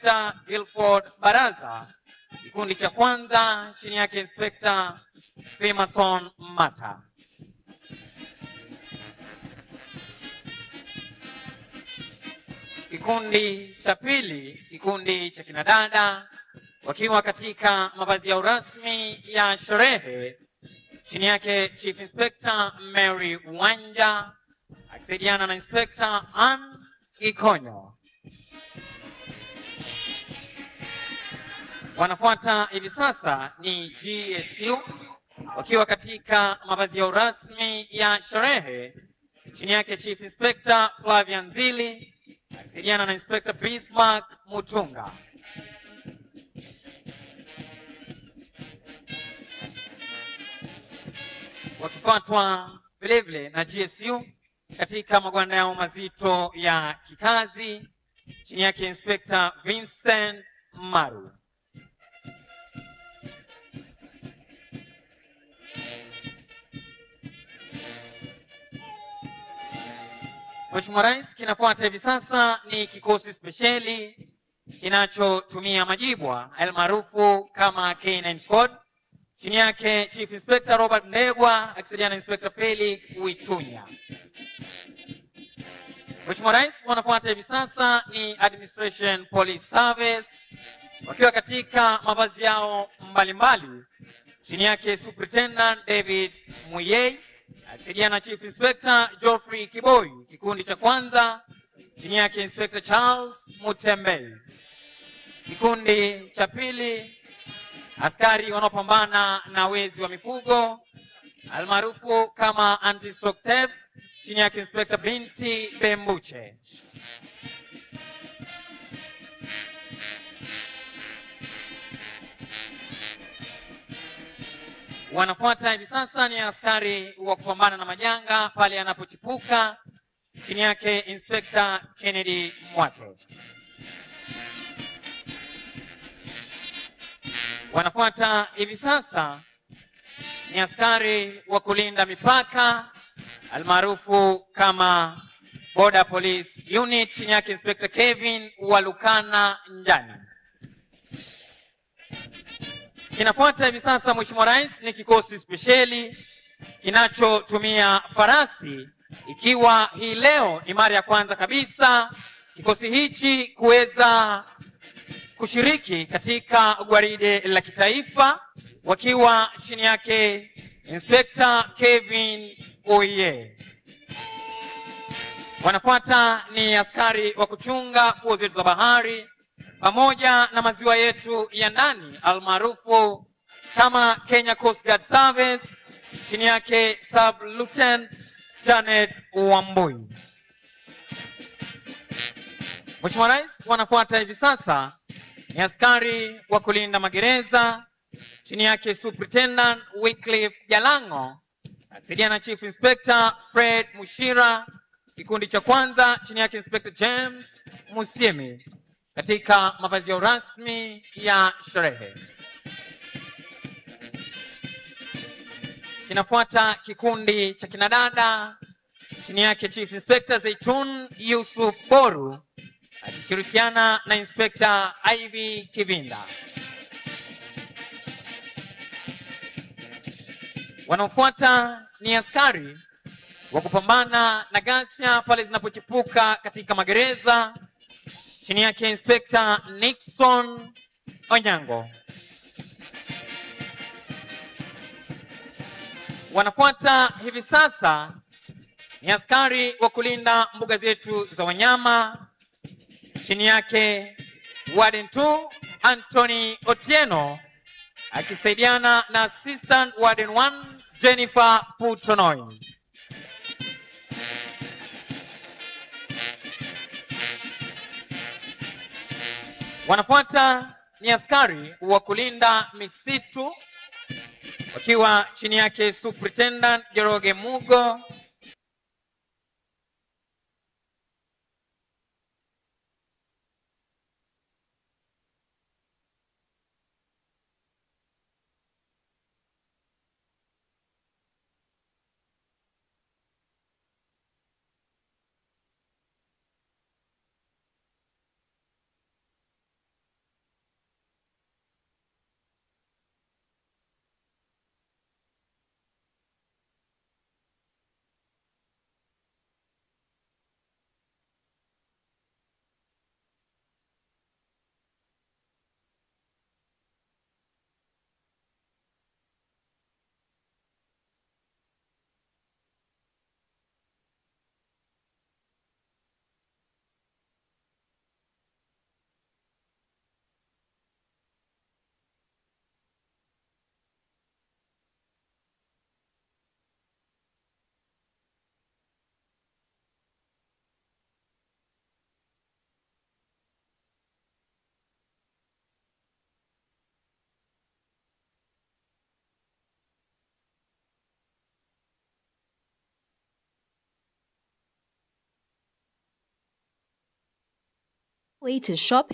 Inspector Guilford Baraza, kikundi cha kwanza chini yake Inspector Femason Mata. Kikundi cha pili, kikundi cha kinadada wakiwa katika mavazi yao rasmi ya sherehe, chini yake Chief Inspector Mary Wanja akisaidiana na Inspector Ann Ikonyo. Wanafuata hivi sasa ni GSU wakiwa katika mavazi yao rasmi ya sherehe, chini yake Chief Inspector Flavian Zili akisaidiana na Inspector Bismarck Mutunga. Wakifuatwa vilevile na GSU katika magwanda yao mazito ya kikazi, chini yake Inspector Vincent Maru. Mheshimiwa Rais, kinafuata hivi sasa ni kikosi spesheli kinachotumia majibwa almaarufu kama K9 Squad, chini yake Chief Inspector Robert Ndegwa akisaidiana na Inspector Felix Witunya. Mheshimiwa Rais, wanafuata hivi sasa ni Administration Police Service wakiwa katika mavazi yao mbalimbali, chini yake Superintendent David Muyei akisaidiana na Chief Inspector Geoffrey Kiboi, kikundi cha kwanza chini yake Inspector Charles Mutembei. Kikundi cha pili, askari wanaopambana na wezi wa mifugo almaarufu kama anti-stock theft, chini yake Inspector Binti Bembuche. Wanafuata hivi sasa ni askari wa kupambana na majanga pale yanapochipuka, chini yake Inspector Kennedy Mwake. Wanafuata hivi sasa ni askari wa kulinda mipaka almaarufu kama Border Police Unit, chini yake Inspector Kevin Walukana Njani. Kinafuata hivi sasa, Mheshimiwa Rais, ni kikosi spesheli kinachotumia farasi, ikiwa hii leo ni mara ya kwanza kabisa kikosi hichi kuweza kushiriki katika gwaride la kitaifa, wakiwa chini yake Inspector Kevin Oye. Wanafuata ni askari wa kuchunga fuo zetu za bahari pamoja na maziwa yetu ya ndani almaarufu kama Kenya Coast Guard Service, chini yake Sub Lieutenant Janet Wambui. Mheshimiwa Rais, wanafuata hivi sasa ni askari wa kulinda magereza, chini yake Superintendent Wycliffe Jalango akisaidiana na Chief Inspector Fred Mushira, kikundi cha kwanza chini yake Inspector James Musiemi katika mavazi yao rasmi ya sherehe. Kinafuata kikundi cha kinadada, chini yake Chief Inspector Zaitun Yusuf Boru akishirikiana na Inspector Ivy Kivinda. Wanaofuata ni askari wa kupambana na ghasia pale zinapochipuka katika magereza, chini yake Inspector Nixon Onyango. Wanafuata hivi sasa ni askari wa kulinda mbuga zetu za wanyama, chini yake Warden 2 Anthony Otieno akisaidiana na Assistant Warden 1 Jennifer Putonoi. Wanafuata ni askari wa kulinda misitu wakiwa chini yake Superintendent Jeroge Mugo. Way to shop.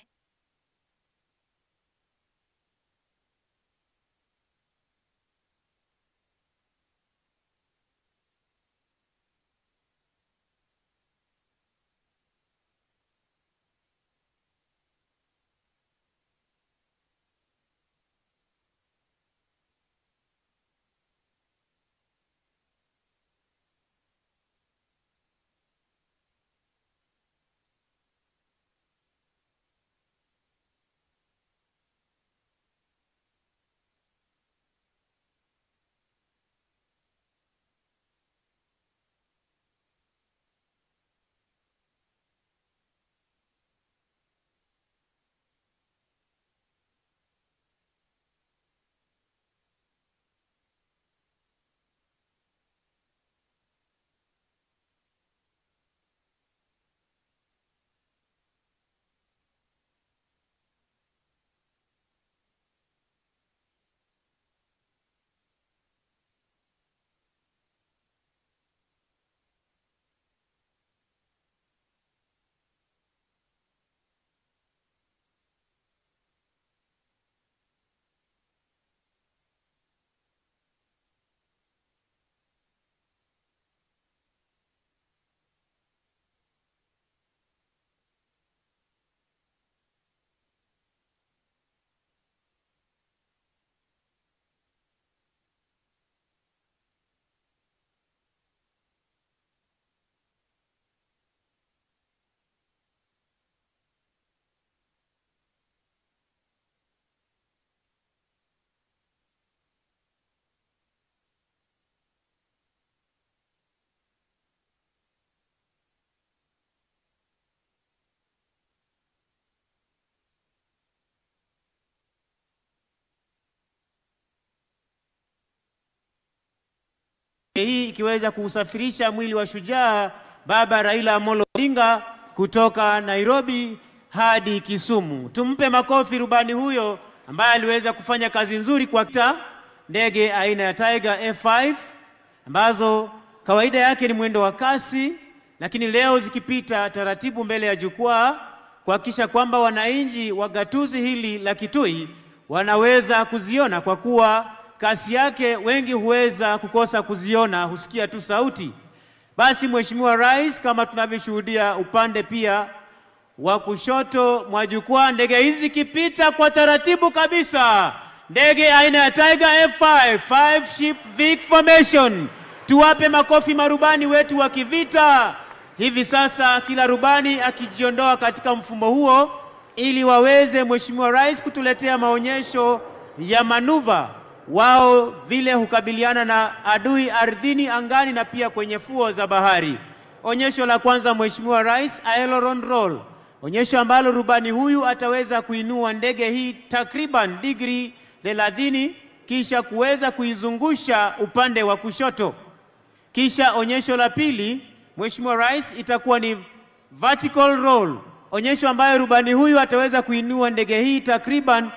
Hii ikiweza kuusafirisha mwili wa shujaa Baba Raila Amolo Odinga kutoka Nairobi hadi Kisumu. Tumpe makofi rubani huyo ambaye aliweza kufanya kazi nzuri kwa ndege aina ya Tiger F5 ambazo kawaida yake ni mwendo wa kasi, lakini leo zikipita taratibu mbele ya jukwaa kuhakikisha kwamba wananchi wa gatuzi hili la Kitui wanaweza kuziona, kwa kuwa kasi yake wengi huweza kukosa kuziona, husikia tu sauti. Basi Mheshimiwa Rais, kama tunavyoshuhudia upande pia wa kushoto mwa jukwaa, ndege hizi kipita kwa taratibu kabisa, ndege aina ya Tiger F5, 5 ship Vic formation. Tuwape makofi marubani wetu wa kivita. Hivi sasa kila rubani akijiondoa katika mfumo huo ili waweze Mheshimiwa Rais kutuletea maonyesho ya manuva wao vile hukabiliana na adui ardhini, angani na pia kwenye fuo za bahari. Onyesho la kwanza Mheshimiwa Rais, aileron roll, onyesho ambalo rubani huyu ataweza kuinua ndege hii takriban digrii 30 kisha kuweza kuizungusha upande wa kushoto. Kisha onyesho la pili Mheshimiwa Rais itakuwa ni vertical roll, onyesho ambayo rubani huyu ataweza kuinua ndege hii takriban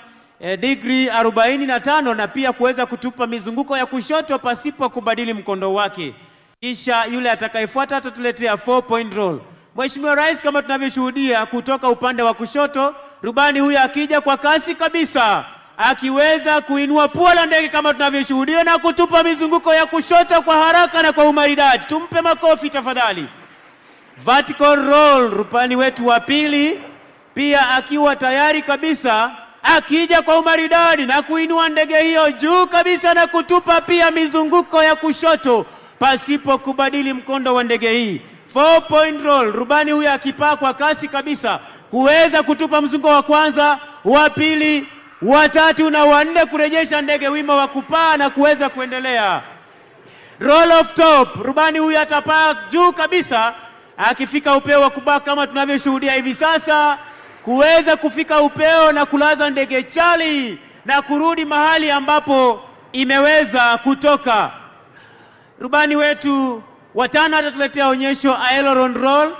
digrii 45 na pia kuweza kutupa mizunguko ya kushoto pasipo kubadili mkondo wake. Kisha yule atakayefuata atatuletea 4 point roll. Mheshimiwa Rais, kama tunavyoshuhudia kutoka upande wa kushoto, rubani huyu akija kwa kasi kabisa akiweza kuinua pua la ndege kama tunavyoshuhudia na kutupa mizunguko ya kushoto kwa haraka na kwa umaridadi. Tumpe makofi tafadhali. Vertical roll, rubani wetu wa pili pia akiwa tayari kabisa akija kwa umaridadi na kuinua ndege hiyo juu kabisa na kutupa pia mizunguko ya kushoto pasipo kubadili mkondo wa ndege hii. 4 point roll, rubani huyu akipaa kwa kasi kabisa kuweza kutupa mzunguko wa kwanza, wa pili, wa tatu na wa nne, kurejesha ndege wima wa kupaa na kuweza kuendelea. Roll off top, rubani huyu atapaa juu kabisa akifika upeo wa kupaa kama tunavyoshuhudia hivi sasa, kuweza kufika upeo na kulaza ndege chali na kurudi mahali ambapo imeweza kutoka. Rubani wetu watano atatuletea onyesho aileron roll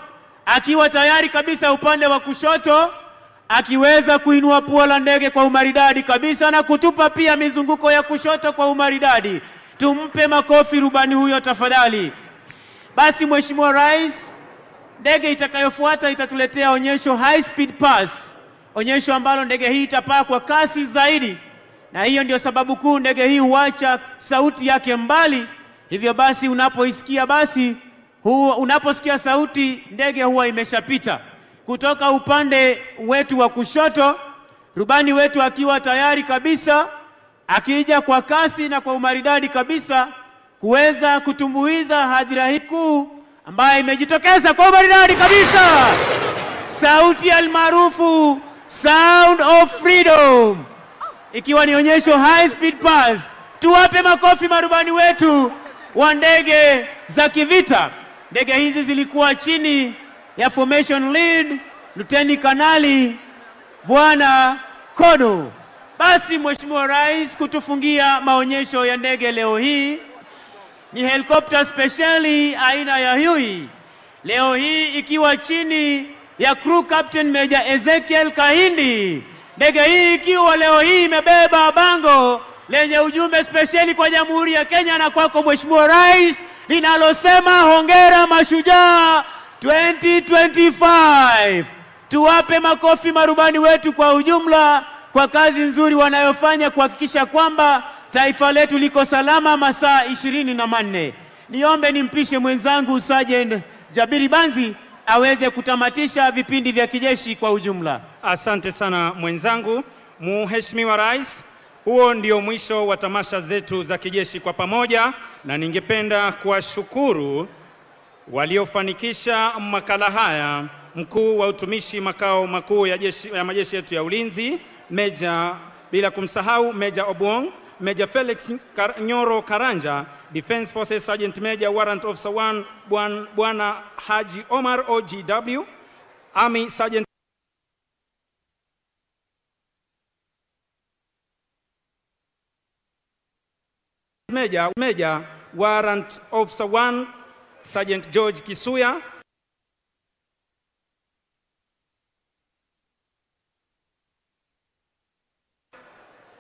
akiwa tayari kabisa upande wa kushoto, akiweza kuinua pua la ndege kwa umaridadi kabisa na kutupa pia mizunguko ya kushoto kwa umaridadi. Tumpe makofi rubani huyo tafadhali. Basi Mheshimiwa Rais, Ndege itakayofuata itatuletea onyesho high speed pass, onyesho ambalo ndege hii itapaa kwa kasi zaidi, na hiyo ndio sababu kuu ndege hii huacha sauti yake mbali. Hivyo basi unapoisikia basi unaposikia sauti ndege huwa imeshapita. Kutoka upande wetu wa kushoto, rubani wetu akiwa tayari kabisa, akija kwa kasi na kwa umaridadi kabisa kuweza kutumbuiza hadhira hii kuu ambayo imejitokeza kwa umaridadi kabisa. Sauti almaarufu Sound of Freedom, ikiwa ni onyesho high speed pass. Tuwape makofi marubani wetu wa ndege za kivita. Ndege hizi zilikuwa chini ya formation lead Luteni Kanali Bwana Kodo. Basi Mheshimiwa Rais, kutufungia maonyesho ya ndege leo hii ni helikopta speciali aina ya Huey, leo hii ikiwa chini ya crew captain Major Ezekiel Kahindi. Ndege hii ikiwa leo hii imebeba bango lenye ujumbe speciali kwa Jamhuri ya Kenya na kwako Mheshimiwa Rais linalosema hongera mashujaa 2025. Tuwape makofi marubani wetu kwa ujumla kwa kazi nzuri wanayofanya kuhakikisha kwamba taifa letu liko salama masaa 24. Niombe nimpishe mwenzangu Sergeant Jabiri Banzi aweze kutamatisha vipindi vya kijeshi kwa ujumla. Asante sana mwenzangu. Mheshimiwa Rais, huo ndio mwisho wa tamasha zetu za kijeshi kwa pamoja, na ningependa kuwashukuru waliofanikisha makala haya: mkuu wa utumishi makao makuu ya jeshi, ya majeshi yetu ya ulinzi Meja, bila kumsahau Meja Obwong, Major Felix Nyoro Karanja, Defense Forces Sergeant Major Warrant Officer 1 Bwana Haji Omar OGW, Army Sergeant Major Warrant Officer 1 Sergeant George Kisuya,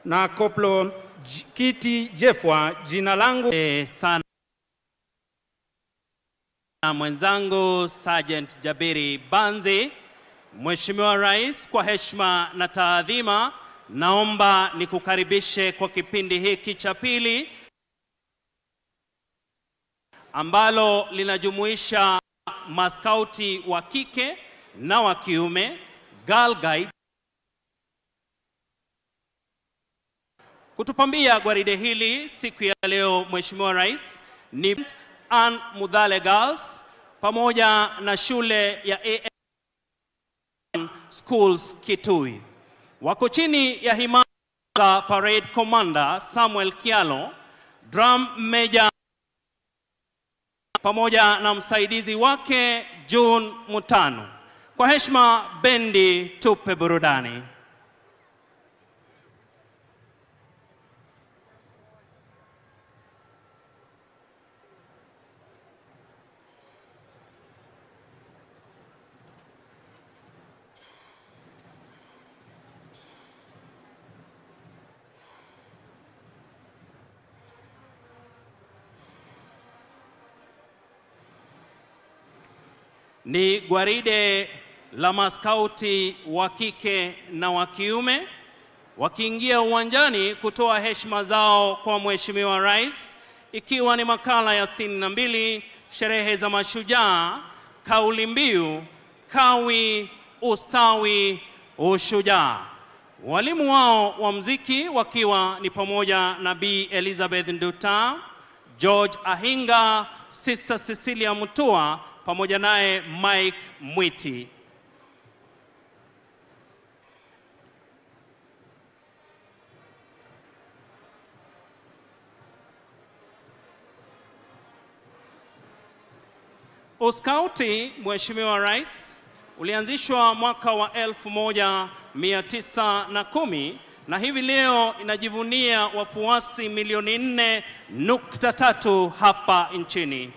na Koplo Kiti Jefwa. Jina langu sana mwenzangu Sergeant Jabiri Banzi. Mheshimiwa Rais, kwa heshima na taadhima, naomba nikukaribishe kwa kipindi hiki cha pili ambalo linajumuisha maskauti wa kike na wa kiume, Girl Guide. Kutupambia gwaride hili siku ya leo, Mheshimiwa Rais, ni Ann Mudhale Girls pamoja na shule ya AM Schools Kitui. Wako chini ya himaya za Parade Commander Samuel Kialo, Drum Major pamoja na msaidizi wake June Mutano. Kwa heshima, bendi tupe burudani. Ni gwaride la maskauti wa kike na wa kiume wakiingia uwanjani kutoa heshima zao kwa Mheshimiwa Rais, ikiwa ni makala ya 62 sherehe za mashujaa, kauli mbiu kawi ustawi ushujaa. Walimu wao wa mziki wakiwa ni pamoja na Bi Elizabeth Nduta, George Ahinga, Sister Cecilia Mutua pamoja naye Mike Mwiti. Uskauti, Mheshimiwa Rais, ulianzishwa mwaka wa 1910 na hivi leo inajivunia wafuasi milioni 4.3 hapa nchini.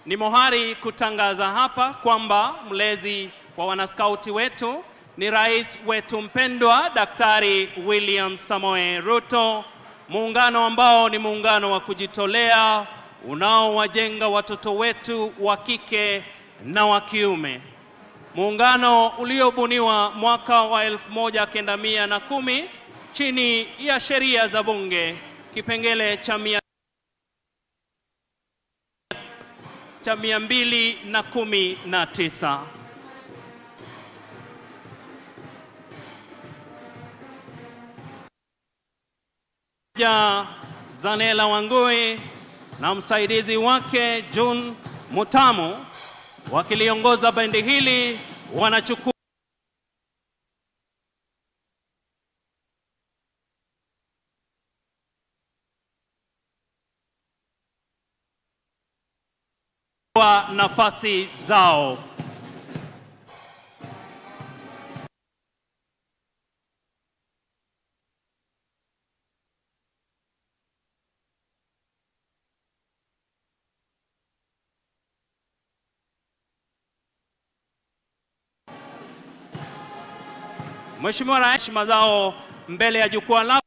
Ni mohari kutangaza hapa kwamba mlezi wa wanaskauti wetu ni rais wetu mpendwa Daktari William Samoei Ruto, Muungano ambao ni muungano wa kujitolea unaowajenga watoto wetu wa kike na wa kiume. Muungano uliobuniwa mwaka wa 1910 chini ya sheria za bunge kipengele cha 219. Ya Zanela Wangui na msaidizi wake June Mutamu wakiliongoza bendi hili wanachukua nafasi zao. Mheshimiwa Rais, heshima zao mbele ya jukwaa lako.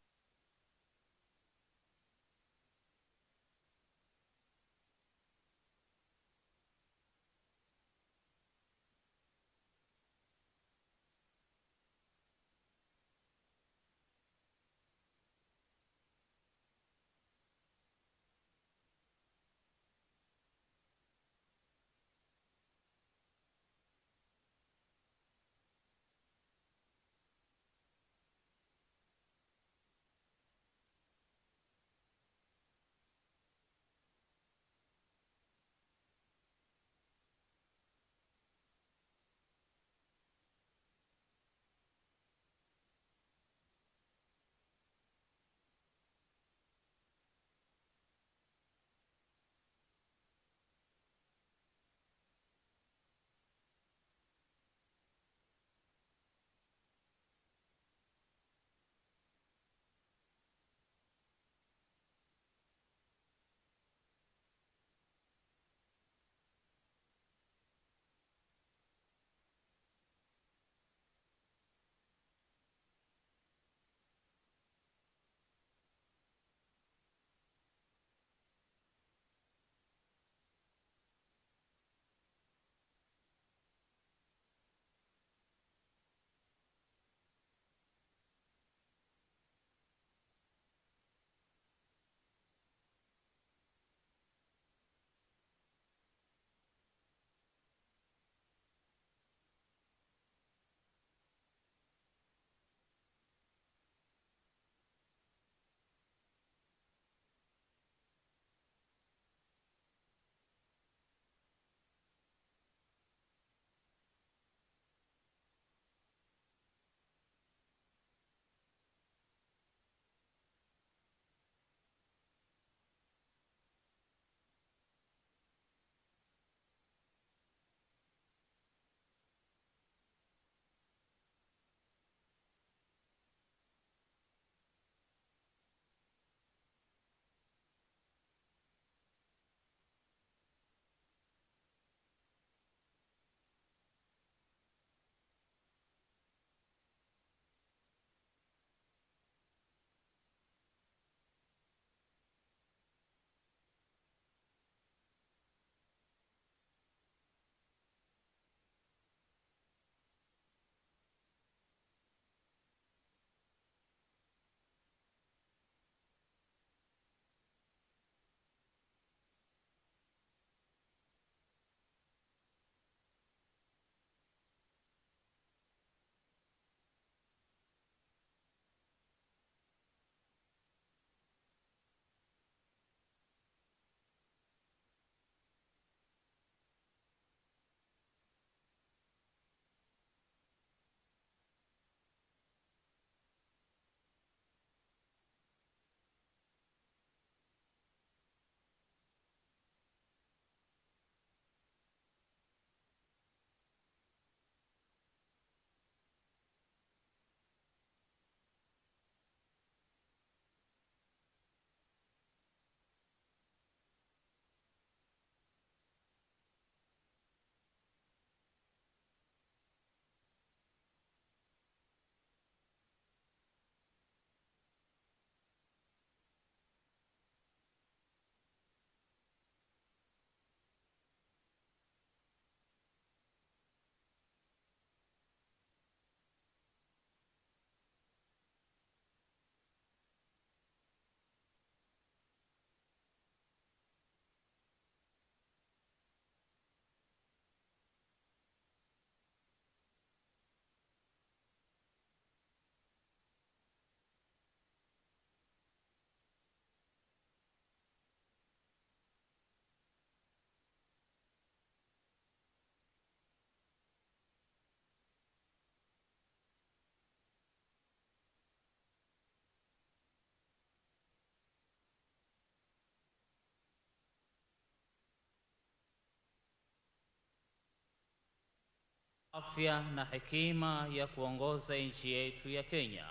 Afya na hekima ya kuongoza nchi yetu ya Kenya.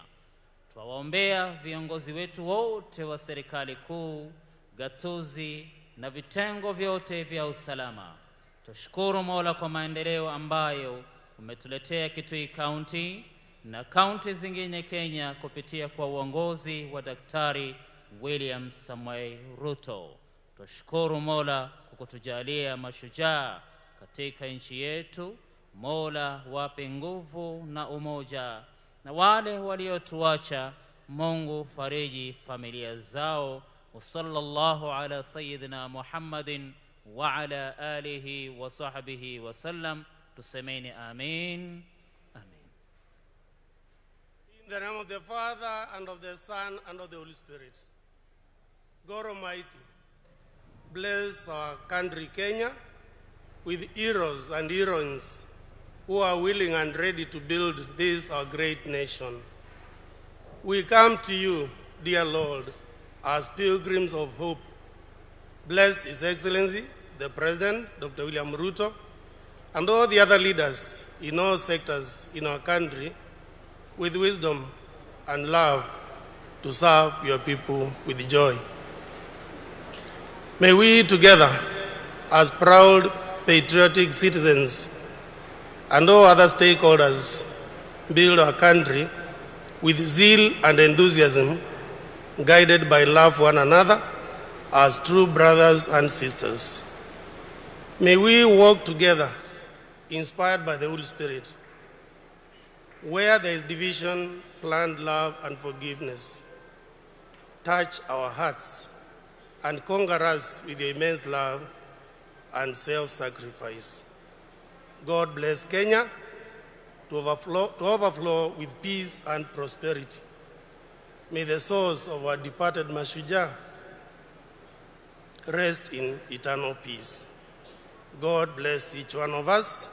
Twawaombea viongozi wetu wote wa serikali kuu, gatuzi na vitengo vyote vya usalama. Tushukuru Mola kwa maendeleo ambayo umetuletea Kitui County na kaunti zingine Kenya kupitia kwa uongozi wa Daktari William Samoei Ruto. Tushukuru Mola kwa kutujalia mashujaa katika nchi yetu. Mola wape nguvu na umoja, na wale waliotuacha Mungu fariji familia zao. Sallallahu ala sayyidina Muhammadin wa ala alihi wa sahbihi wa sallam. Tusemeni amin. Amin. In the name of the Father, and of the Son, and of the Holy Spirit. God Almighty, bless our country Kenya with heroes and heroines who are willing and ready to build this our great nation. We come to you, dear Lord, as pilgrims of hope. Bless His Excellency, the President, Dr. William Ruto, and all the other leaders in all sectors in our country with wisdom and love to serve your people with joy. May we together, as proud patriotic citizens and all other stakeholders, build our country with zeal and enthusiasm, guided by love for one another as true brothers and sisters. May we walk together, inspired by the Holy Spirit. Where there is division, plant love and forgiveness. Touch our hearts and conquer us with your immense love and self-sacrifice. God bless Kenya to overflow with peace and prosperity. May the souls of our departed Mashujaa rest in eternal peace. God bless each one of us.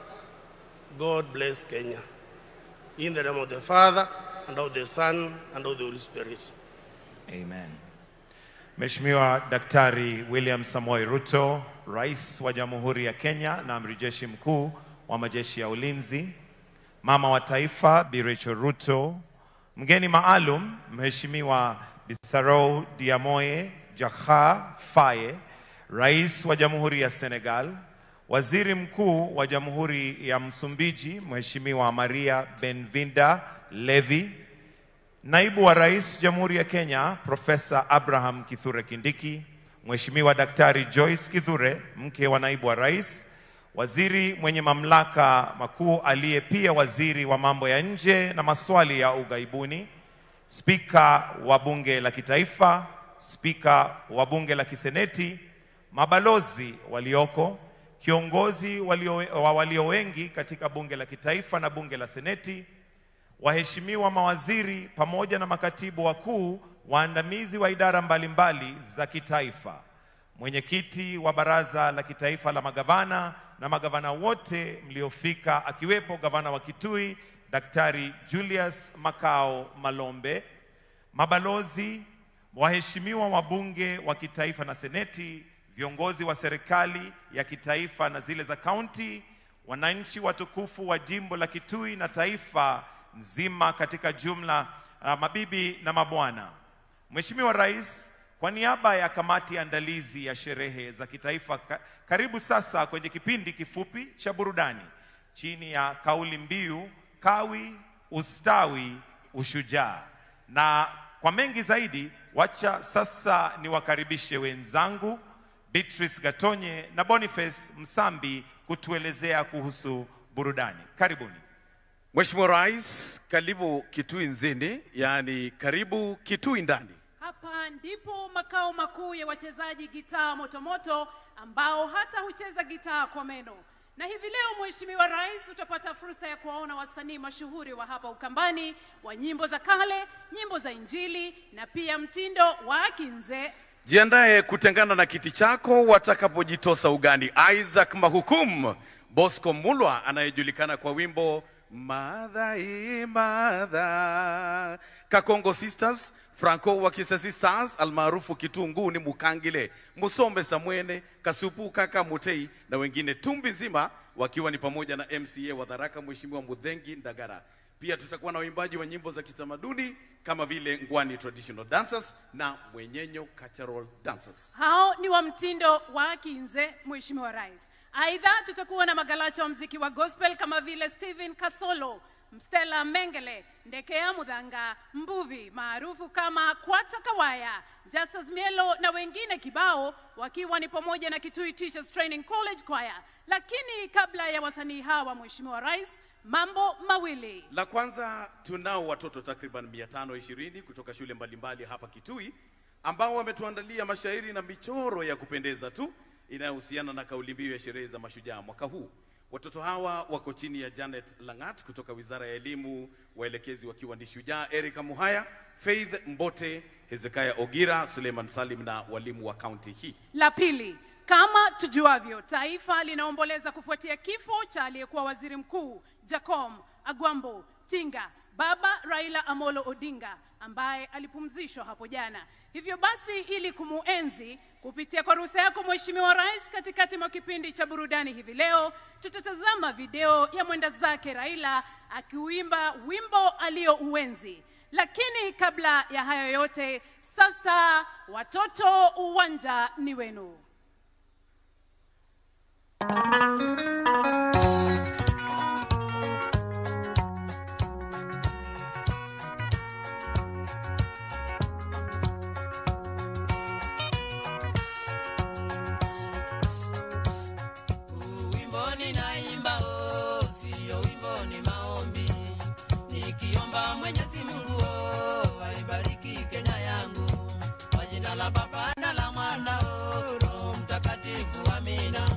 God bless Kenya. In the name of the Father, and of the Son, and of the Holy Spirit. Amen. Mheshimiwa Daktari William Samoei Ruto, Rais wa Jamhuri ya Kenya na Amiri Jeshi Mkuu wa Majeshi ya Ulinzi, Mama wa Taifa Bi Rachel Ruto, mgeni maalum Mheshimiwa Bassirou Diomaye Diakhar Faye, Rais wa Jamhuri ya Senegal, Waziri Mkuu wa Jamhuri ya Msumbiji Mheshimiwa Maria Benvinda Levy, Naibu wa Rais Jamhuri ya Kenya Profesa Abraham Kithure Kindiki, Mheshimiwa Daktari Joyce Kithure, mke wa Naibu wa Rais, Waziri mwenye mamlaka makuu aliye pia waziri wa mambo ya nje na maswali ya ughaibuni, Spika wa Bunge la Kitaifa, Spika wa Bunge la Kiseneti, mabalozi walioko, kiongozi wa walio wengi katika Bunge la Kitaifa na Bunge la Seneti, waheshimiwa mawaziri pamoja na makatibu wakuu waandamizi wa idara mbalimbali za kitaifa, mwenyekiti wa Baraza la Kitaifa la Magavana na magavana wote mliofika, akiwepo gavana wa Kitui Daktari Julius Makao Malombe, mabalozi, waheshimiwa wabunge wa kitaifa na seneti, viongozi wa serikali ya kitaifa na zile za kaunti, wananchi watukufu wa jimbo la Kitui na taifa nzima katika jumla, mabibi na mabwana. Mheshimiwa Rais, kwa niaba ya kamati andalizi ya sherehe za kitaifa, karibu sasa kwenye kipindi kifupi cha burudani chini ya kauli mbiu Kawi, Ustawi, Ushujaa. Na kwa mengi zaidi, wacha sasa niwakaribishe wenzangu Beatrice Gatonye na Boniface Msambi kutuelezea kuhusu burudani. Karibuni. Mheshimiwa Rais, karibu Kitui nzini, yani karibu Kitui ndani. Hapa ndipo makao makuu ya wachezaji gitaa motomoto ambao hata hucheza gitaa kwa meno. Na hivi leo Mheshimiwa Rais utapata fursa ya kuwaona wasanii mashuhuri wa hapa Ukambani wa nyimbo za kale, nyimbo za Injili na pia mtindo wa kinze. Jiandae kutengana na kiti chako watakapojitosa ugani. Isaac Mahukum, Bosco Mulwa anayejulikana kwa wimbo Madha Madha, Kakongo Sisters Franco wa Kisasi Stars almaarufu Kitunguu ni Mukangile, Musombe Samwene, Kasupu Kaka Mutei na wengine tumbi nzima, wakiwa ni pamoja na MCA wa Tharaka Mheshimiwa Muthengi Ndagara. Pia tutakuwa na waimbaji wa nyimbo za kitamaduni kama vile Ngwani Traditional Dancers na Mwenyenyo Cultural Dancers. Hao ni wa mtindo wa Kinze, Mheshimiwa Rais. Aidha tutakuwa na magalacha wa mziki wa gospel kama vile Stephen Kasolo, Mstella Mengele, Ndekea Mudhanga, Mbuvi maarufu kama Kwata Kawaya, Justus Mielo na wengine kibao, wakiwa ni pamoja na Kitui Teachers Training College Choir. Lakini kabla ya wasanii hawa, Mheshimiwa Rais, mambo mawili. La kwanza, tunao watoto takriban 520 kutoka shule mbalimbali hapa Kitui ambao wametuandalia mashairi na michoro ya kupendeza tu inayohusiana na kauli mbiu ya sherehe za mashujaa mwaka huu. Watoto hawa wako chini ya Janet Langat kutoka Wizara ya Elimu, waelekezi wakiwa ni Shujaa Erika Muhaya, Faith Mbote, Hezekiah Ogira, Suleiman Salim na walimu wa kaunti hii. La pili, kama tujuavyo, taifa linaomboleza kufuatia kifo cha aliyekuwa waziri mkuu Jacob Agwambo Tinga, Baba Raila Amolo Odinga, ambaye alipumzishwa hapo jana. Hivyo basi, ili kumuenzi kupitia kwa ruhusa yako Mheshimiwa Rais, katikati mwa kipindi cha burudani hivi leo tutatazama video ya mwenda zake Raila akiuimba wimbo aliouenzi. Lakini kabla ya hayo yote, sasa watoto, uwanja ni wenu. Naimba oh, sio wimbo ni maombi, nikiomba Mwenyezi Mungu oh, aibariki Kenya yangu, kwa jina la Baba na la Mwana oh, Roho Mtakatifu amina.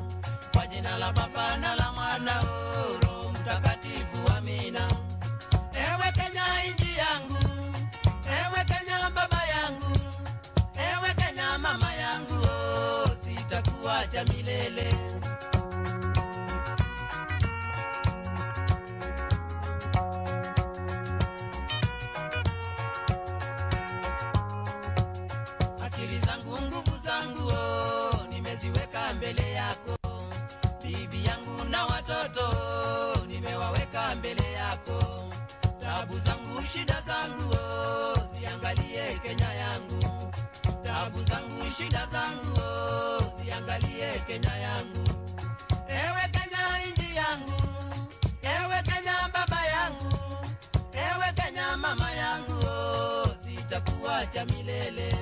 Kwa jina la Baba na la Mwana oh, Roho Mtakatifu amina. Ewe Kenya inji yangu, ewe Kenya baba yangu, ewe Kenya mama yangu oh, sitakuacha milele. Akili zangu nguvu zangu oh, nimeziweka mbele yako, bibi yangu na watoto nimewaweka mbele yako, tabu zangu shida zangu oh, ziangalie Kenya yangu, tabu zangu shida zangu oh, ziangalie Kenya yangu. Ewe Kenya inji yangu, ewe Kenya baba yangu, ewe Kenya mama yangu oh, sitakuacha milele.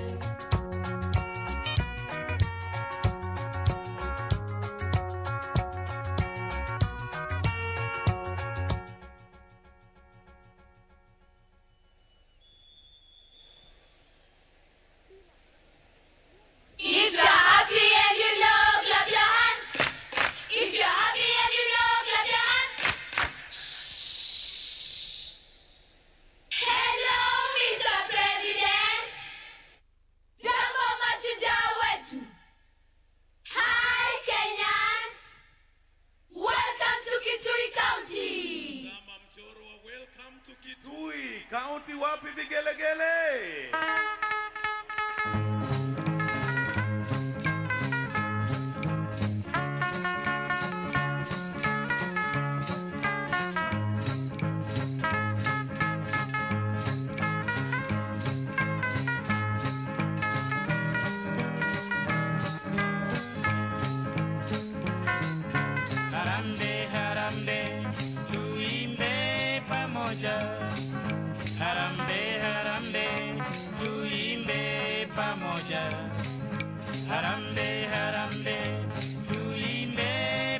If you're happy and you know, clap your hands. If you're happy and you know, clap your hands. Hello, Mr. President. Jambo mashujaa wetu. Hi, Kenyans. Welcome to Kitui County. Welcome to Kitui County, wapi vigelegele? Harambe, harambe, tuimbe pamoja. Harambe, harambe, tuimbe pamoja. Harambe, harambe, tuimbe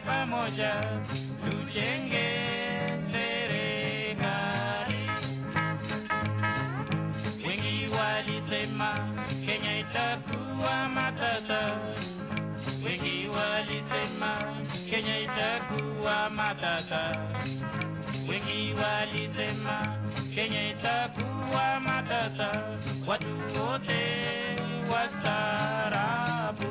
pamoja. Tujenge serikali. Wengi walisema Kenya itakuwa matata. Wengi walisema Kenya itakuwa matata. Wengi walisema Kenya itakuwa matata. Watu wote wastaarabu.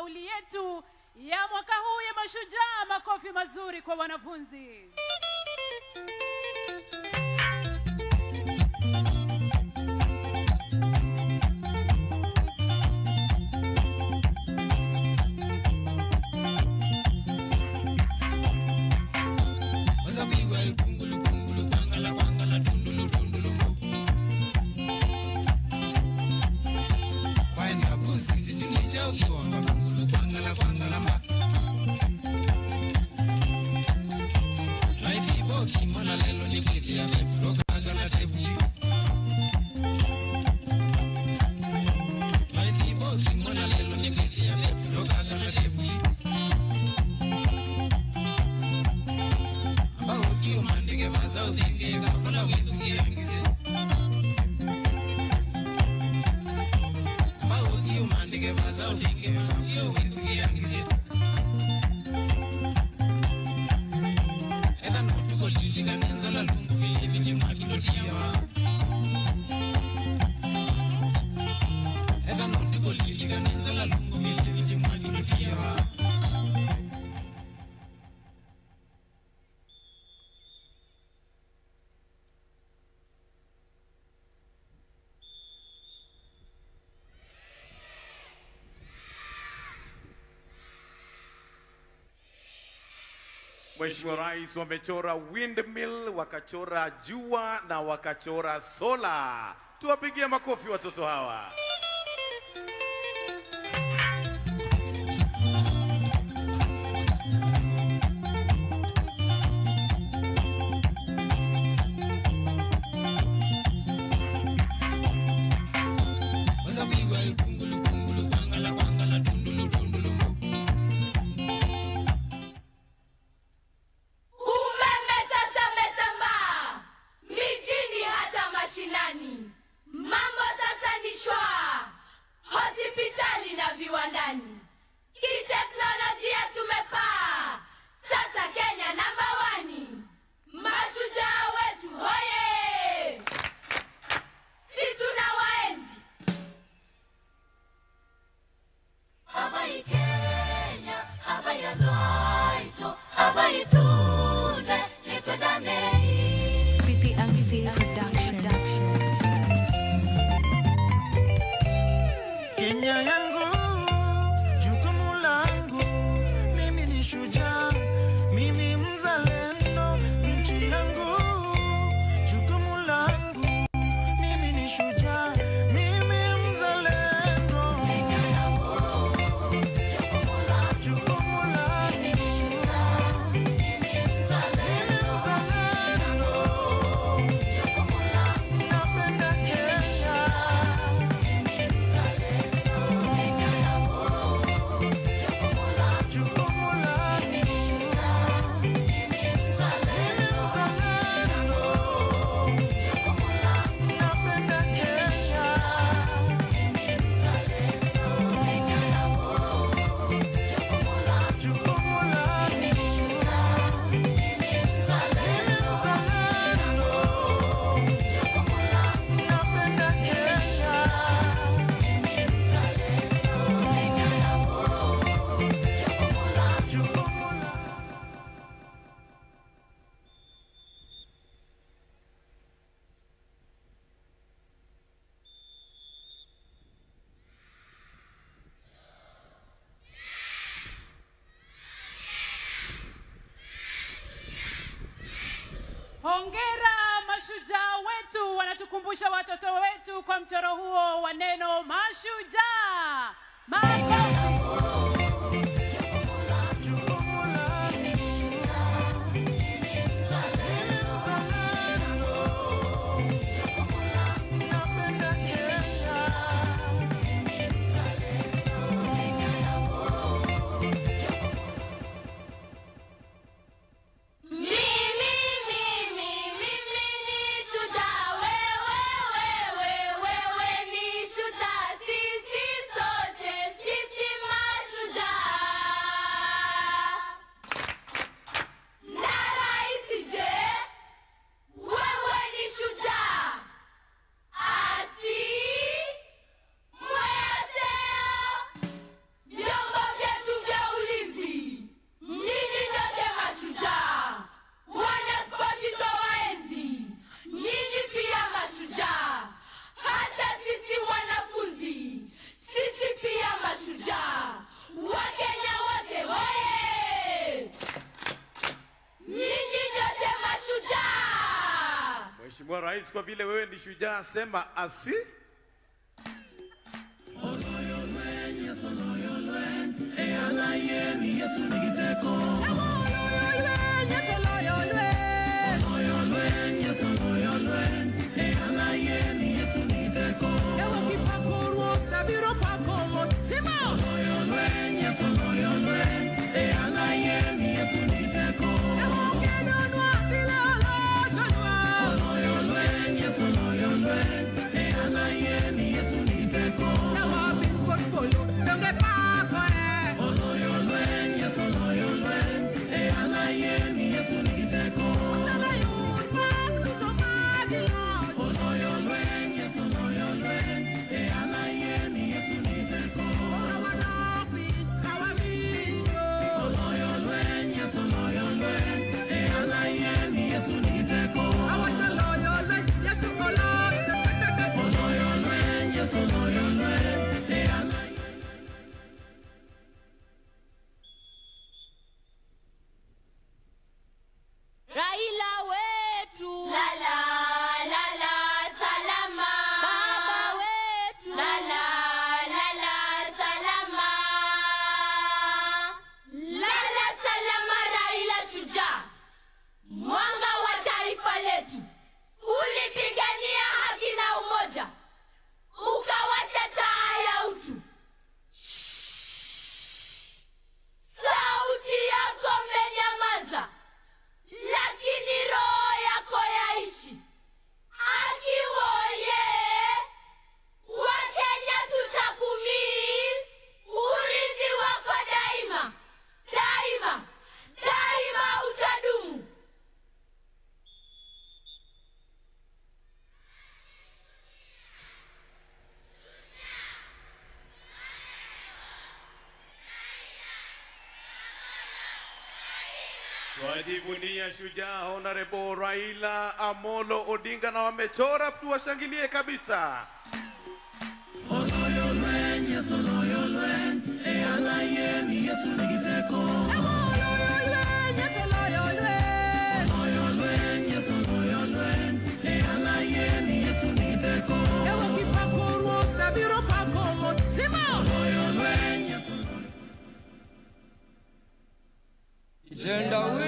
kauli yetu ya mwaka huu ya mashujaa. Makofi mazuri kwa wanafunzi. Mheshimiwa Rais, wamechora windmill, wakachora jua na wakachora sola. Tuwapigie makofi watoto hawa. Kenya yangu, jukumu langu, mimi ni shujaa, mimi mzalendo, nchi yangu, jukumu langu, mimi ni shujaa, mimi mzalendo. Kenya yangu, jukumu langu, jukumu langu, mimi ni shujaa, mimi mzalendo, jukumu langu, napenda Kenya. Hongera mashujaa wetu, wanatukumbusha watoto wetu kwa mchoro huo wa neno mashujaa. Makofi. Wewe ni shujaa, sisi sote, sisi Mheshimiwa Rais, kwa vile wewe ni shujaa, sema asi. Twajivunia shujaa Honorable Raila Amolo Odinga, na wamechora, tuwashangilie kabisa.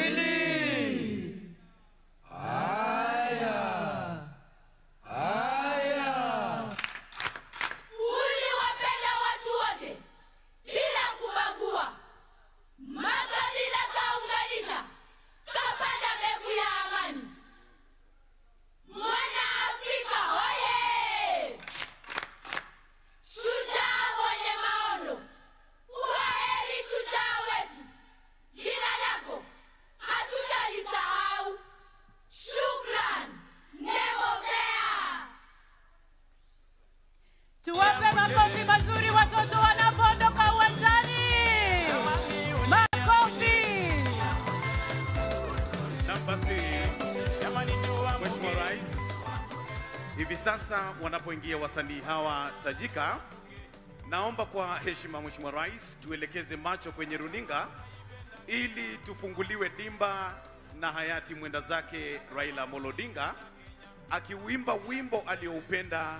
Tendawili. Haya. Haya. Uliwapenda watu wote bila kubagua. Makabila kaunganisha, kapanda mbegu ya amani. Mwana Afrika hoye! Shujaa mwenye maono, kwaheri shujaa wetu. Jina lako hatutalisahau. Shukran. Nemobea. Tuwape makofi mazuri watoto wanapoondoka uwanjani. Makofi. Na basi, Mheshimiwa Rais, hivi sasa wanapoingia wasanii hawa tajika, naomba kwa heshima Mheshimiwa Rais tuelekeze macho kwenye runinga ili tufunguliwe dimba na hayati mwenda zake Raila Amolo Odinga akiuimba wimbo alioupenda,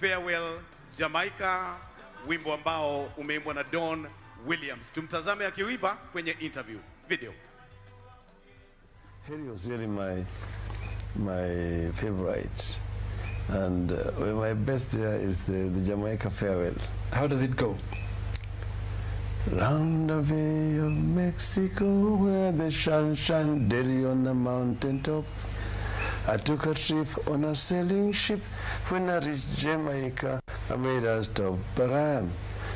Farewell Jamaica, wimbo ambao umeimbwa na Don Williams. Tumtazame akiuimba kwenye interview video. Harry was really my favorite, and my best there is the Jamaica Farewell. How does it go? Round the Bay of Mexico, where the sun shines daily on the mountain top. I took a trip on a sailing ship. When I reached Jamaica, I made a stop, but I'm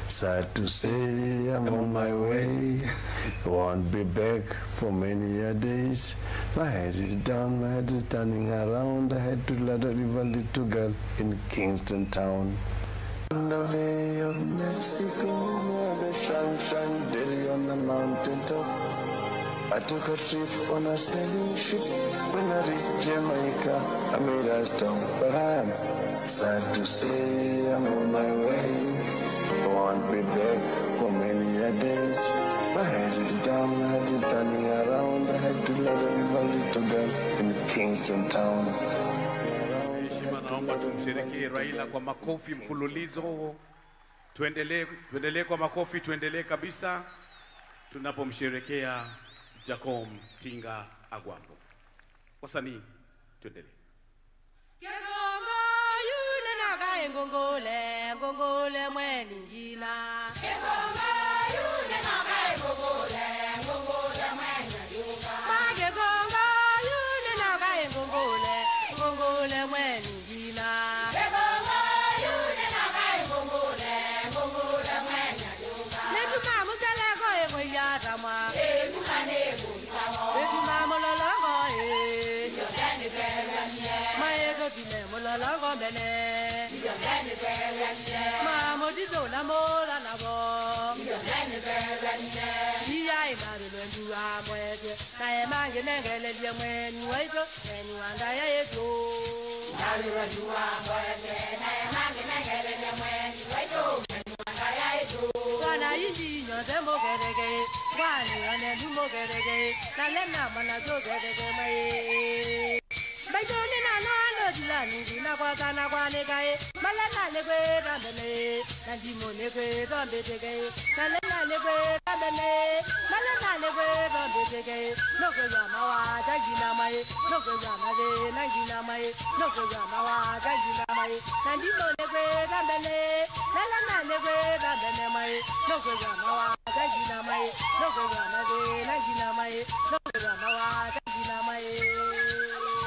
sad to say I'm on my way. Won't be back for many a days. My head is down, my head is turning around. I had to let a river little girl in Kingston town. On the Bay of Mexico, where the sun shines daily on the mountain top. I took a trip on a sailing ship. When I reached Jamaica, I made a stop, but I'm sad to say I'm on my way. Won't be back for many a days. My head is down, my head is turning around. I had to let a river little girl in Kingston town. Naomba tumsherekee Raila kwa makofi mfululizo. Tuendelee, tuendelee kwa makofi, tuendelee kabisa tunapomsherekea Jacom Tinga Agwambo. Wasanii, tuendelee. Kegongo yule nakae ngongole, ngongole mweni ngina. Kegongo yule nakae ngongole, ngongole mweni yuka. Makegongo yule nakae ngongole, ngongole mweni ngina. Kegongo yule nakae ngongole, ngongole mweni yuka. Netuma musaleko egoyatama. Emukane kumtamo. Netuma mololongo e. Yogani beranye. Maego tine mololongo mene. Yogani beranye. Mamodizo na mora na bo. Yogani beranye. Iya imarulwendu amwete. Na emange nengelelie mweni waito. Mweni wandaya yetu. Imarulwendu amwete. Na emange nengelelie mweni waito. Mweni wandaya yetu. Wana inji nyote mogerege. Wani ane mogerege. Na lena mana zogerege mae. Baitoni na na dila nungu na kwa kana kwa nekae. Malana lekwe rambele. Na ndimo lekwe rambeteke. Na lena lekwe rambele. Malana lekwe rambeteke. Noko ya mawa jangina mae. Noko ya mawe nangina mae. Noko ya mawa jangina mae. Na ndimo lekwe rambele. Na lena lekwe rambele mae. Noko ya mawa jangina mae. Noko ya mawe nangina mae. Noko ya mawa jangina mae.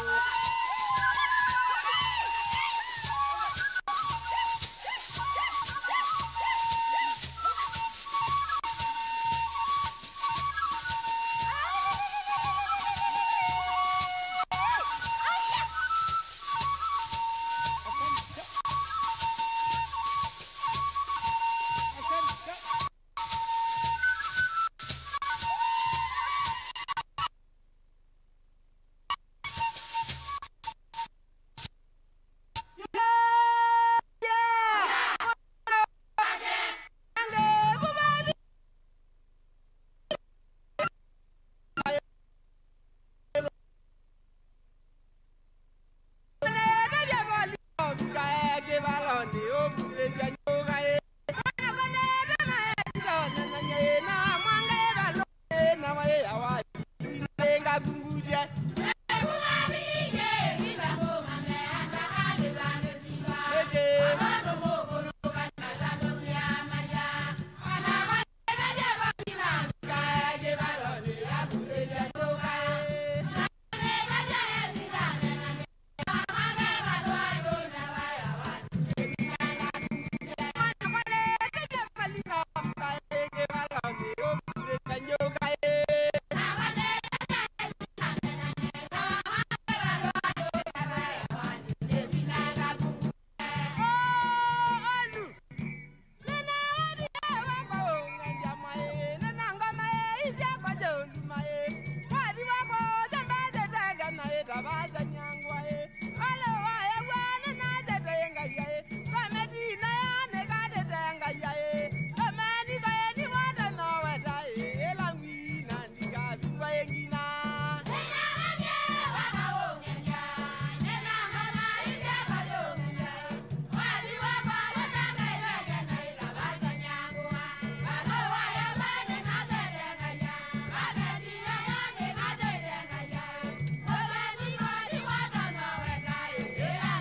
Yeah.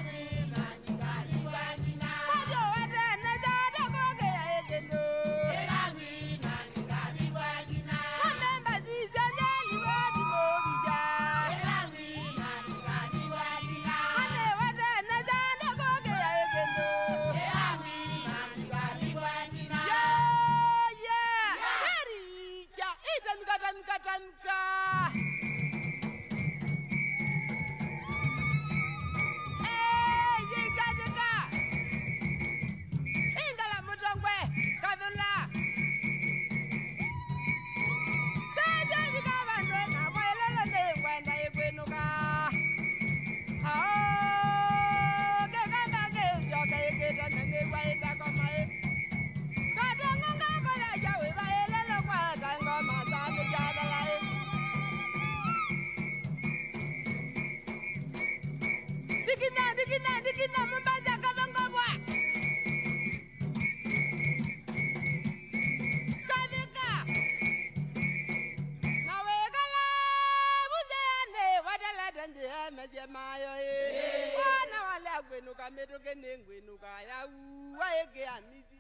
meje mayo e wana wale gwenuka medoke ne ngwenuka ya uwa ege amizi.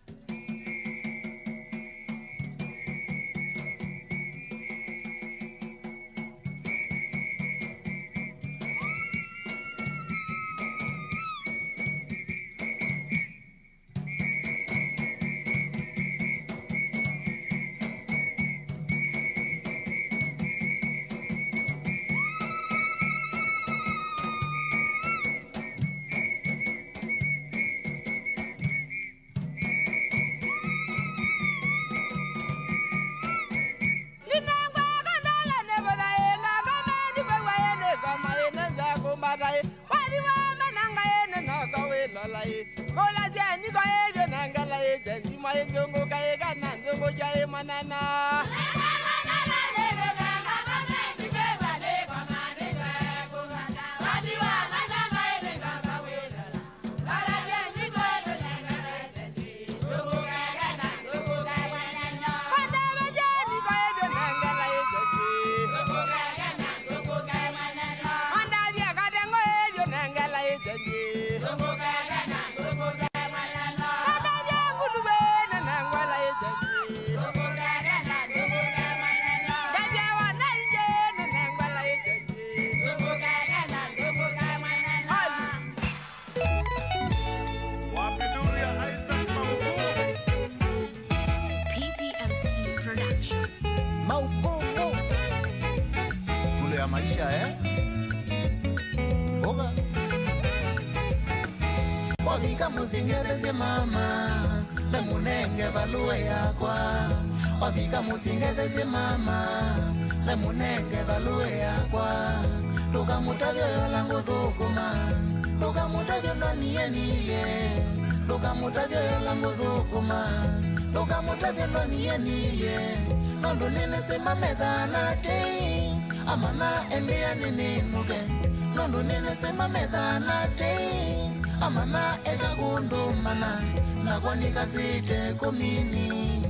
Nikasite komini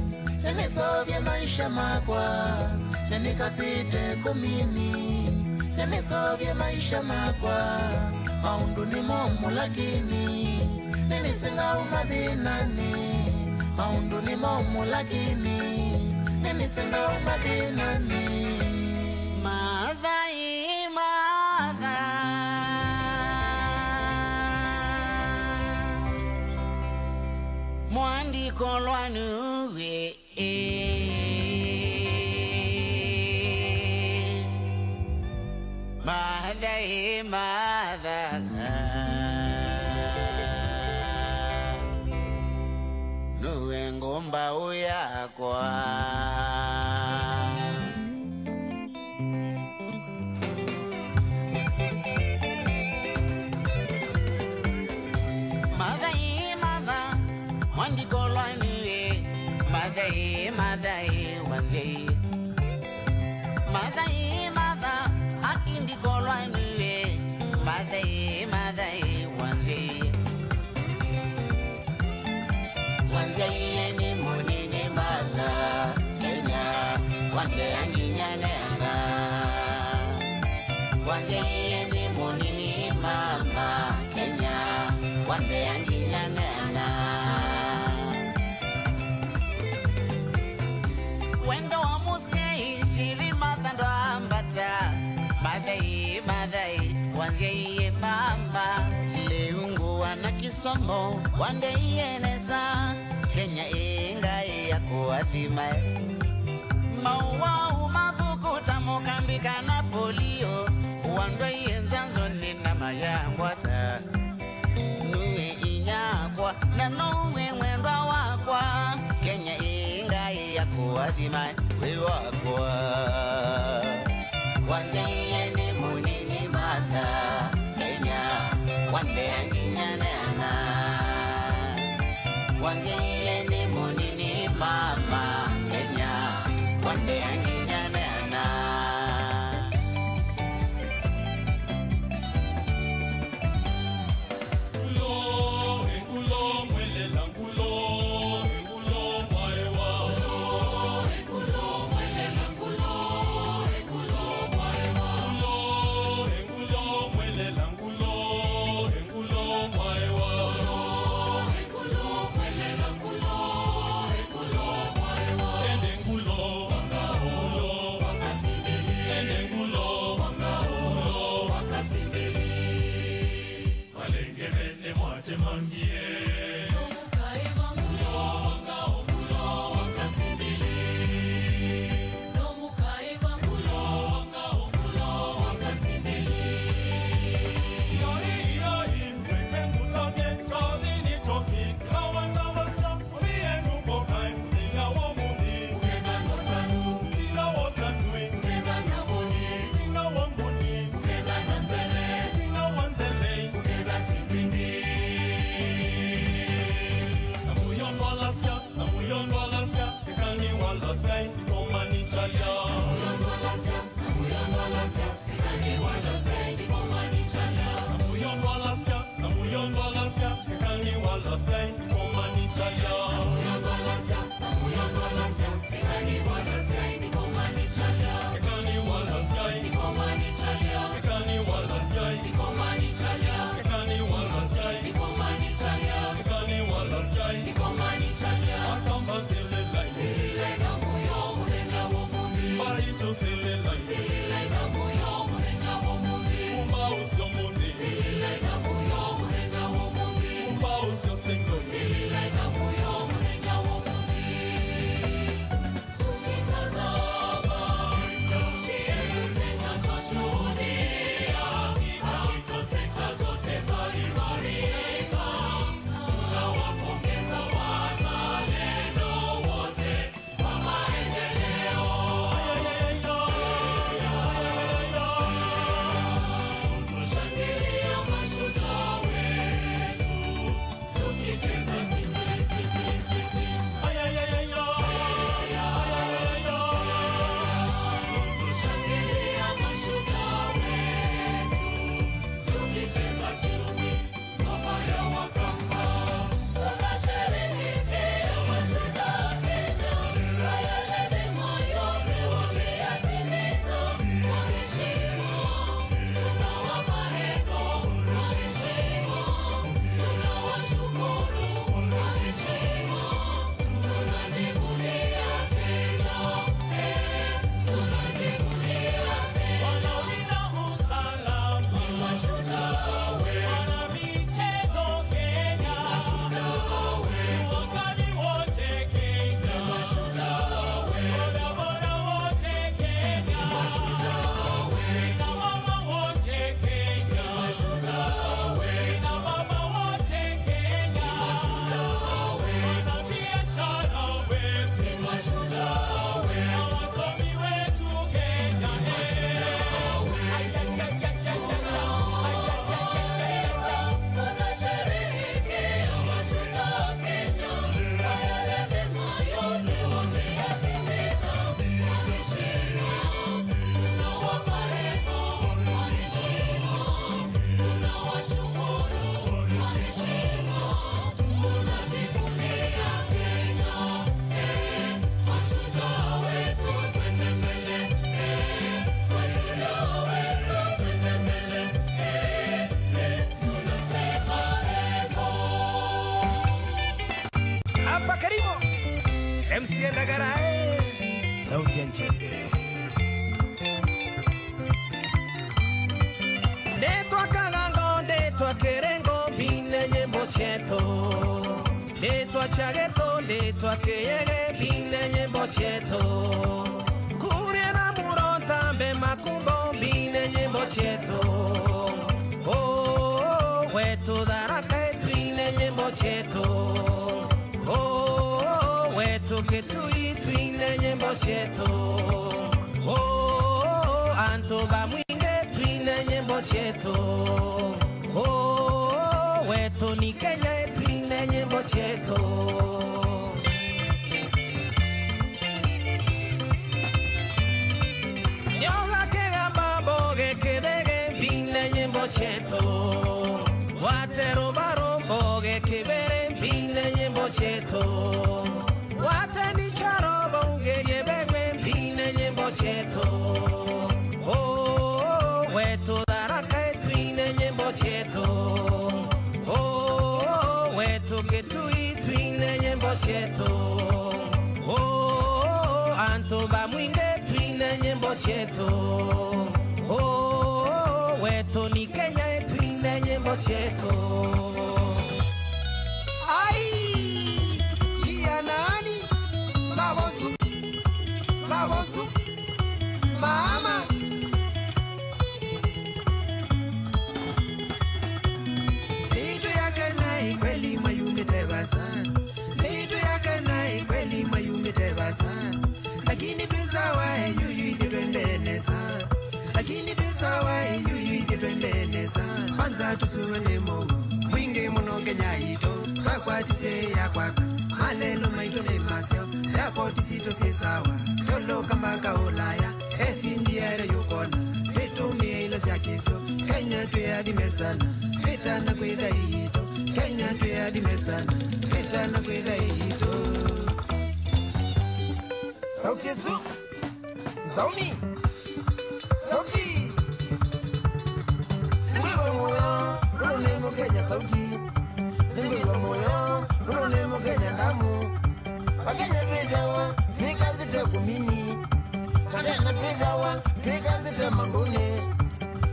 nenisovye maisha makwa nenikasite komini nenisovye maisha makwa maundu ni momu lakini nenisinga umadhinani maundu ni momu lakini nenisinga umadhinani Madhai madha mwandiko lwanuwe madha madha nuwe ngomba uyakwa. Kisomo wande iyenesa Kenya inga ya kuadhima maua umadhukuta mukambika na polio wando ienzanzo nina mayangwata nuwe inyakwa na nuwe mwendwa wakwa Kenya inga ya kuadhima we wakwa wanze iyene munini mata Kenya wande Wanze munini mama Kenya wande anginyana. Ngulo engulo mwelela ngulo engulo mwaewa engulo mwelela ngulo engulo mwaewa ngulo engulo mwelela Ndagara sauti ya Nchembe. Ndetwa Kagango, ndetwa Kerengo, bine nyimbo chetu. Ndetwa Chageto, ndetwa Keyege, bine nyimbo chetu. Kuria na Muronta, mbe Makumbo, bine nyimbo chetu. Oh, wetu Tharaka twine nyimbo chetu. Oh, wetu Kitui twine nyimbo chetu. Oh, antu ba mwinge twine nyimbo chetu. Oh, wetu ni Kenya twine nyimbo chetu. Nyoga kegamba mboge kebege bine nyimbo chetu. Watero baro mboge kebere bine nyimbo chetu. Wateni charo bonge yebegwe bine nyimbo chetu. Oh, wetu Tharaka twine nyimbo chetu. Oh, wetu Kitui twine nyimbo chetu. Oh, antu ba mwinge twine nyimbo chetu. Oh, wetu ni Kenya twine nyimbo chetu. Ai, kia nani? Mabosu, mabosu, mama. Nito yake na kweli mayume tebasa. Nito yake na kweli mayume tebasa. Lakini tusawa yuyu itwendeleza. Lakini tusawa yuyu itwendeleza. Kwanza tusuwe mo mwingi muno Kenya ito bakwatise ya kwaka malelo maito ne masyo ya tisito sisawa yolo kama kaulaya esindiere yukona litumie ila syakiso Kenya tuyadimesana litana kwitha ito Kenya tuyadimesana litana kwitha ito. Sauti zu Zaumi Sauti Ningwe moyo rune mo Kenya sauti Ningwe moyo rune mo Kenya ndamu Wakenya twejawa twikazite kumini Katena twejawa twikazite manguni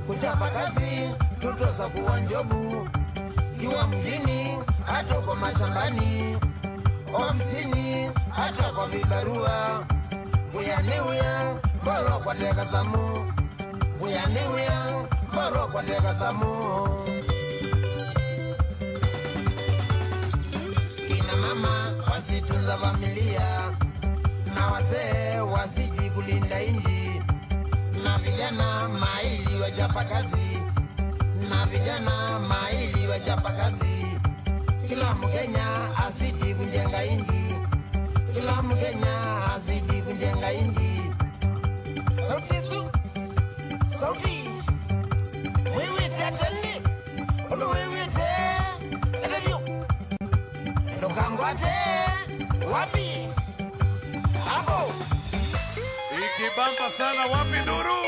Kuchapa kazi tutosa kuwa njobu Kiwa mjini hata kwa mashambani Ofisini hata kwa vibarua Uyaniuya boro kwa teka samu Uyaniuya boro kwa teka samu. Kina mama wasitunza familia na wazee wasiji kulinda inji na vijana maili wachapa kazi na vijana maili wachapa kazi. Kila Mkenya azidi kujenga inji. Kila Mkenya azidi kujenga inji. Sauti su sauti wewe tatani ulu wewe te review ndokangwate wapi hapo Ikibamba sana wapi nduru.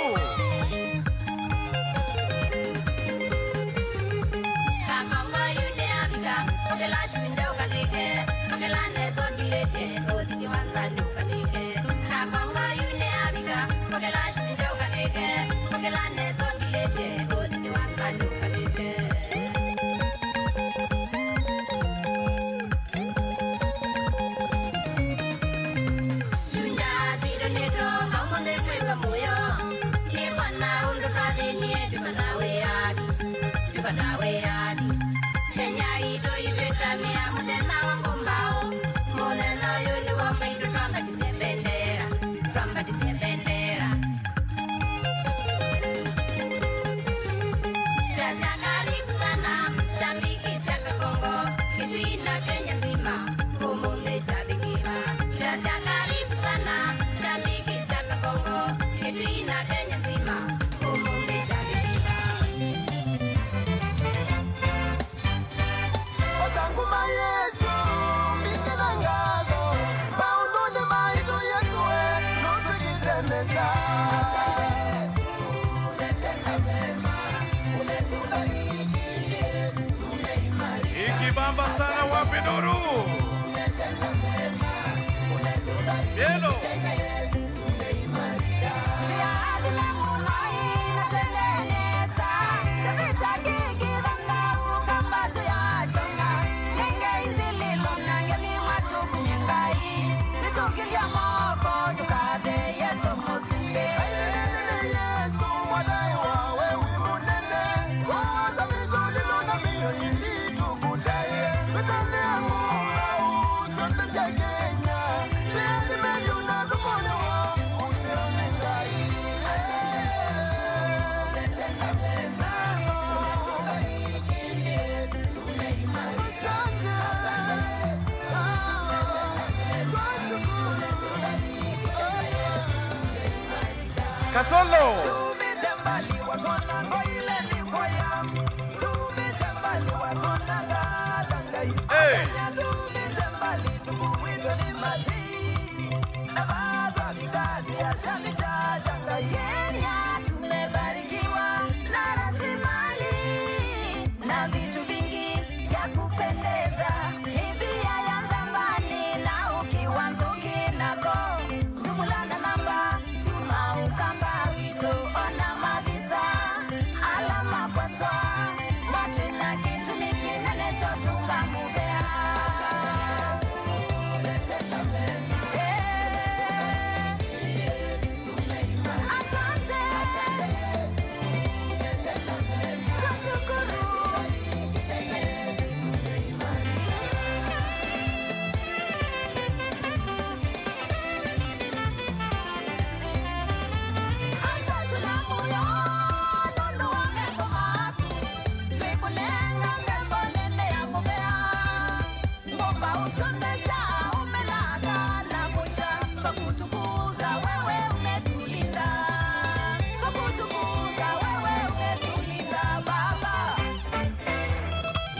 Ikibamba sana wapi nduru. Yelo. Kasolo. Hey. Kenya tumebarikiwa na rasilimali na vitu vingi vya kupendeza. Ibia ya zamani na ukiwa nzuki nako zumulana namba chuma ukamba wito ona mavisa alama kwasa watu na kitu mikinene chotunga mubea.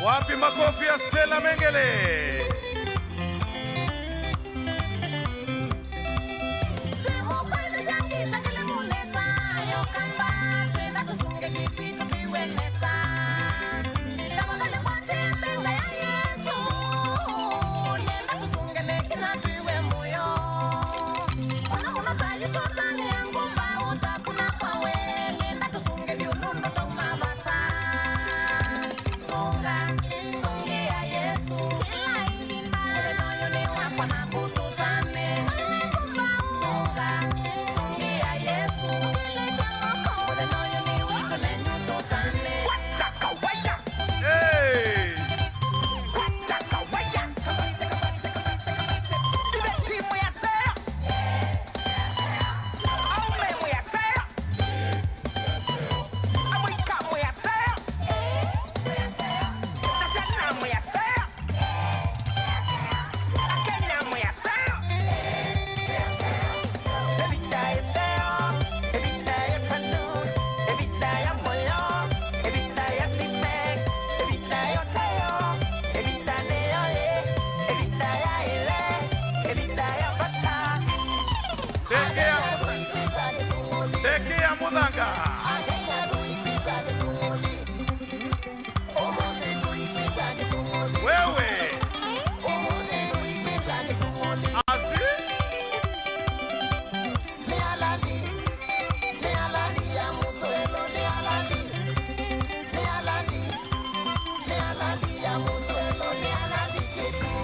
Wapi makofi ya Stella Mengele? Tekea Mudhanga. Wewe. Asi.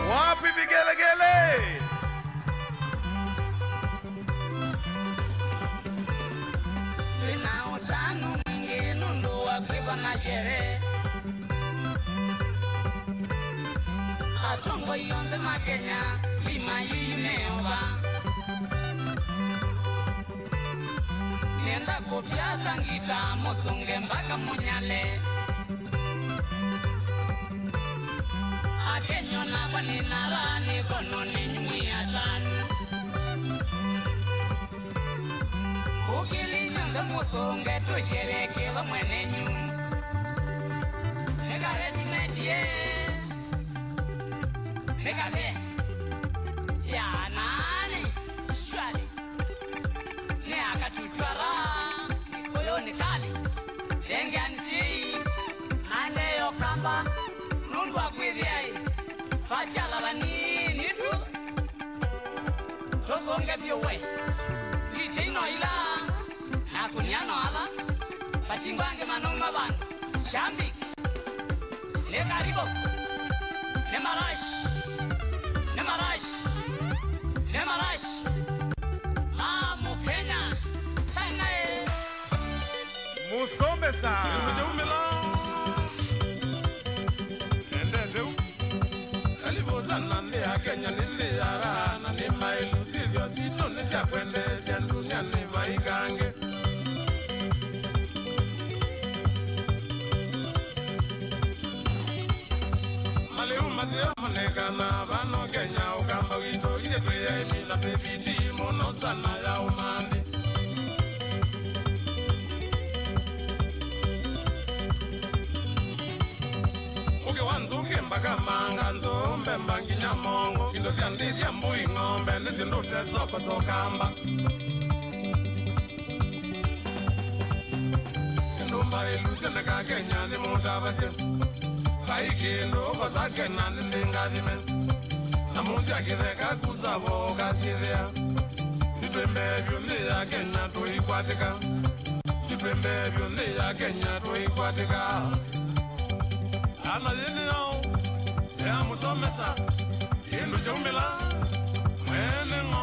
Wapi vigelegele? Na atongo yonze makenya sima yimeoba nenda kopyaza ngita musunge mpaka munyale akenyona kwaninarani kono ninyumwiatani ukilinyonze musunge tushereke vamwenenyu. Nigga, ya nani shwari ne akatutwara koloni kali lengansi ande yokamba nundu akwithiai vachala vanini tu tosonge. Vyowe Litino ila Na kunyano ala Pachingwange manuma bandu Shambik Ne karibo Ne marash Ne marash Ne marash Mamu Kenya Sangae Musomesa Endezeu Alivozana ni ya Kenya nili ya na ni mailu sivyo sito nisya kuendesya dunia ni vaikange Maliuma siya manekana vano Kenya ukamba wito ile tuya imina peviti mono sana ya umani Uke mbaga manga nzombe mbangi nyamongo Indo siandithia mbui ng'ombe nisindute soko sokamba Sindumba ilusioneka Kenya ni mutavasye Kai kindu kosa Kenya ni ndingathime Na muzi akitheka kusavo kasithia Itwembe vyuthi ya Kenya tuikwatika Itwembe vyuthi ya Kenya tuikwatika Ana yini yao ya musomesa indu chaumila mwene ngo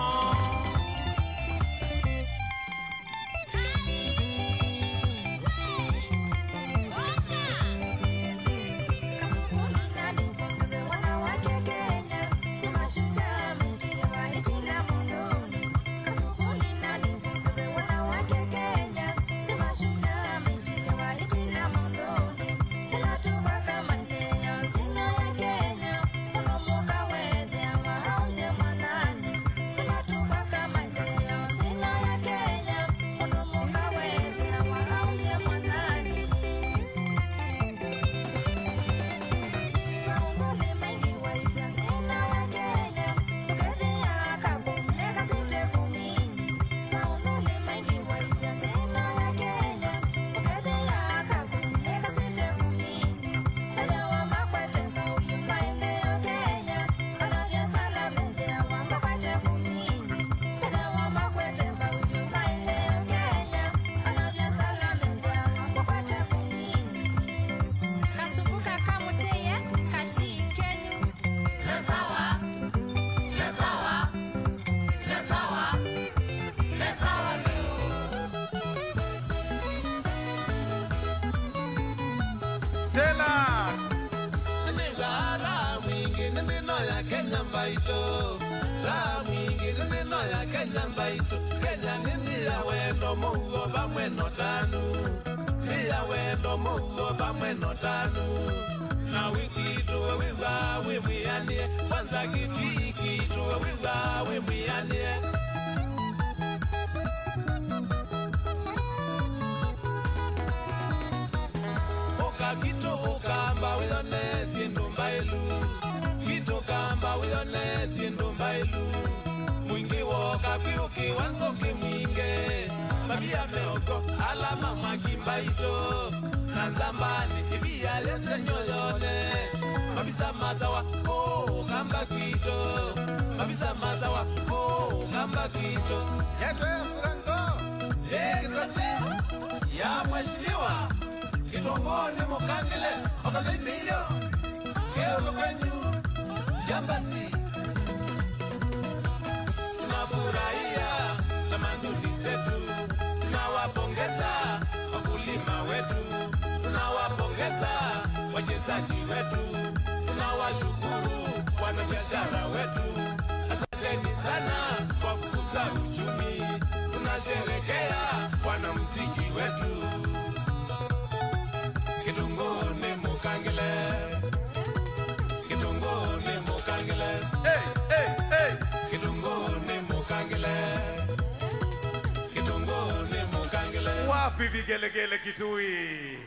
Wapi vigelegele Kitui?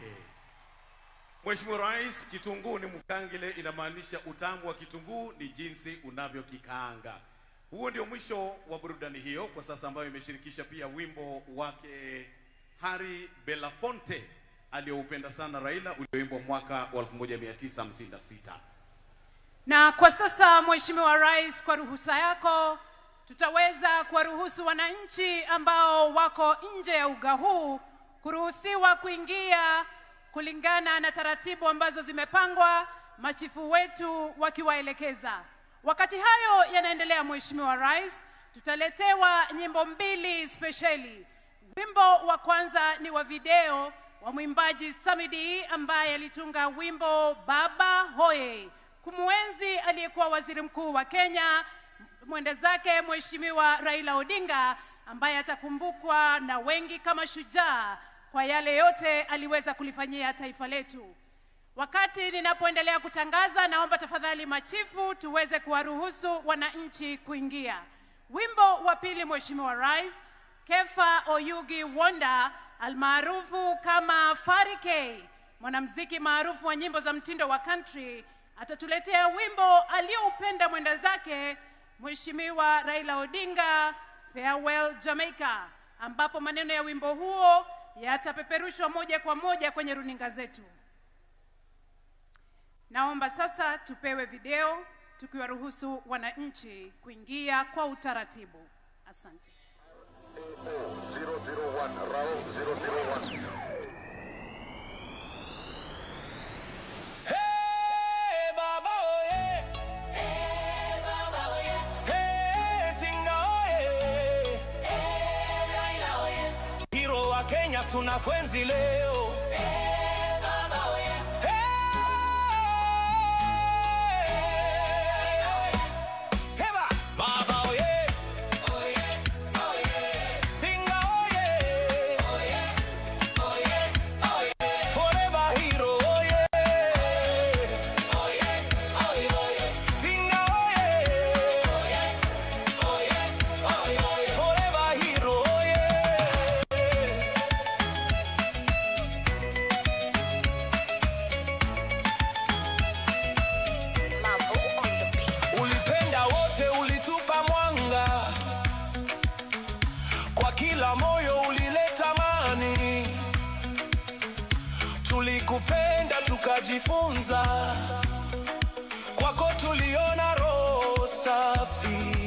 Mheshimiwa Rais, kitunguu ni mukangile inamaanisha utamu wa kitunguu ni jinsi unavyokikaanga. Huo ndio mwisho wa burudani hiyo kwa sasa, ambayo imeshirikisha pia wimbo wake Harry Belafonte aliyoupenda sana Raila, ulioimbwa mwaka wa 1956. Na kwa sasa Mheshimiwa Rais, kwa ruhusa yako tutaweza kuwaruhusu wananchi ambao wako nje ya uga huu kuruhusiwa kuingia kulingana na taratibu ambazo zimepangwa, machifu wetu wakiwaelekeza. Wakati hayo yanaendelea, Mheshimiwa Rais, tutaletewa nyimbo mbili spesheli. Wimbo wa kwanza ni wa video wa mwimbaji Samidi ambaye alitunga wimbo Baba Hoye kumuenzi aliyekuwa waziri mkuu wa Kenya, mwende zake Mheshimiwa Raila Odinga, ambaye atakumbukwa na wengi kama shujaa kwa yale yote aliweza kulifanyia taifa letu. Wakati ninapoendelea kutangaza, naomba tafadhali machifu tuweze kuwaruhusu wananchi kuingia. Wimbo wa pili, Mheshimiwa Rais, Kefa Oyugi Wonder almaarufu kama Fari K, mwanamuziki maarufu wa nyimbo za mtindo wa country, atatuletea wimbo alioupenda mwenda zake Mheshimiwa Raila Odinga, Farewell Jamaica, ambapo maneno ya wimbo huo yatapeperushwa moja kwa moja kwenye runinga zetu. Naomba sasa tupewe video tukiwaruhusu wananchi kuingia kwa utaratibu. Asante. 001 Rao 001. Hey Baba oye. Hey Baba oye. Hey Tinga oye. Hey Raila oye. Hero wa Kenya tunakwenzi leo. Hey Baba oye. Hey Raila oye. Hey Baba oye. Oye oye. Tinga oye. Oye oye oye. Forever hero oye. Oye oye oye. Tinga oye. Oye oye oye. Forever hero oye. Ulipenda wote, ulitupa mwanga, kwa kila moyo ulileta amani. Tulikupenda tukajifunza, kwako tuliona roho safi.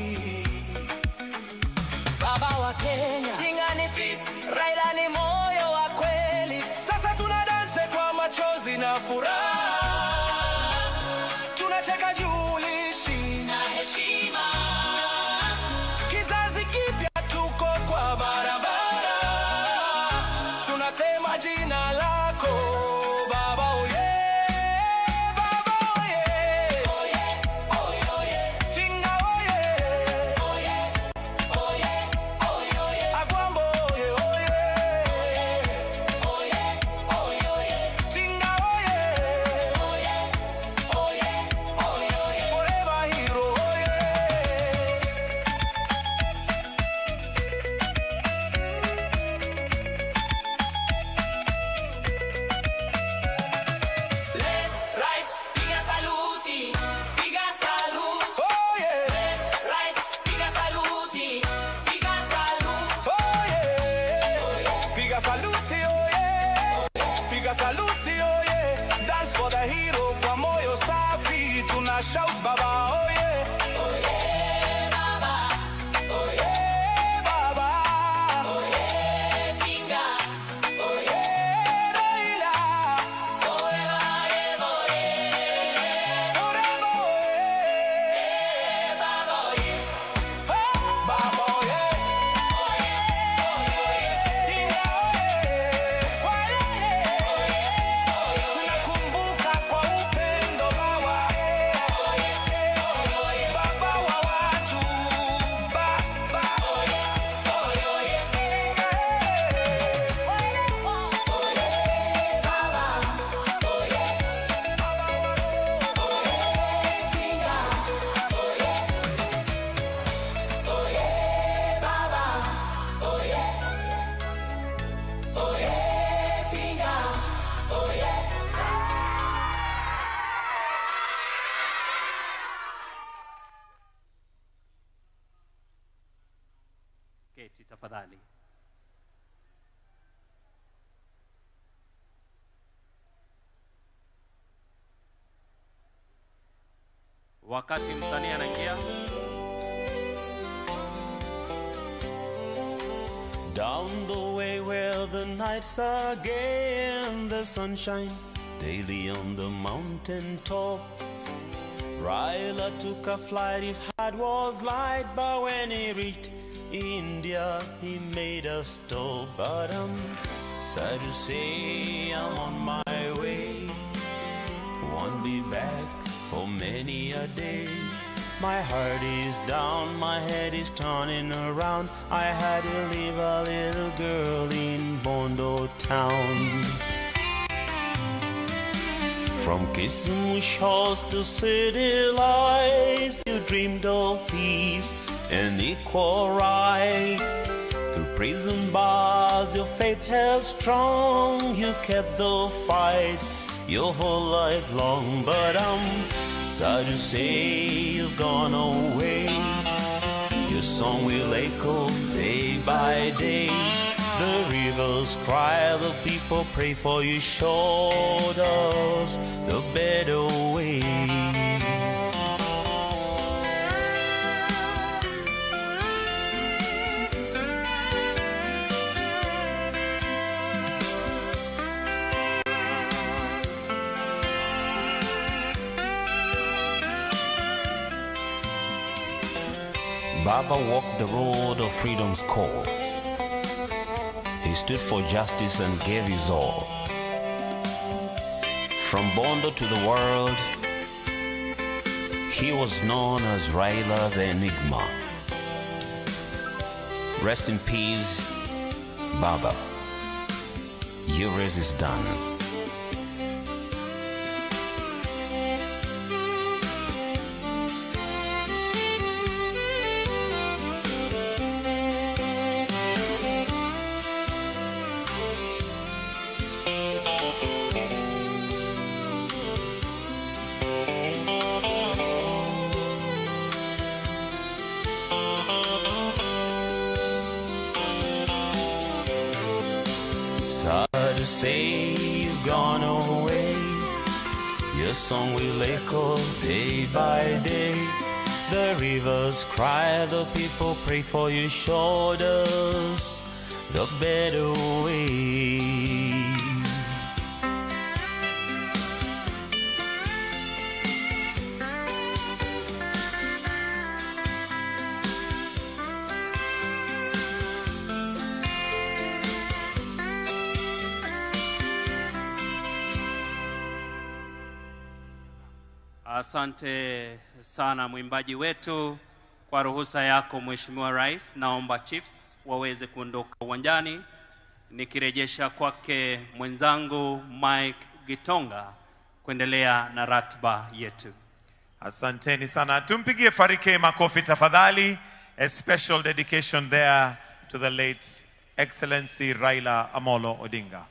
Baba wa Kenya, Tinga ni peace, Raila ni moyo wa kweli. Sasa tuna dance kwa machozi na furaha, tunacheka juu ulishi na heshima. Kizazi kipya tuko kwa barabara, tunasema jina lako Baba oye, Baba oye. Oye, oye, oye. Tinga oye. Oye, oye, oye, oye. Agwambo oye, oye. Oye, oye, oye. Tinga oye. Oye, oye, oye, oye. Forever hero oye. Left, right, piga saluti, piga saluti. Oh yeah. Left, right, piga saluti, piga saluti. Oh yeah. Piga saluti, oh yeah. Piga saluti, oh yeah. Dance for the hero kwa moyo safi, tuna shout baba oh yeah. Oh yeah, baba. Oh yeah, baba. Oh yeah, Tinga. Oh yeah, Raila. Forever, ever, yeah. Forever, yeah. Baba, yeah. Baba, yeah. Tinga, yeah. Tunakumbuka kwa upendo baba. Baba wa watu. Baba. Keti tafadhali. Wakati msanii anaingia, Down the way where the nights are gay and the sun shines daily on the mountain top. Raila took a flight, his heart was light, but when he reached India, he made a stop. But I'm sad to say I'm on my way, won't be back for many a day. My heart is down, my head is turning around. I had to leave a little girl in Bondo town. From Kisumu shores to city lights, you dreamed of peace and equal rights. Through prison bars, your faith held strong. You kept the fight your whole life long. But I'm sad to say you've gone away. Your song will echo day by day. The rivers cry, the people pray for you. Showed us the better way. Baba walked the road of freedom's call. He stood for justice and gave his all. From Bondo to the world, he was known as Raila the Enigma. Rest in peace, Baba. Your race is done. Sad to say you've gone away. Your song will echo day by day. The rivers cry, the people pray for you. Showed us the better way. Asante sana mwimbaji wetu. Kwa ruhusa yako Mheshimiwa Rais, naomba chiefs waweze kuondoka uwanjani, nikirejesha kwake mwenzangu Mike Gitonga kuendelea na ratiba yetu. Asanteni sana. Tumpigie Farike makofi tafadhali. A special dedication there to the late Excellency Raila Amolo Odinga.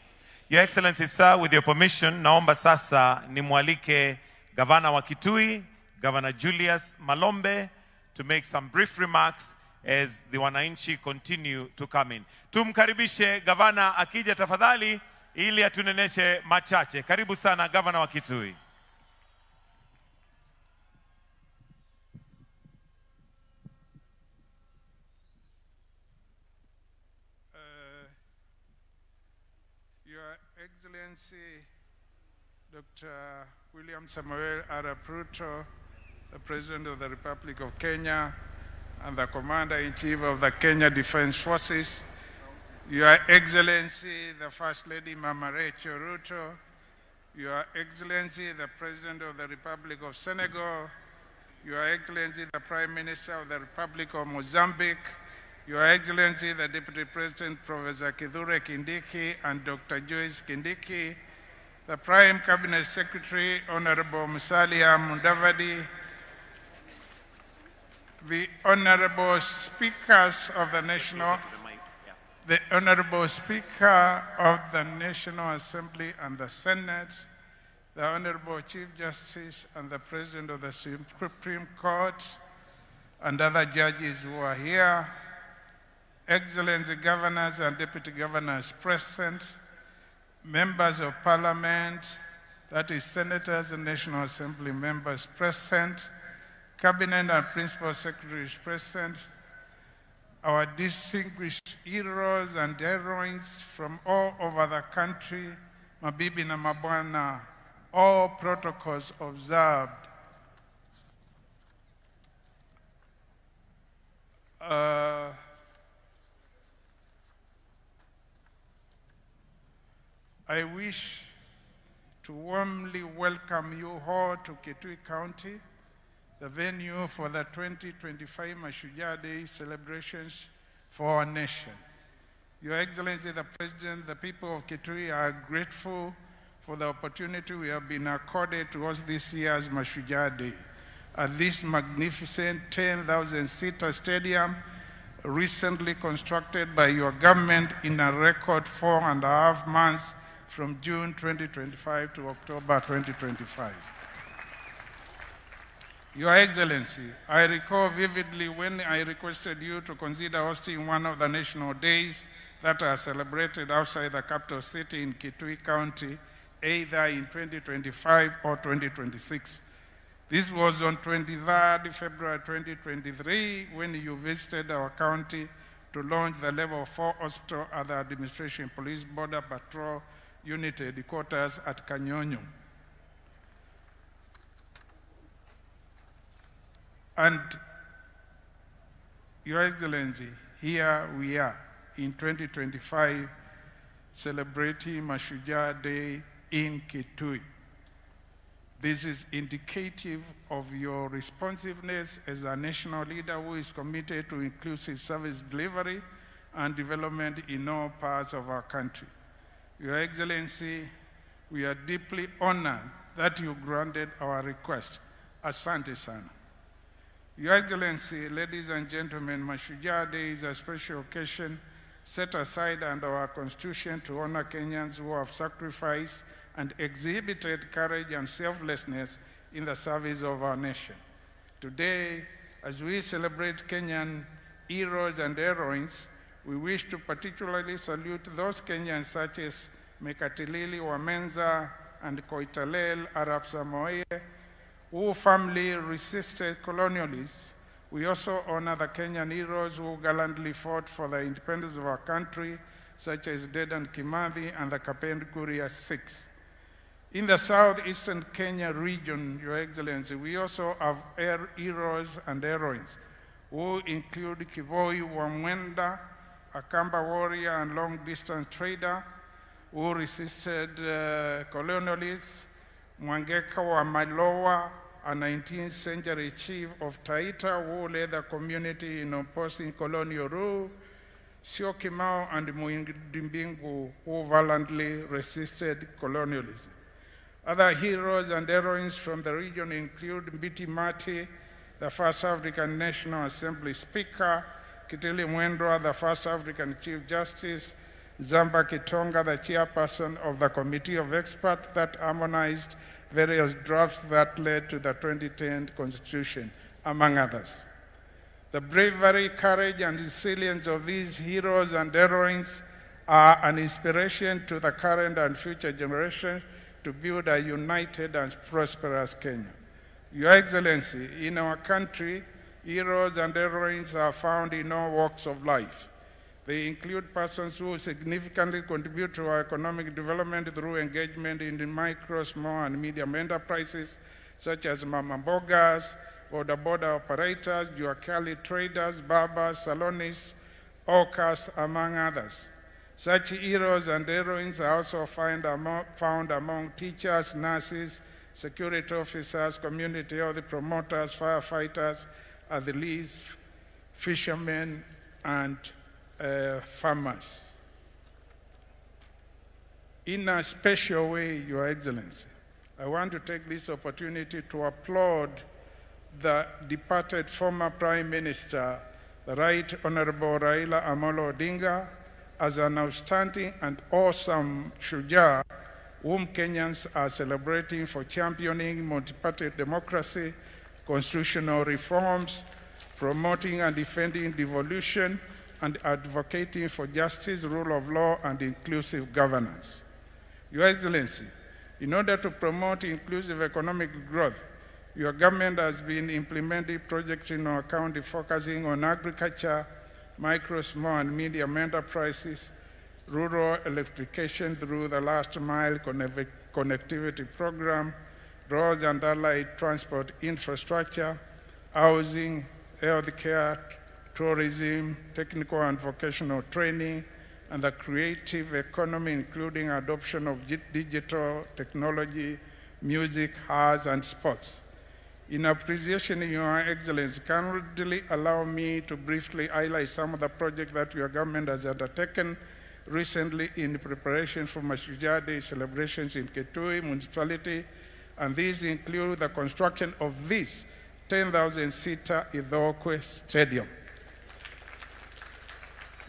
Your Excellency sir, with your permission, naomba sasa nimwalike Gavana wa Kitui, Governor Julius Malombe, to make some brief remarks as the wananchi continue to come in. Tumkaribishe Gavana akija tafadhali ili atuneneshe machache. Karibu sana Gavana wa Kitui. Your Excellency, Dr. William Samoei Arap Ruto, the President of the Republic of Kenya and the Commander-in-Chief of the Kenya Defense Forces, Your Excellency, the First Lady Mama Rachel Ruto, Your Excellency, the President of the Republic of Senegal, Your Excellency, the Prime Minister of the Republic of Mozambique, Your Excellency, the Deputy President, Professor Kithure Kindiki and Dr. Joyce Kindiki, the Prime Cabinet Secretary, Honorable Musalia Mudavadi, the Honorable Speakers of the National, the Honorable Speaker of the National Assembly and the Senate, the Honorable Chief Justice and the President of the Supreme Court, and other judges who are here, Excellency Governors and Deputy Governors present, members of Parliament, that is Senators and National Assembly members present, Cabinet and Principal Secretaries present, our distinguished heroes and heroines from all over the country, mabibi na mabwana, all protocols observed. I wish to warmly welcome you all to Kitui County, the venue for the 2025 Mashujaa Day celebrations for our nation. Your Excellency, the President, the people of Kitui are grateful for the opportunity we have been accorded to host this year's Mashujaa Day at this magnificent 10,000-seater stadium recently constructed by your government in a record 4.5 months from June 2025 to October 2025. Your Excellency, I recall vividly when I requested you to consider hosting one of the national days that are celebrated outside the capital city in Kitui County, either in 2025 or 2026. This was on 23rd February 2023 when you visited our county to launch the Level 4 Hospital at the Administration Police Border Patrol Unit headquarters at Kanyonyo. And Your Excellency, here we are in 2025 celebrating Mashujaa Day in Kitui. This is indicative of your responsiveness as a national leader who is committed to inclusive service delivery and development in all parts of our country. Your Excellency, we are deeply honored that you granted our request. Asante sana. Your Excellency, ladies and gentlemen, Mashujaa Day is a special occasion set aside under our Constitution to honor Kenyans who have sacrificed and exhibited courage and selflessness in the service of our nation. Today, as we celebrate Kenyan heroes and heroines, we wish to particularly salute those Kenyans such as Mekatilili Wamenza and Koitalel Arap Samoei, who firmly resisted colonialists. We also honor the Kenyan heroes who gallantly fought for the independence of our country, such as Dedan Kimathi and the Kapenguria Six. In the southeastern Kenya region, Your Excellency, we also have heroes and heroines who include Kivoi Wamwenda, a Kamba warrior and long-distance trader who resisted colonialists, Mwangeka wa Malowa, a 19th century chief of Taita who led the community in opposing colonial rule, Syokimau and Muindi who valiantly resisted colonialism. Other heroes and heroines from the region include Mbiti Mati, the first African National Assembly Speaker, Kitili Mwendwa, the first African Chief Justice, Zamba Kitonga, the chairperson of the Committee of Experts that harmonized various drafts that led to the 2010 Constitution, among others. The bravery, courage, and resilience of these heroes and heroines are an inspiration to the current and future generations to build a united and prosperous Kenya. Your Excellency, in our country, heroes and heroines are found in all walks of life. They include persons who significantly contribute to our economic development through engagement in the micro, small, and medium enterprises, such as mama mbogas, border border operators, Juakali traders, barbers, salonists, hawkers, among others. Such heroes and heroines are also found among teachers, nurses, security officers, community health promoters, firefighters, athletes, fishermen, and farmers. In a special way, Your Excellency, I want to take this opportunity to applaud the departed former Prime Minister, the Right Honorable Raila Amolo Odinga, as an outstanding and awesome Shujaa whom Kenyans are celebrating for championing multi-party democracy, constitutional reforms, promoting and defending devolution, and advocating for justice, rule of law, and inclusive governance. Your Excellency, in order to promote inclusive economic growth, your government has been implementing projects in our county focusing on agriculture, micro, small, and medium enterprises, rural electrification through the last mile connectivity program, roads and allied transport infrastructure, housing, healthcare, tourism, technical and vocational training, and the creative economy, including adoption of digital technology, music, arts, and sports. In appreciation, Your Excellency, kindly allow me to briefly highlight some of the projects that your government has undertaken recently in preparation for Mashujaa Day celebrations in Kitui Municipality, and these include the construction of this 10,000-seater Ithookwe Stadium,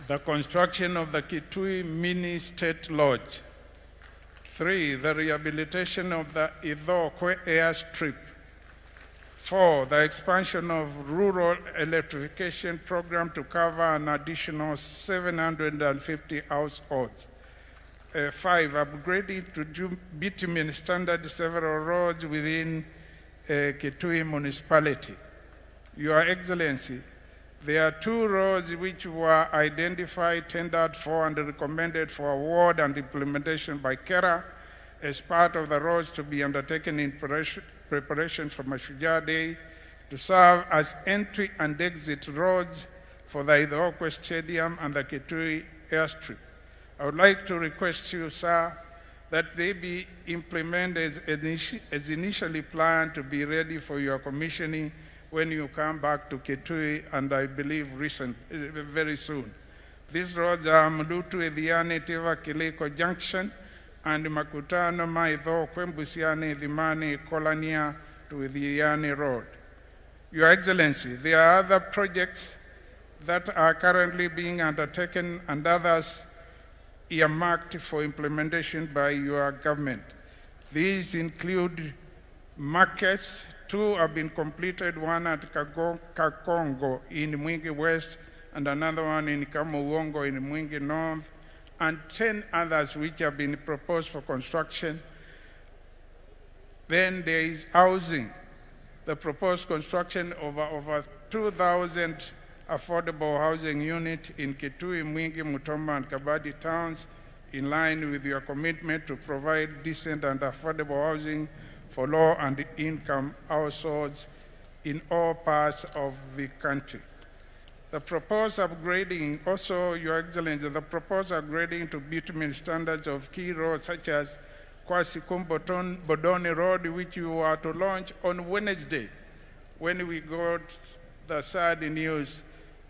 the construction of the Kitui Mini State Lodge, 3, the rehabilitation of the Ithookwe Airstrip, 4, the expansion of rural electrification program to cover an additional 750 households, 5, upgrading to bitumen standard several roads within Kitui Municipality. Your Excellency, there are 2 roads which were identified, tendered for, and recommended for award and implementation by KERA as part of the roads to be undertaken in preparation for Mashujaa Day to serve as entry and exit roads for the Ithookwe Stadium and the Kitui Airstrip. I would like to request you, sir, that they be implemented as initially planned to be ready for your commissioning when you come back to Kitui, and I believe very soon. These roads are Mlutu, Ethiani, Tiva, Kiliko Junction, and Makutano, Maithookwe, Mbusiani, Dhimani, Kolania to Ethiani Road. Your Excellency, there are other projects that are currently being undertaken and others earmarked for implementation by your government. These include markets. 2 have been completed, one at Kakongo in Mwingi West and another one in Kamuwongo in Mwingi North, and 10 others which have been proposed for construction. Then there is housing, the proposed construction of over 2,000 affordable housing units in Kitui, Mwingi, Mutomo, and Kabadi towns, in line with your commitment to provide decent and affordable housing for low and income households in all parts of the country. The proposed upgrading, also, Your Excellency, the proposed upgrading to bitumen standards of key roads such as Kwasikum Bodoni Road, which you are to launch on Wednesday, when we got the sad news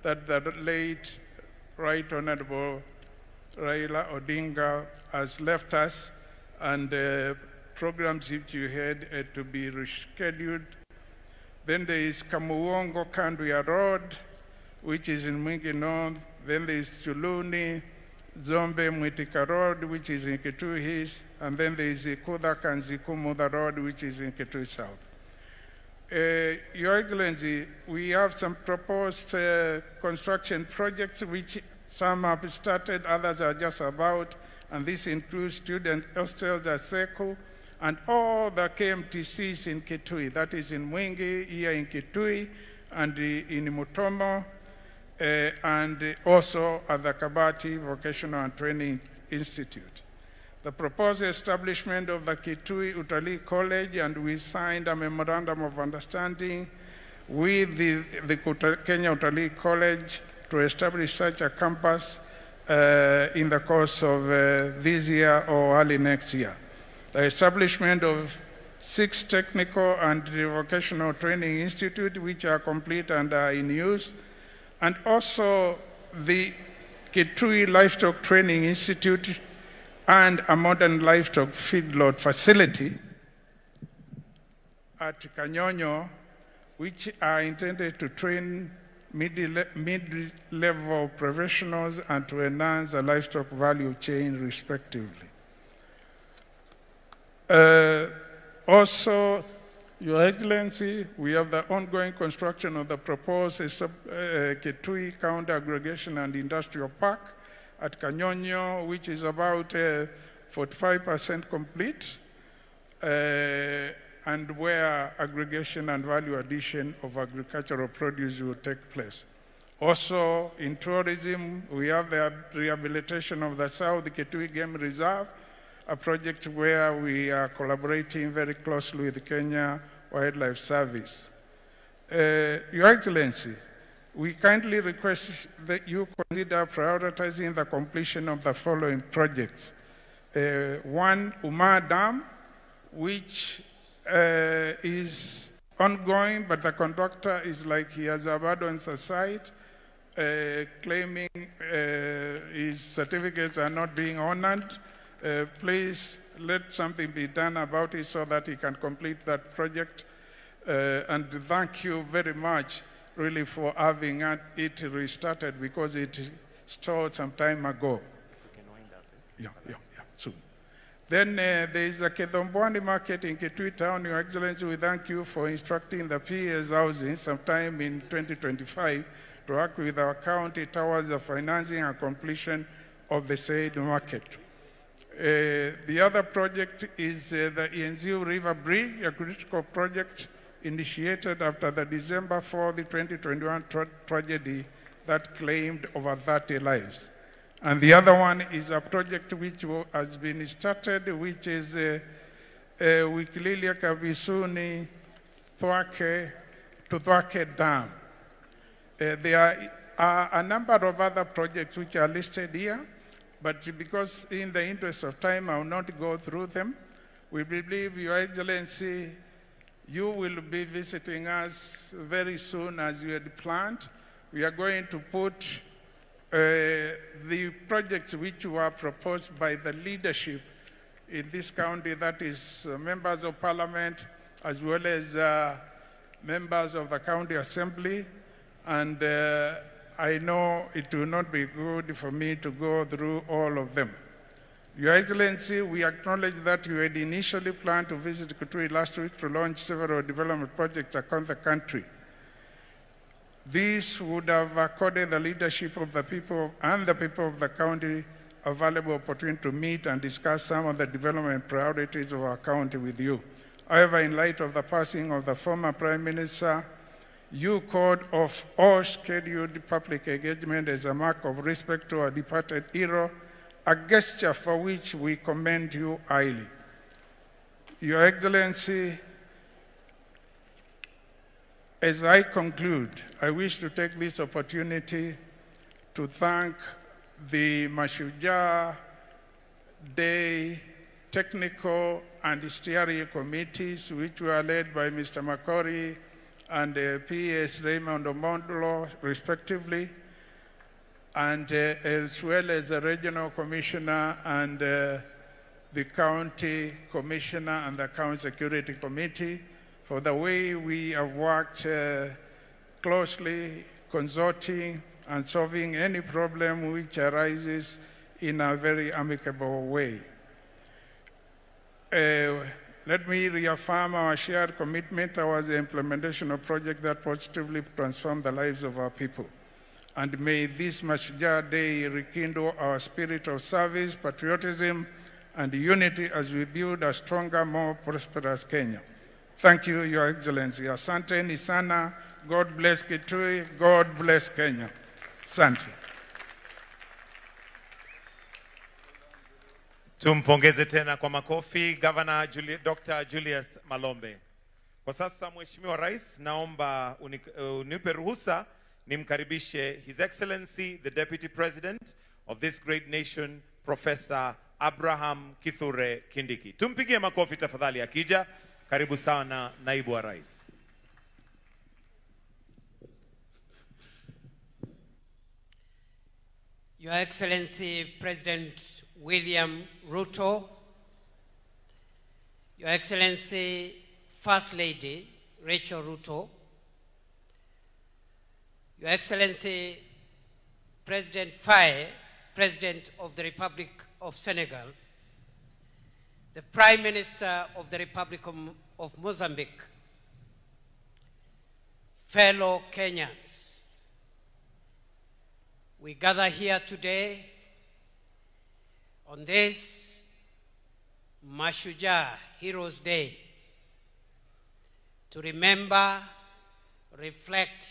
that the late Right Honorable Raila Odinga has left us, and programs which you had to be rescheduled. Then there is Kamuwongo Kandwia Road, which is in Mwingi North. Then there is Chuluni Zombe Mwitika Road, which is in Kitui East. And then there is Ikudha Kanzikumudha Road, which is in Kitui South. Your Excellency, we have some proposed construction projects, which some have started, others are just about, and this includes student hostels at Seku and all the KMTCs in Kitui, that is in Mwingi, here in Kitui, and in Mutomo, and also at the Kabati Vocational and Training Institute. The proposed establishment of the Kitui Utalii College, and we signed a memorandum of understanding with the Kenya Utalii College to establish such a campus in the course of this year or early next year. The establishment of 6 technical and vocational training institutes, which are complete and are in use, and also the Kitui Livestock Training Institute and a modern livestock feedlot facility at Kanyonyo, which are intended to train mid-level professionals and to enhance the livestock value chain, respectively. Also, Your Excellency, we have the ongoing construction of the proposed Kitui County Aggregation and Industrial Park at Kanyonyo, which is about 45% complete, and where aggregation and value addition of agricultural produce will take place. Also, in tourism, we have the rehabilitation of the South Kitui Game Reserve, a project where we are collaborating very closely with the Kenya Wildlife Service. Your Excellency, we kindly request that you consider prioritizing the completion of the following projects. One, Uma Dam, which is ongoing, but the contractor is like he has abandoned the site, claiming his certificates are not being honored. Please let something be done about it so that he can complete that project. And thank you very much, really, for having it restarted, because it stalled some time ago. If we can wind up. Yeah, soon. Then there is a Kethombwani market in Kitui Town. Your Excellency, we thank you for instructing the PS Housing sometime in 2025 to work with our county towards the financing and completion of the said market. The other project is the Enziu River Bridge, a critical project initiated after the December 4, 2021 tragedy that claimed over 30 lives. And the other one is a project which has been started, which is Wikililia Kabisuni Thwake to Thwake Dam. There are a number of other projects which are listed here, but because in the interest of time, I will not go through them. We believe, Your Excellency, you will be visiting us very soon as you had planned. We are going to put the projects which were proposed by the leadership in this county, that is members of parliament, as well as members of the county assembly. And I know it will not be good for me to go through all of them. Your Excellency, we acknowledge that you had initially planned to visit Kitui last week to launch several development projects across the country. This would have accorded the leadership of the people and the people of the county a valuable opportunity to meet and discuss some of the development priorities of our county with you. However, in light of the passing of the former Prime Minister, you called off all scheduled public engagement as a mark of respect to our departed hero, a gesture for which we commend you highly. Your Excellency, as I conclude, I wish to take this opportunity to thank the Mashujaa Day Technical and Steering Committees, which were led by Mr. Makori and P.S. Raymond Omondolo, respectively, and as well as the Regional Commissioner and the County Commissioner and the County Security Committee for the way we have worked closely, consulting and solving any problem which arises in a very amicable way. Let me reaffirm our shared commitment towards the implementation of projects that positively transform the lives of our people. And may this Mashujaa Day rekindle our spirit of service, patriotism, and unity as we build a stronger, more prosperous Kenya. Thank you, Your Excellency. Asante ni sana. God bless Kitui. God bless Kenya. Asante. Tumpongeze tena kwa makofi Governor Dr. Julius Malombe. Kwa sasa, Mheshimiwa Rais, naomba unipe ruhusa nimkaribishe His Excellency, the Deputy President of this great nation, Professor Abraham Kithure Kindiki. Tumpigie makofi tafadhali akija. Karibu sana Naibu wa Rais. Your Excellency, President William Ruto, Your Excellency, First Lady Rachel Ruto, Your Excellency, President Faye, President of the Republic of Senegal, the Prime Minister of the Republic of Mozambique, fellow Kenyans, we gather here today on this Mashujaa Heroes Day to remember, reflect,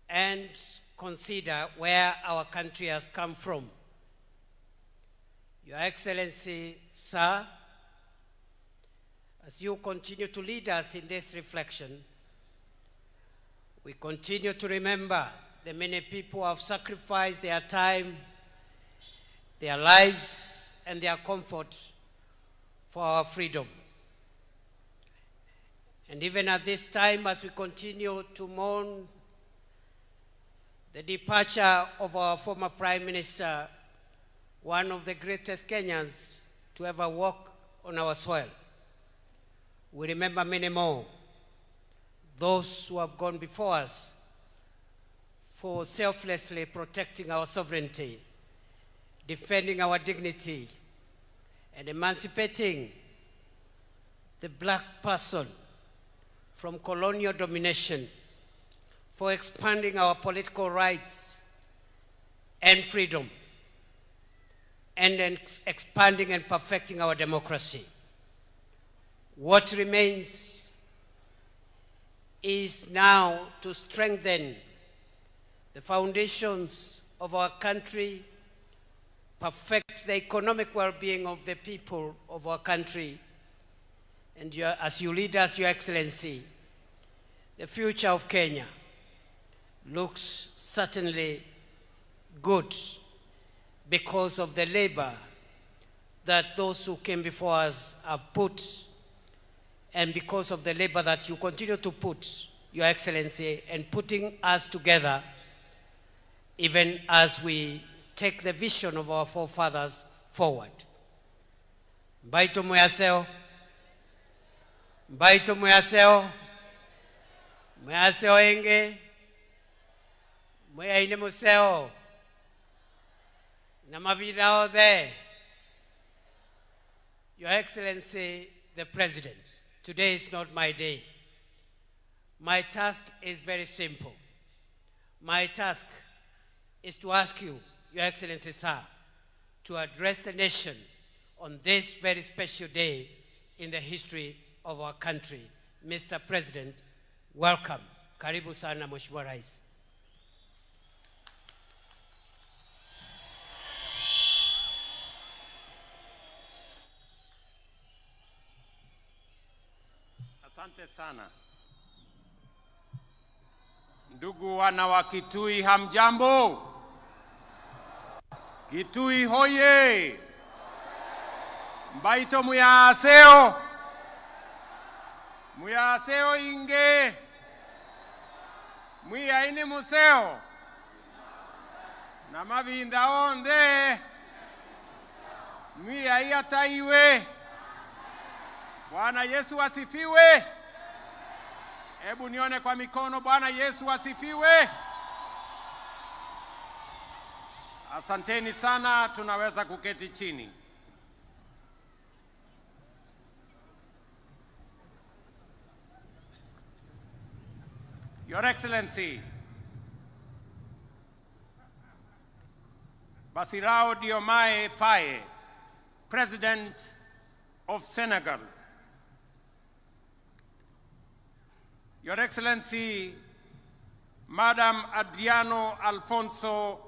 and consider where our country has come from. Your Excellency, sir, as you continue to lead us in this reflection, we continue to remember the many people who have sacrificed their time, their lives, and their comfort for our freedom. And even at this time, as we continue to mourn the departure of our former Prime Minister, one of the greatest Kenyans to ever walk on our soil, we remember many more, those who have gone before us for selflessly protecting our sovereignty, defending our dignity, and emancipating the black person from colonial domination, for expanding our political rights and freedom, and expanding and perfecting our democracy. What remains is now to strengthen the foundations of our country, perfect the economic well-being of the people of our country, and as you lead us, Your Excellency, the future of Kenya looks certainly good because of the labor that those who came before us have put, and because of the labor that you continue to put, Your Excellency, and putting us together even as we take the vision of our forefathers forward. Mbaito mwaseo. Mbaito mwaseo. Mwaseo enge. Mwaine museo. Na mavinda othe. Your Excellency, the President, today is not my day. My task is very simple. My task is to ask you, Your Excellency, sir, to address the nation on this very special day in the history of our country. Mr. President, welcome. Karibu sana, Mheshimiwa Rais. Asante sana. Ndugu wana wa Kitui, hamjambo? Kitui hoye! Mbaito muyaseo! Muyaseo inge! Mwiyaini museo! Na mavinda onde! Mwiyai ataiwe! Bwana Yesu asifiwe! Hebu nione kwa mikono, Bwana Yesu asifiwe! Asanteni sana, tunaweza kuketi chini. Your Excellency, Bassirou Diomaye Faye, President of Senegal. Your Excellency, Madam Adriano Alfonso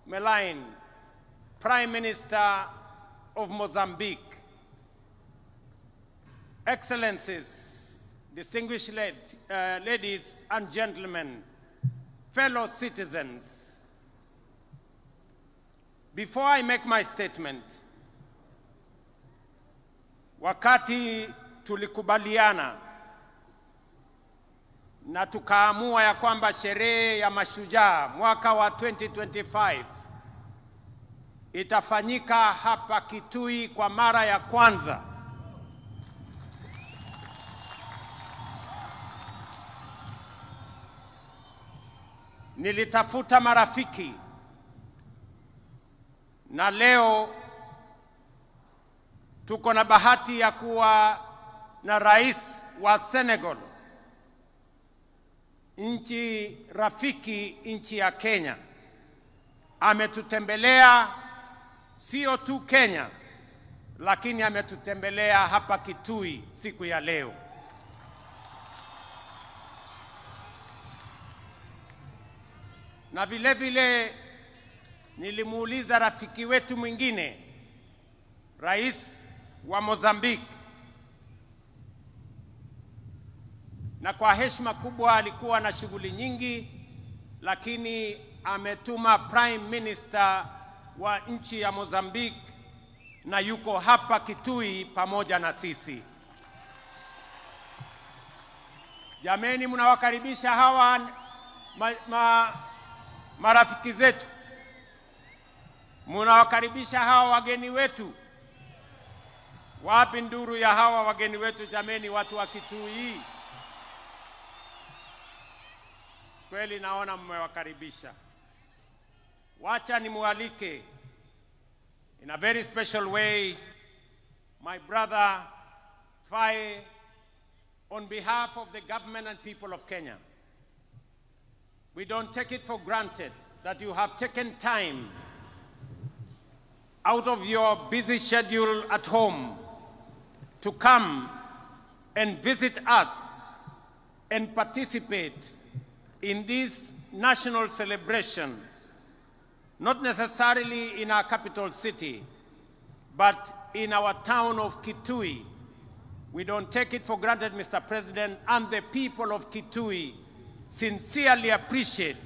Melaine, Prime Minister of Mozambique. Excellencies, distinguished ladies and gentlemen, fellow citizens, before I make my statement, wakati tulikubaliana na tukaamua ya kwamba sherehe ya mashujaa mwaka wa 2025 itafanyika hapa Kitui kwa mara ya kwanza, nilitafuta marafiki, na leo tuko na bahati ya kuwa na rais wa Senegal, nchi rafiki, nchi ya Kenya. Ametutembelea sio tu Kenya, lakini ametutembelea hapa Kitui siku ya leo. Na vile vile nilimuuliza rafiki wetu mwingine, rais wa Mozambique, na kwa heshima kubwa alikuwa na shughuli nyingi, lakini ametuma Prime Minister wa nchi ya Mozambique na yuko hapa Kitui pamoja na sisi. Jameni, mnawakaribisha hawa marafiki zetu, mnawakaribisha hawa wageni wetu. Wapi nduru ya hawa wageni wetu jameni, watu wa Kitui? Kweli naona mmewakaribisha. Wacha nimualike in a very special way my brother Faye, on behalf of the government and people of Kenya. We don't take it for granted that you have taken time out of your busy schedule at home to come and visit us and participate in this national celebration, not necessarily in our capital city, but in our town of Kitui. We don't take it for granted, Mr. President, and the people of Kitui sincerely appreciate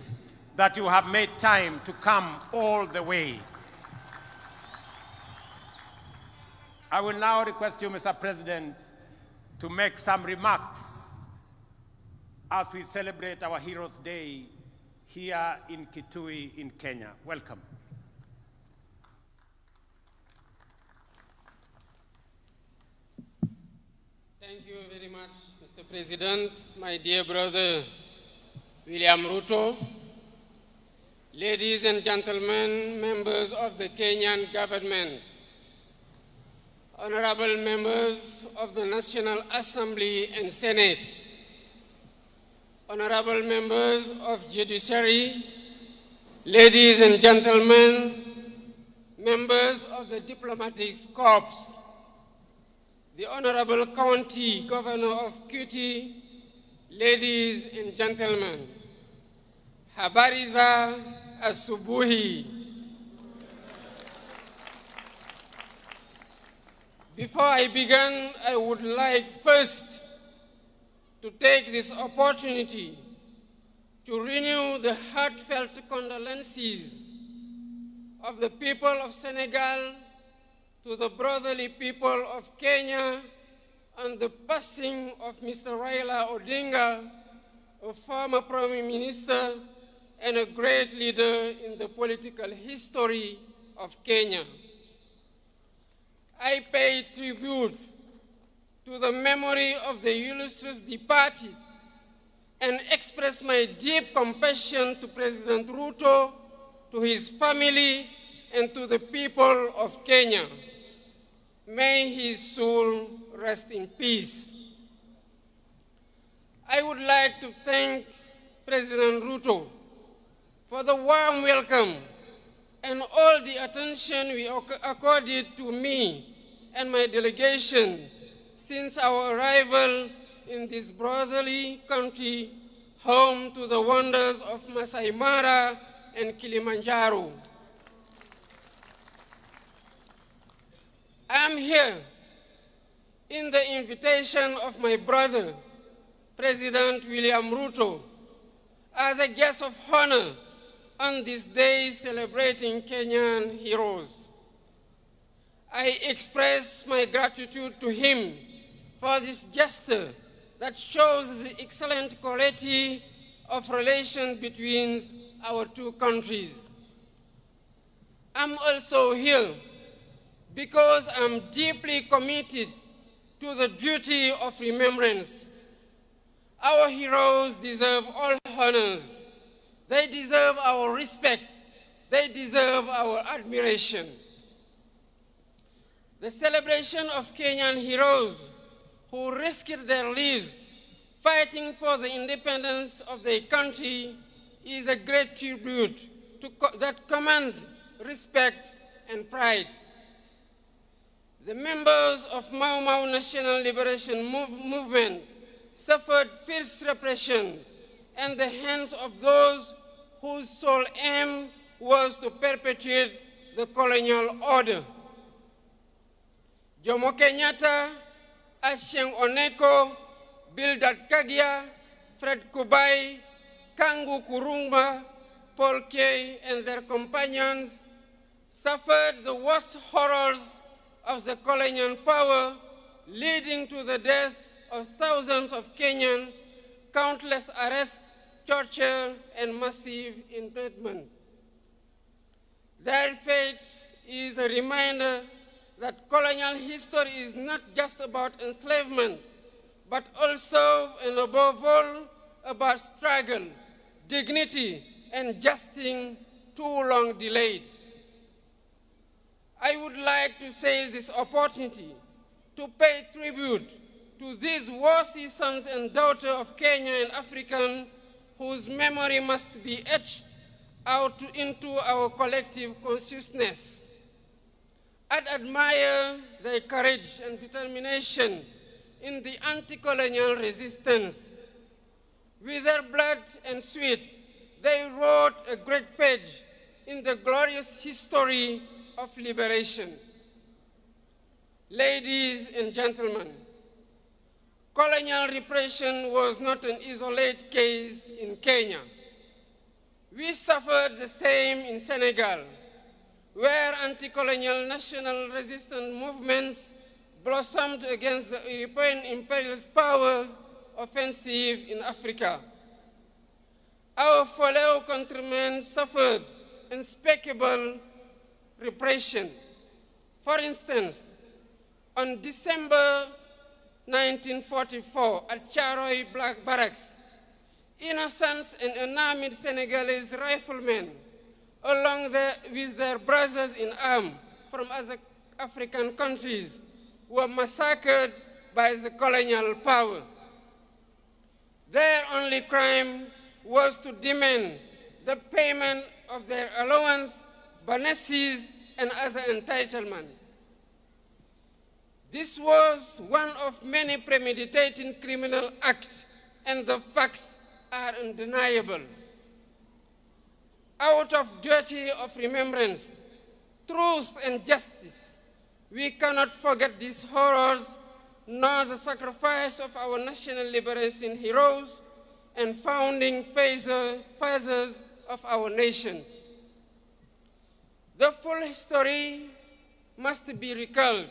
that you have made time to come all the way. I will now request you, Mr. President, to make some remarks as we celebrate our Heroes Day here in Kitui in Kenya. Welcome. Thank you very much, Mr. President, my dear brother William Ruto, ladies and gentlemen, members of the Kenyan government, honorable members of the National Assembly and Senate, honorable members of judiciary, ladies and gentlemen, members of the diplomatic corps, the Honorable County Governor of Kitui, ladies and gentlemen, habari za asubuhi. Before I begin, I would like first to take this opportunity to renew the heartfelt condolences of the people of Senegal to the brotherly people of Kenya on the passing of Mr. Raila Odinga, a former Prime Minister and a great leader in the political history of Kenya. I pay tribute to the memory of the illustrious departed and express my deep compassion to President Ruto, to his family, and to the people of Kenya. May his soul rest in peace. I would like to thank President Ruto for the warm welcome and all the attention we accorded to me and my delegation since our arrival in this brotherly country, home to the wonders of Masai Mara and Kilimanjaro. I am here in the invitation of my brother, President William Ruto, as a guest of honor on this day celebrating Kenyan heroes. I express my gratitude to him for this gesture that shows the excellent quality of relation between our two countries. I'm also here because I'm deeply committed to the duty of remembrance. Our heroes deserve all honors. They deserve our respect. They deserve our admiration. The celebration of Kenyan heroes who risked their lives fighting for the independence of their country is a great tribute that commands respect and pride. The members of Mau Mau National Liberation Movement suffered fierce repression at the hands of those whose sole aim was to perpetuate the colonial order. Jomo Kenyatta, Achieng Oneko, Bildad Kaggia, Fred Kubai, Kangu Kurumba, Paul Kay, and their companions suffered the worst horrors of the colonial power, leading to the death of thousands of Kenyans, countless arrests, torture, and massive imprisonment. Their fate is a reminder that colonial history is not just about enslavement, but also and above all about struggle, dignity, and justice too long delayed. I would like to seize this opportunity to pay tribute to these worthy sons and daughters of Kenya and African whose memory must be etched out into our collective consciousness. I admire their courage and determination in the anti-colonial resistance. With their blood and sweat, they wrote a great page in the glorious history of liberation. Ladies and gentlemen, colonial repression was not an isolated case in Kenya. We suffered the same in Senegal, where anti-colonial national resistance movements blossomed against the European imperialist power offensive in Africa. Our fellow countrymen suffered unspeakable repression. For instance, on December 1944 at Charoy Black Barracks, innocents and unarmed Senegalese riflemen, along with their brothers in arms from other African countries, were massacred by the colonial power. Their only crime was to demand the payment of their allowance, bonuses, and other entitlement. This was one of many premeditated criminal acts, and the facts are undeniable. Out of duty of remembrance, truth and justice, we cannot forget these horrors, nor the sacrifice of our national liberation heroes and founding fathers of our nation. The full history must be recalled.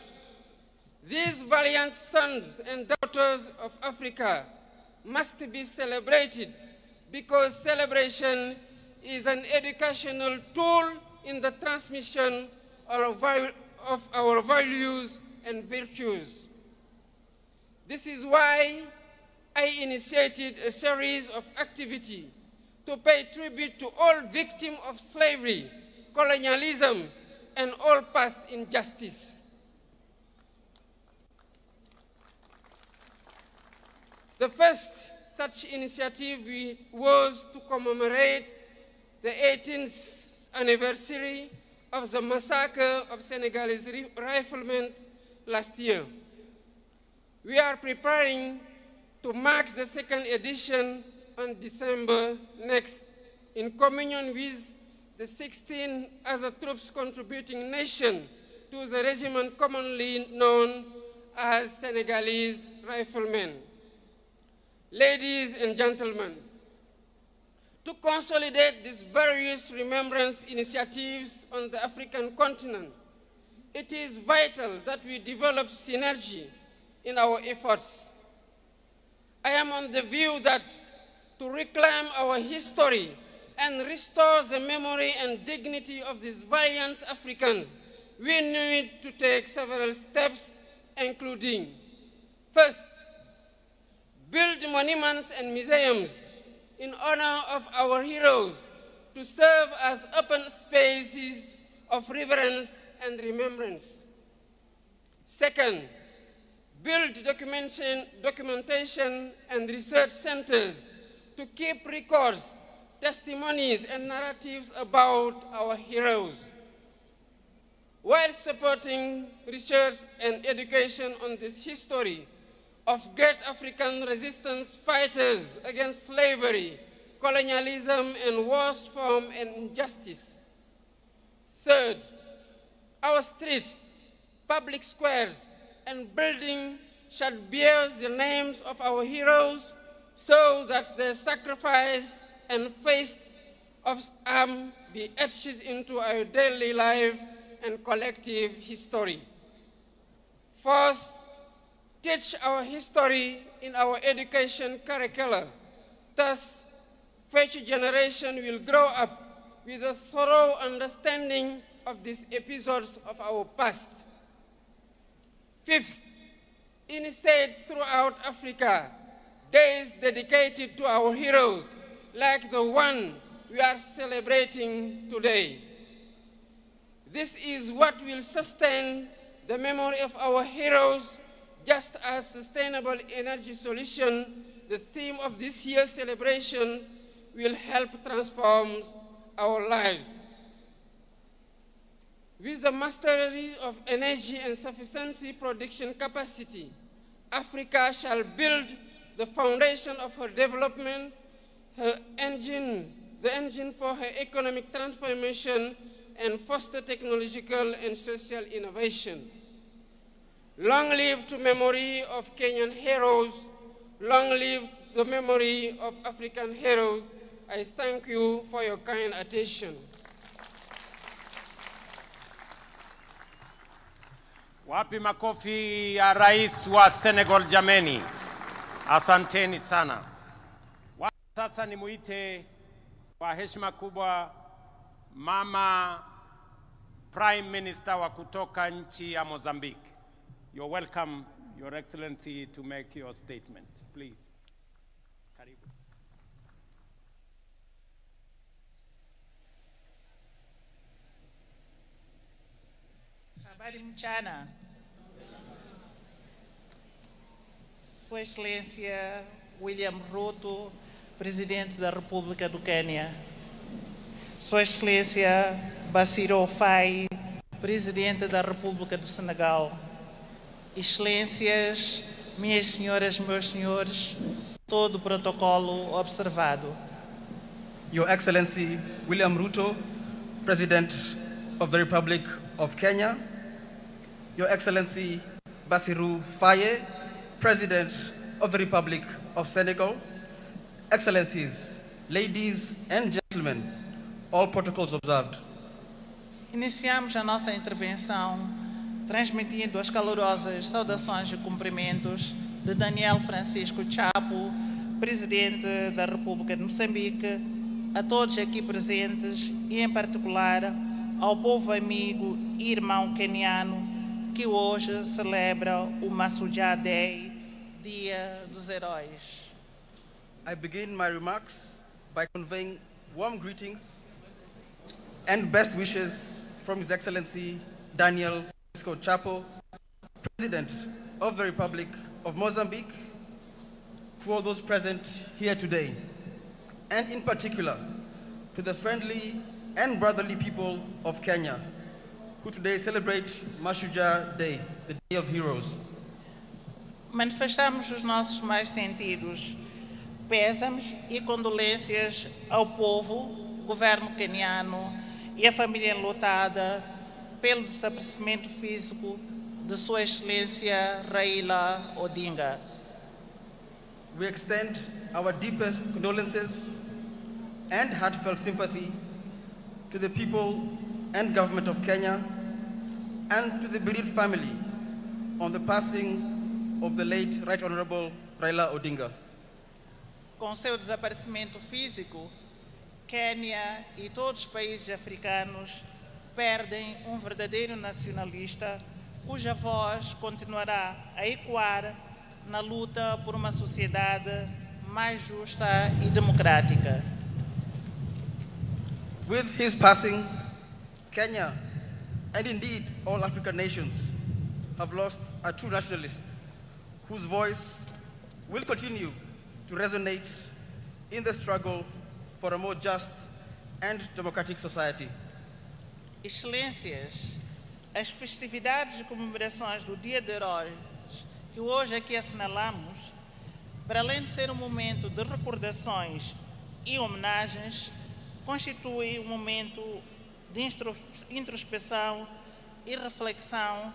These valiant sons and daughters of Africa must be celebrated because celebration is an educational tool in the transmission of our values and virtues. This is why I initiated a series of activities to pay tribute to all victims of slavery, colonialism, and all past injustice. The first such initiative was to commemorate the 18th anniversary of the massacre of Senegalese riflemen last year. We are preparing to mark the second edition on December next in communion with the 16 other troops contributing nation to the regiment commonly known as Senegalese Riflemen. Ladies and gentlemen, to consolidate these various remembrance initiatives on the African continent, it is vital that we develop synergy in our efforts. I am on the view that to reclaim our history and restore the memory and dignity of these valiant Africans, we need to take several steps, including, first, build monuments and museums in honor of our heroes to serve as open spaces of reverence and remembrance. Second, build documentation and research centers to keep records, testimonies, and narratives about our heroes, while supporting research and education on this history of great African resistance fighters against slavery, colonialism and worst form of injustice. Third, our streets, public squares, and buildings shall bear the names of our heroes so that their sacrifice and faith of arm be etched into our daily life and collective history. Fourth, teach our history in our education curricula. Thus, future generation will grow up with a thorough understanding of these episodes of our past. Fifth, initiate throughout Africa days dedicated to our heroes, like the one we are celebrating today. This is what will sustain the memory of our heroes, just as sustainable energy solution, the theme of this year's celebration, will help transform our lives. With the mastery of energy and sufficiency production capacity, Africa shall build the foundation of her development, her engine, the engine for her economic transformation, and foster technological and social innovation. Long live to memory of Kenyan heroes. Long live the memory of African heroes. I thank you for your kind attention. Wapi makofi ya Rais wa Senegal jameni? Asanteni sana. Sasa nimuite kwa heshima kubwa Mama Prime Minister wa kutoka nchi ya Mozambique. You're welcome, Your Excellency, to make your statement, please. Karibu. Habari mchana. Sua Excelência William Ruto, Presidente da República do Quênia. Sua Excelência Bassirou Faye, Presidente da República do Senegal. Excelências, minhas senhoras, meus senhores, todo o protocolo observado. Your Excellency William Ruto, President of the Republic of Kenya. Your Excellency Bassirou Faye, President of the Republic of Senegal. Excellencies, ladies and gentlemen, all protocols observed. Iniciamos a nossa intervenção transmitindo as calorosas saudações e cumprimentos de Daniel Francisco Chapo, Presidente da República de Moçambique, a todos aqui presentes e, em particular, ao povo amigo e irmão queniano que hoje celebra o Mashujaa Day, Dia dos Heróis. I begin my remarks by conveying warm greetings and best wishes from His Excellency Daniel Francisco Chapo, President of the Republic of Mozambique, to all those present here today, and in particular to the friendly and brotherly people of Kenya, who today celebrate Mashujaa Day, the Day of Heroes. Manifestamos os nossos mais sentidos pésames e condolências ao povo, governo queniano e à família enlutada pelo desaparecimento físico de Sua Excelência Raila Odinga. We extend our deepest condolences and heartfelt sympathy to the people and government of Kenya and to the bereaved family on the passing of the late Right Honorable Raila Odinga. Com seu desaparecimento físico, Quênia e todos os países africanos perdem verdadeiro nacionalista cuja voz continuará a ecoar na luta por uma sociedade mais justa e democrática. With his passing, Kenya, and indeed all African nations, have lost a true nationalist whose voice will continue to resonate in the struggle for a more just and democratic society. Excelências, as festividades e comemorações do Dia de Heróis que hoje aqui assinalamos, para além de ser momento de recordações e homenagens, constitui momento de introspeção e reflexão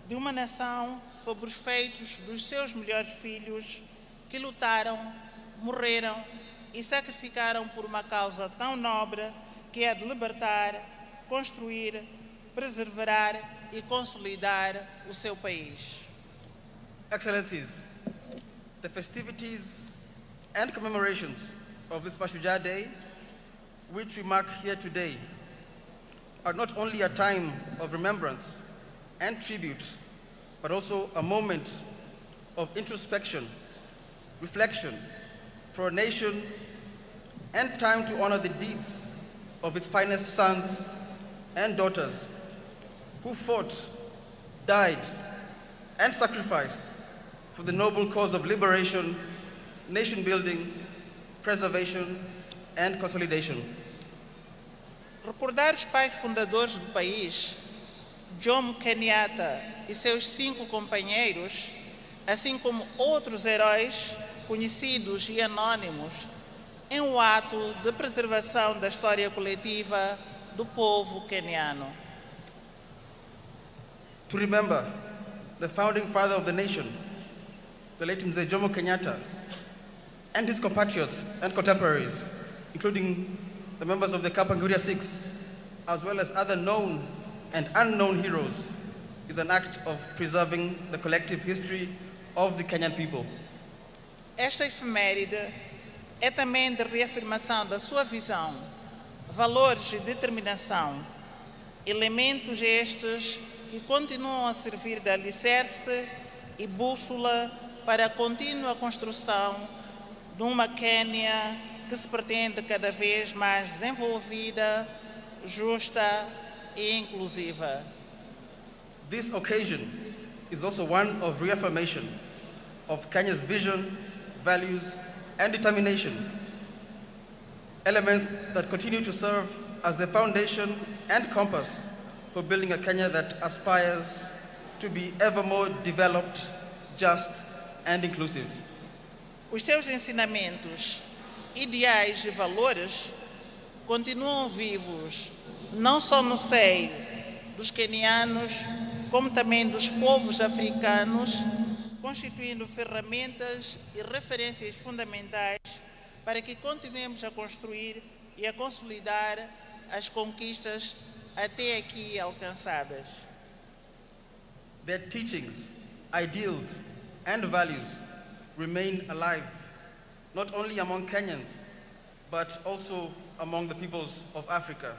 de uma nação sobre os feitos dos seus melhores filhos que lutaram, morreram e sacrificaram por uma causa tão nobre que é de libertar, construir, preservar e consolidar o seu país. Excellencies, the festivities and commemorations of this Mashujaa Day, which we mark here today, are not only a time of remembrance and tribute, but also a moment of introspection, reflection for a nation, and time to honor the deeds of its finest sons and daughters who fought, died, and sacrificed for the noble cause of liberation, nation building, preservation, and consolidation. Recordar os pais fundadores do país, Jomo Kenyatta e seus 5 companheiros, assim como outros heróis conhecidos e anônimos, em ato de preservação da história coletiva do povo queniano. To remember the founding father of the nation, the late Mzee Jomo Kenyatta, and his compatriots and contemporaries, including the members of the Kapenguria Six, as well as other known and unknown heroes, is an act of preserving the collective history of the Kenyan people. Esta efeméride é também de reafirmação da sua visão, valores e determinação, elementos estes que continuam a servir de alicerce e bússola para a contínua construção de uma Quênia que se pretende cada vez mais desenvolvida, justa e inclusiva. This occasion is also one of reaffirmation of Kenya's vision, values, and determination, elements that continue to serve as the foundation and compass for building a Kenya that aspires to be ever more developed, just, and inclusive. Os seus ensinamentos, ideais e valores continuam vivos, não só no seio dos quenianos, como também dos povos africanos, constituindo ferramentas e referências fundamentais para que continuemos a construir e a consolidar as conquistas até aqui alcançadas. Their teachings, ideals, and values remain alive, not only among Kenyans, but also among the peoples of Africa,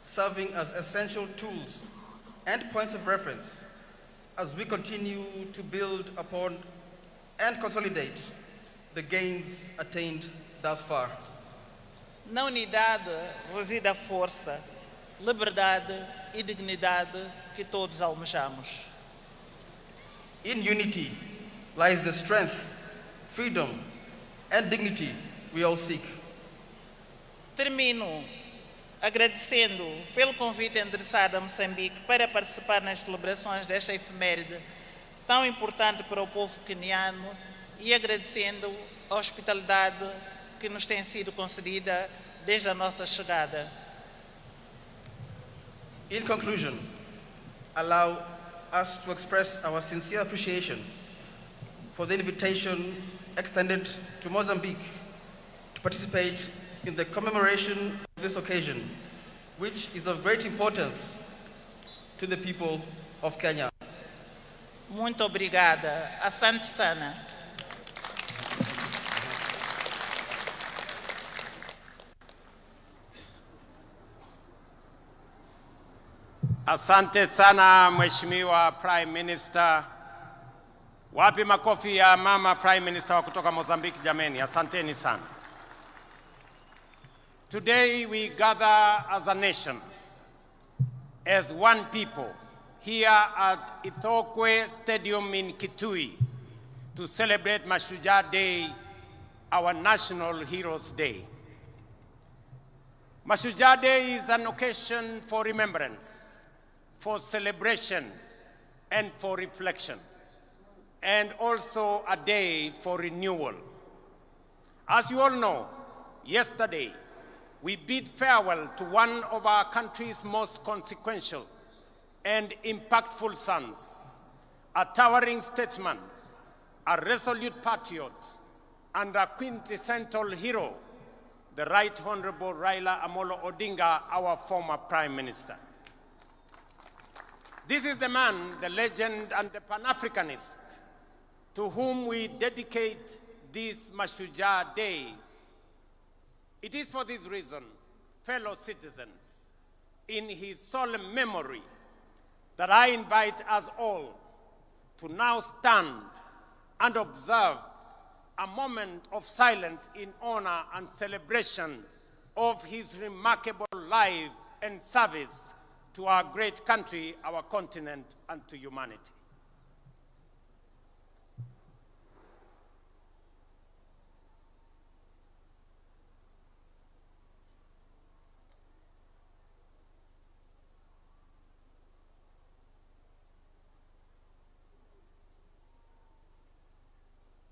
serving as essential tools and points of reference as we continue to build upon and consolidate the gains attained thus far. Na unidade reside a força, liberdade e dignidade que todos almejamos. In unity lies the strength, freedom, and dignity we all seek. Termino agradecendo pelo convite endereçado a Moçambique para participar nas celebrações desta efeméride tão importante para o povo queniano e agradecendo a hospitalidade que nos tem sido concedida desde a nossa chegada. In conclusion, allow us to express our sincere appreciation for the invitation extended to Mozambique to participate in the commemoration of this occasion, which is of great importance to the people of Kenya. Muito obrigada. Asante sana. Asante sana Mheshimiwa Prime Minister. Wapi makofi ya mama Prime Minister wa kutoka Mozambique jameni? Asanteni sana. Today we gather as a nation, as one people, here at Ithookwe Stadium in Kitui to celebrate Mashujaa Day, our National Heroes Day. Mashujaa Day is an occasion for remembrance, for celebration, and for reflection, and also a day for renewal. As you all know, Yesterday, we bid farewell to one of our country's most consequential and impactful sons, a towering statesman, a resolute patriot, and a quintessential hero, the Right Honorable Raila Amolo Odinga, our former Prime Minister. This is the man, the legend, and the Pan-Africanist to whom we dedicate this Mashujaa Day. It is for this reason, fellow citizens, in his solemn memory, that I invite us all to now stand and observe a moment of silence in honor and celebration of his remarkable life and service to our great country, our continent, and to humanity.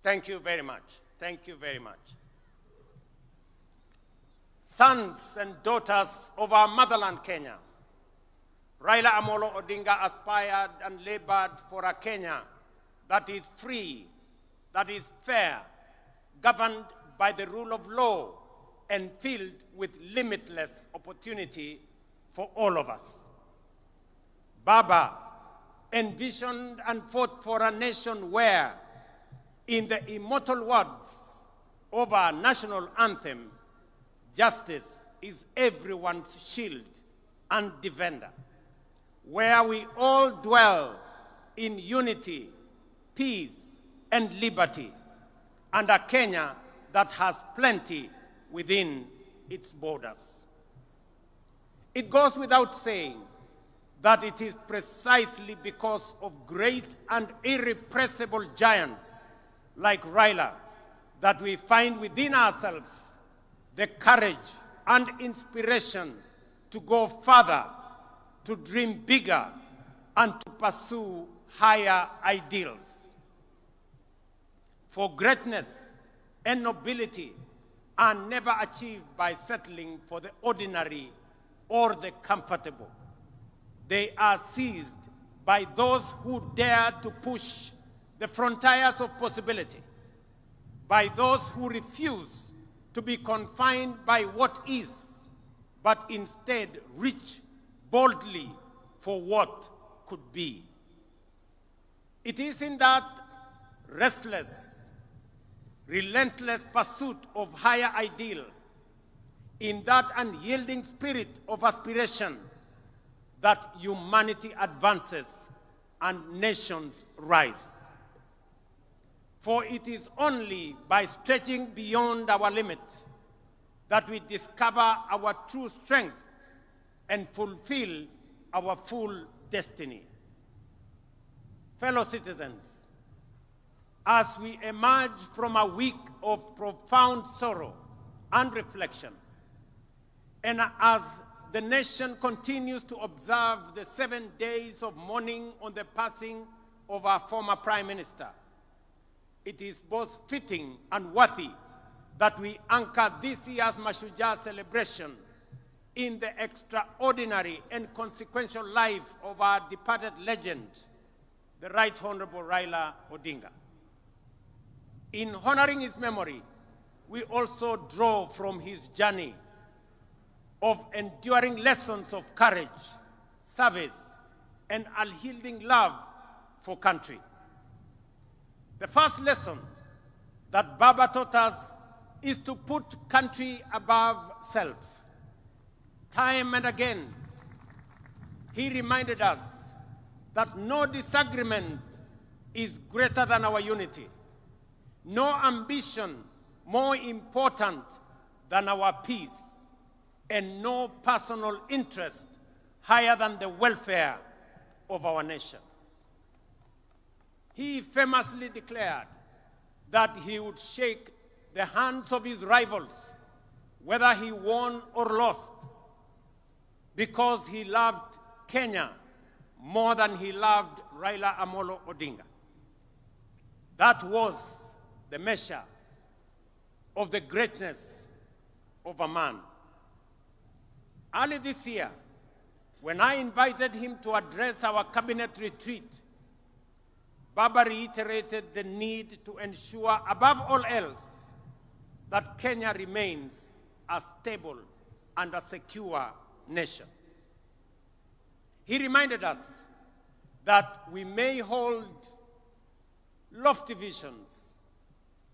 Thank you very much. Thank you very much. Sons and daughters of our motherland, Kenya, Raila Amolo Odinga aspired and labored for a Kenya that is free, that is fair, governed by the rule of law, and filled with limitless opportunity for all of us. Baba envisioned and fought for a nation where, in the immortal words of our national anthem, justice is everyone's shield and defender, where we all dwell in unity, peace, and liberty, and a Kenya that has plenty within its borders. It goes without saying that it is precisely because of great and irrepressible giants like Raila that we find within ourselves the courage and inspiration to go further, to dream bigger, and to pursue higher ideals. For greatness and nobility are never achieved by settling for the ordinary or the comfortable. They are seized by those who dare to push the frontiers of possibility, by those who refuse to be confined by what is, but instead reach boldly for what could be. It is in that restless, relentless pursuit of higher ideal, in that unyielding spirit of aspiration, that humanity advances and nations rise. For it is only by stretching beyond our limit that we discover our true strength and fulfill our full destiny. Fellow citizens, as we emerge from a week of profound sorrow and reflection, and as the nation continues to observe the 7 days of mourning on the passing of our former Prime Minister, it is both fitting and worthy that we anchor this year's Mashujaa celebration in the extraordinary and consequential life of our departed legend, the Right Honorable Raila Odinga. In honoring his memory, we also draw from his journey of enduring lessons of courage, service, and unyielding love for country. The first lesson that Baba taught us is to put country above self. Time and again, he reminded us that no disagreement is greater than our unity, no ambition more important than our peace, and no personal interest higher than the welfare of our nation. He famously declared that he would shake the hands of his rivals, whether he won or lost, because he loved Kenya more than he loved Raila Amolo Odinga. That was the measure of the greatness of a man. Early this year, when I invited him to address our cabinet retreat, Baba reiterated the need to ensure, above all else, that Kenya remains a stable and a secure nation. He reminded us that we may hold lofty visions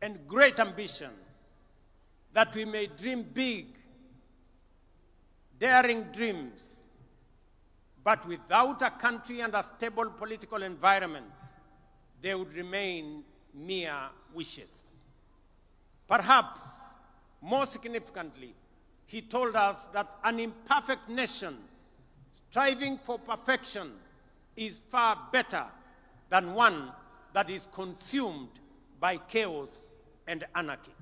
and great ambition, that we may dream big, daring dreams, but without a country and a stable political environment, they would remain mere wishes. Perhaps more significantly, he told us that an imperfect nation striving for perfection is far better than one that is consumed by chaos and anarchy.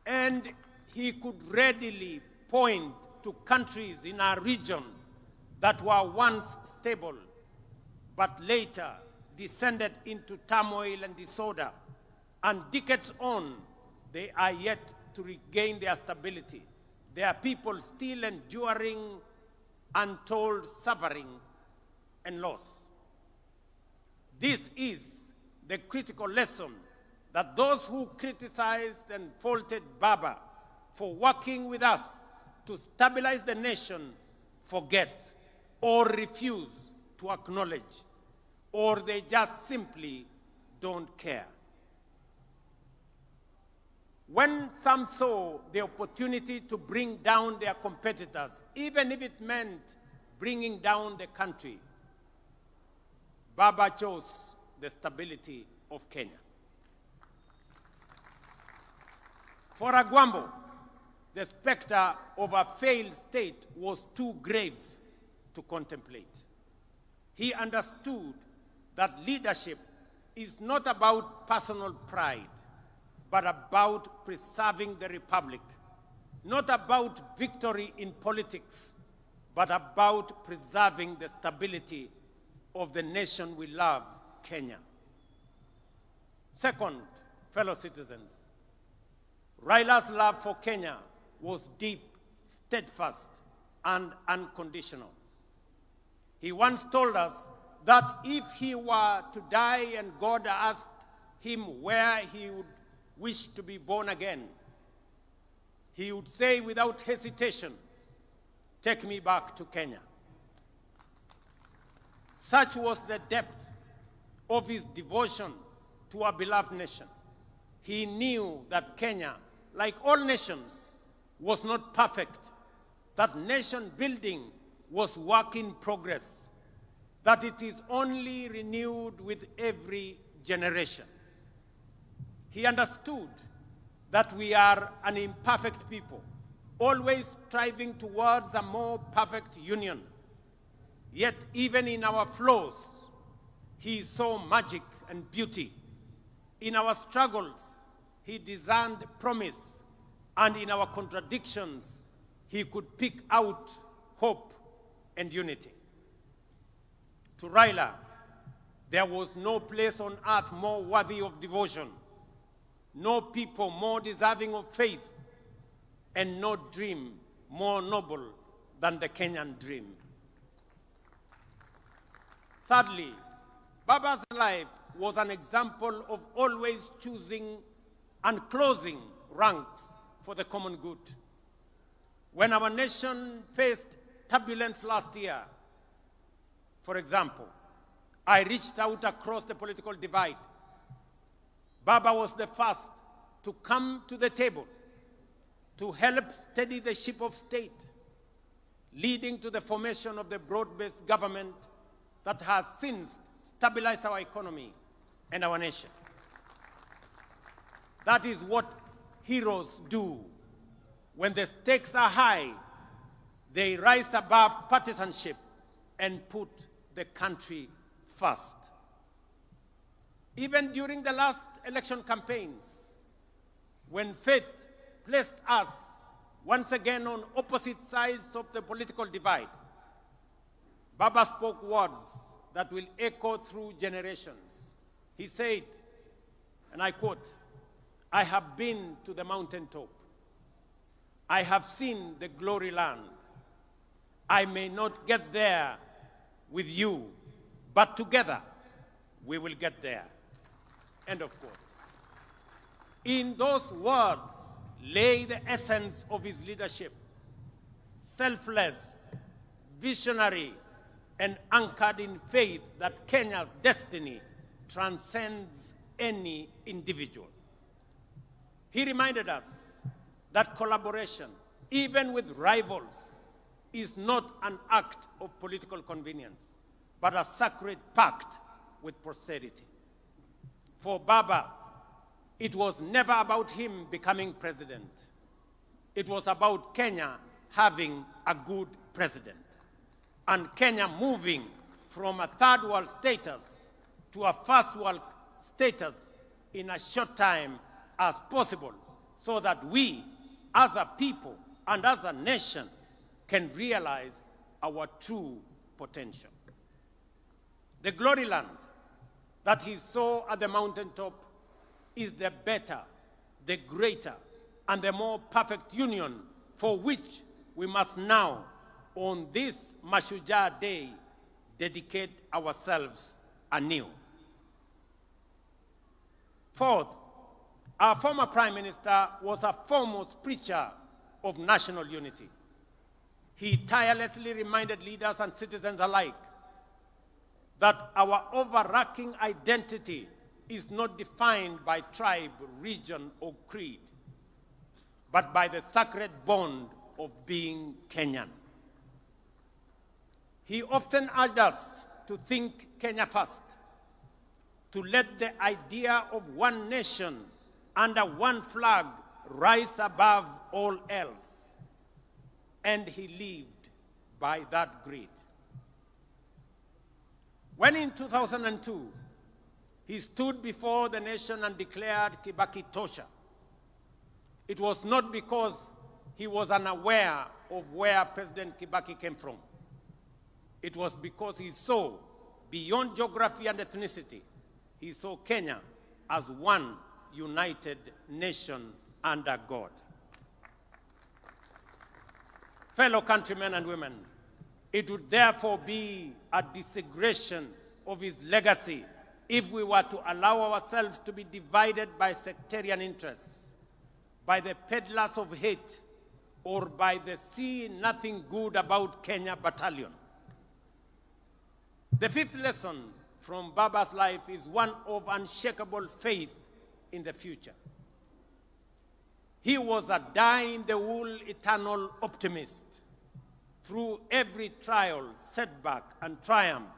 And he could readily point to countries in our region that were once stable, but later descended into turmoil and disorder, and decades on, they are yet to regain their stability, their people still enduring untold suffering and loss. This is the critical lesson that those who criticized and faulted Baba for working with us to stabilize the nation forget or refuse to acknowledge, or they just simply don't care. When some saw the opportunity to bring down their competitors, even if it meant bringing down the country, Baba chose the stability of Kenya. For Agwambo, the specter of a failed state was too grave to contemplate. He understood that leadership is not about personal pride, but about preserving the republic, not about victory in politics, but about preserving the stability of the nation we love, Kenya. Second, fellow citizens, Raila's love for Kenya was deep, steadfast, and unconditional. He once told us that if he were to die and God asked him where he would wish to be born again, he would say without hesitation, "Take me back to Kenya." Such was the depth of his devotion to our beloved nation. He knew that Kenya, like all nations, was not perfect, that nation building was work in progress, that it is only renewed with every generation. He understood that we are an imperfect people, always striving towards a more perfect union. Yet even in our flaws, he saw magic and beauty. In our struggles, he discerned promise, and in our contradictions, he could pick out hope and unity. To Raila, there was no place on earth more worthy of devotion, no people more deserving of faith, and no dream more noble than the Kenyan dream. Thirdly, Baba's life was an example of always choosing and closing ranks for the common good. When our nation faced turbulence last year, for example, I reached out across the political divide. Baba was the first to come to the table to help steady the ship of state, leading to the formation of the broad-based government that has since stabilized our economy and our nation. That is what heroes do. When the stakes are high, they rise above partisanship and put the country first. Even during the last election campaigns, when fate placed us once again on opposite sides of the political divide, Baba spoke words that will echo through generations. He said, and I quote, I have been to the mountaintop. I have seen the glory land. I may not get there with you, but together we will get there." End of quote. In those words lay the essence of his leadership: selfless, visionary, and anchored in faith that Kenya's destiny transcends any individual. He reminded us that collaboration, even with rivals, is not an act of political convenience, but a sacred pact with posterity. For Baba, it was never about him becoming president. It was about Kenya having a good president, and Kenya moving from a third world status to a first world status in a short time as possible, so that we, as a people and as a nation, can realize our true potential. The glory land that he saw at the mountaintop is the better, the greater, and the more perfect union for which we must now, on this Mashujaa Day, dedicate ourselves anew. Fourth, our former Prime Minister was a foremost preacher of national unity. He tirelessly reminded leaders and citizens alike that our overarching identity is not defined by tribe, region, or creed, but by the sacred bond of being Kenyan. He often urged us to think Kenya first, to let the idea of one nation under one flag rise above all else. And he lived by that greed. When in 2002, he stood before the nation and declared Kibaki Tosha, it was not because he was unaware of where President Kibaki came from. It was because he saw, beyond geography and ethnicity, he saw Kenya as one united nation under God. Fellow countrymen and women, it would therefore be a desecration of his legacy if we were to allow ourselves to be divided by sectarian interests, by the peddlers of hate, or by the see nothing good about Kenya battalion. The fifth lesson from Baba's life is one of unshakable faith in the future. He was a dyed-in-the-wool eternal optimist. Through every trial, setback, and triumph,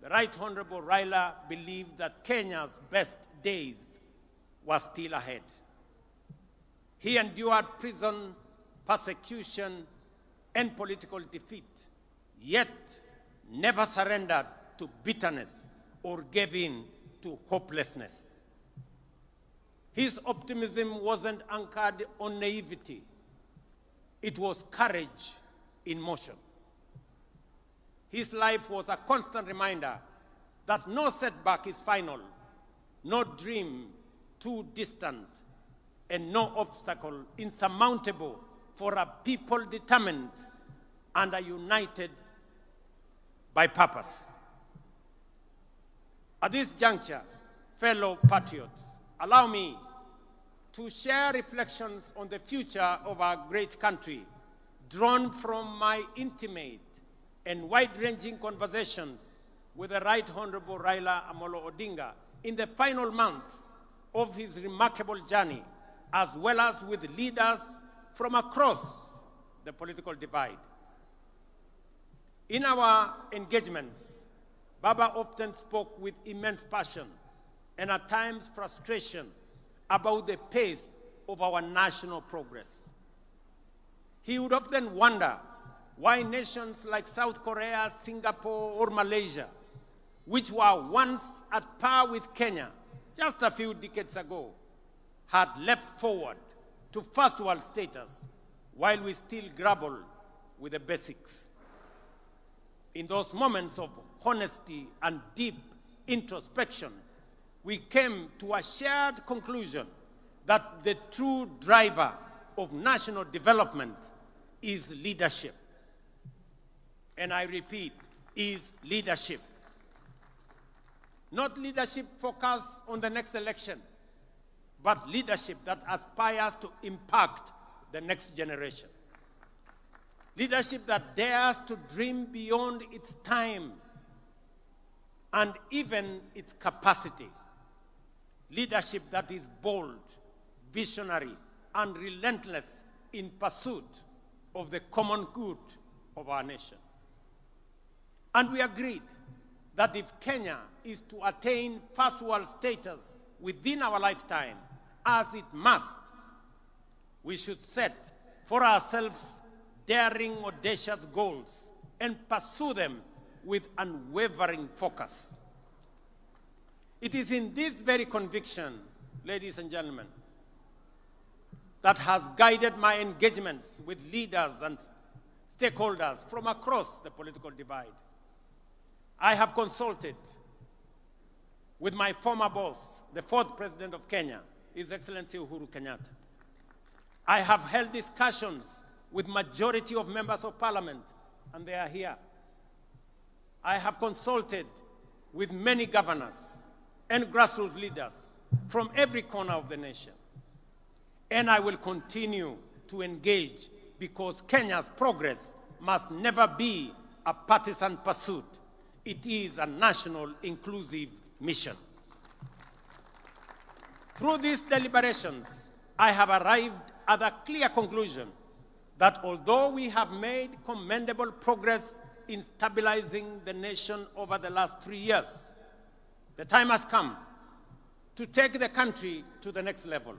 the Right Honorable Raila believed that Kenya's best days were still ahead. He endured prison, persecution, and political defeat, yet never surrendered to bitterness or gave in to hopelessness. His optimism wasn't anchored on naivety. It was courage in motion. His life was a constant reminder that no setback is final, no dream too distant, and no obstacle insurmountable for a people determined and are united by purpose. At this juncture, fellow patriots, allow me to share reflections on the future of our great country, drawn from my intimate and wide-ranging conversations with the Right Honorable Raila Amolo Odinga in the final months of his remarkable journey, as well as with leaders from across the political divide. In our engagements, Baba often spoke with immense passion and at times frustration about the pace of our national progress. He would often wonder why nations like South Korea, Singapore, or Malaysia, which were once at par with Kenya just a few decades ago, had leapt forward to first world status while we still grapple with the basics. In those moments of honesty and deep introspection, we came to a shared conclusion that the true driver of national development is leadership. And I repeat, is leadership. Not leadership focused on the next election, but leadership that aspires to impact the next generation. Leadership that dares to dream beyond its time and even its capacity. Leadership that is bold, visionary, and relentless in pursuit of the common good of our nation. And we agreed that if Kenya is to attain first world status within our lifetime, as it must, we should set for ourselves daring, audacious goals and pursue them with unwavering focus. It is in this very conviction, ladies and gentlemen, that has guided my engagements with leaders and stakeholders from across the political divide. I have consulted with my former boss, the fourth president of Kenya, His Excellency Uhuru Kenyatta. I have held discussions with majority of members of parliament, and they are here. I have consulted with many governors and grassroots leaders from every corner of the nation. And I will continue to engage because Kenya's progress must never be a partisan pursuit. It is a national inclusive mission. Through these deliberations, I have arrived at a clear conclusion that although we have made commendable progress in stabilizing the nation over the last 3 years, the time has come to take the country to the next level.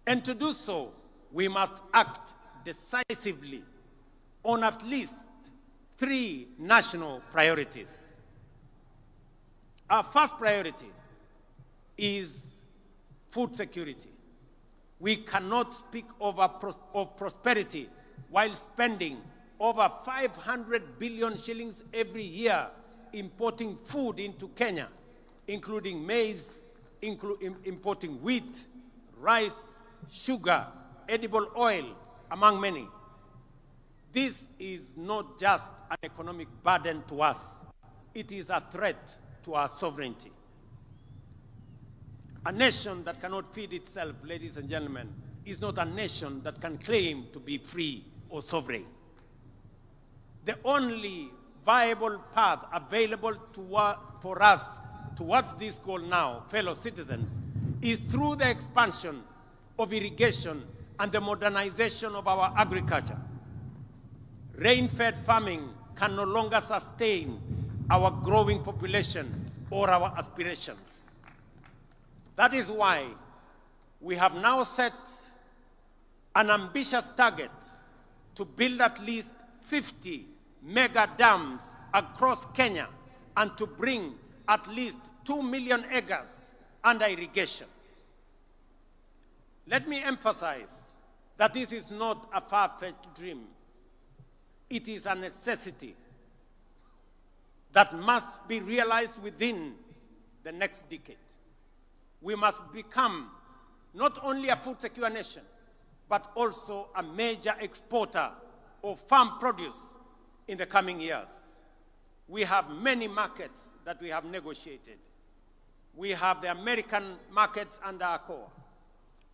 And to do so, we must act decisively on at least 3 national priorities. Our first priority is food security. We cannot speak of prosperity while spending over 500 billion shillings every year importing food into Kenya, including maize, importing wheat, rice, sugar, edible oil, among many. This is not just an economic burden to us. It is a threat to our sovereignty. A nation that cannot feed itself, ladies and gentlemen, is not a nation that can claim to be free or sovereign. The only viable path available for us towards this goal now, fellow citizens, is through the expansion of irrigation and the modernization of our agriculture. Rain-fed farming can no longer sustain our growing population or our aspirations. That is why we have now set an ambitious target to build at least 50 mega dams across Kenya and to bring at least 2 million acres under irrigation. Let me emphasize that this is not a far-fetched dream. It is a necessity that must be realized within the next decade. We must become not only a food secure nation, but also a major exporter of farm produce in the coming years. We have many markets that we have negotiated. We have the American markets under AGOA.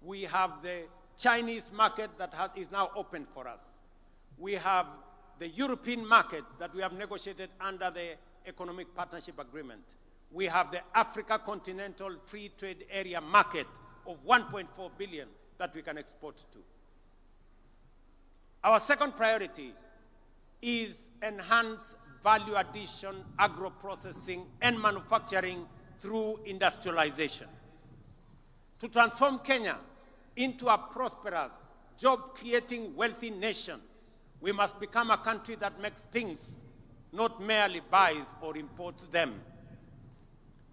We have the Chinese market that is now open for us. We have the European market that we have negotiated under the Economic Partnership Agreement. We have the Africa Continental Free Trade Area market of 1.4 billion that we can export to. Our second priority is enhanced value addition, agro-processing, and manufacturing through industrialization. To transform Kenya into a prosperous, job-creating, wealthy nation, we must become a country that makes things, not merely buys or imports them.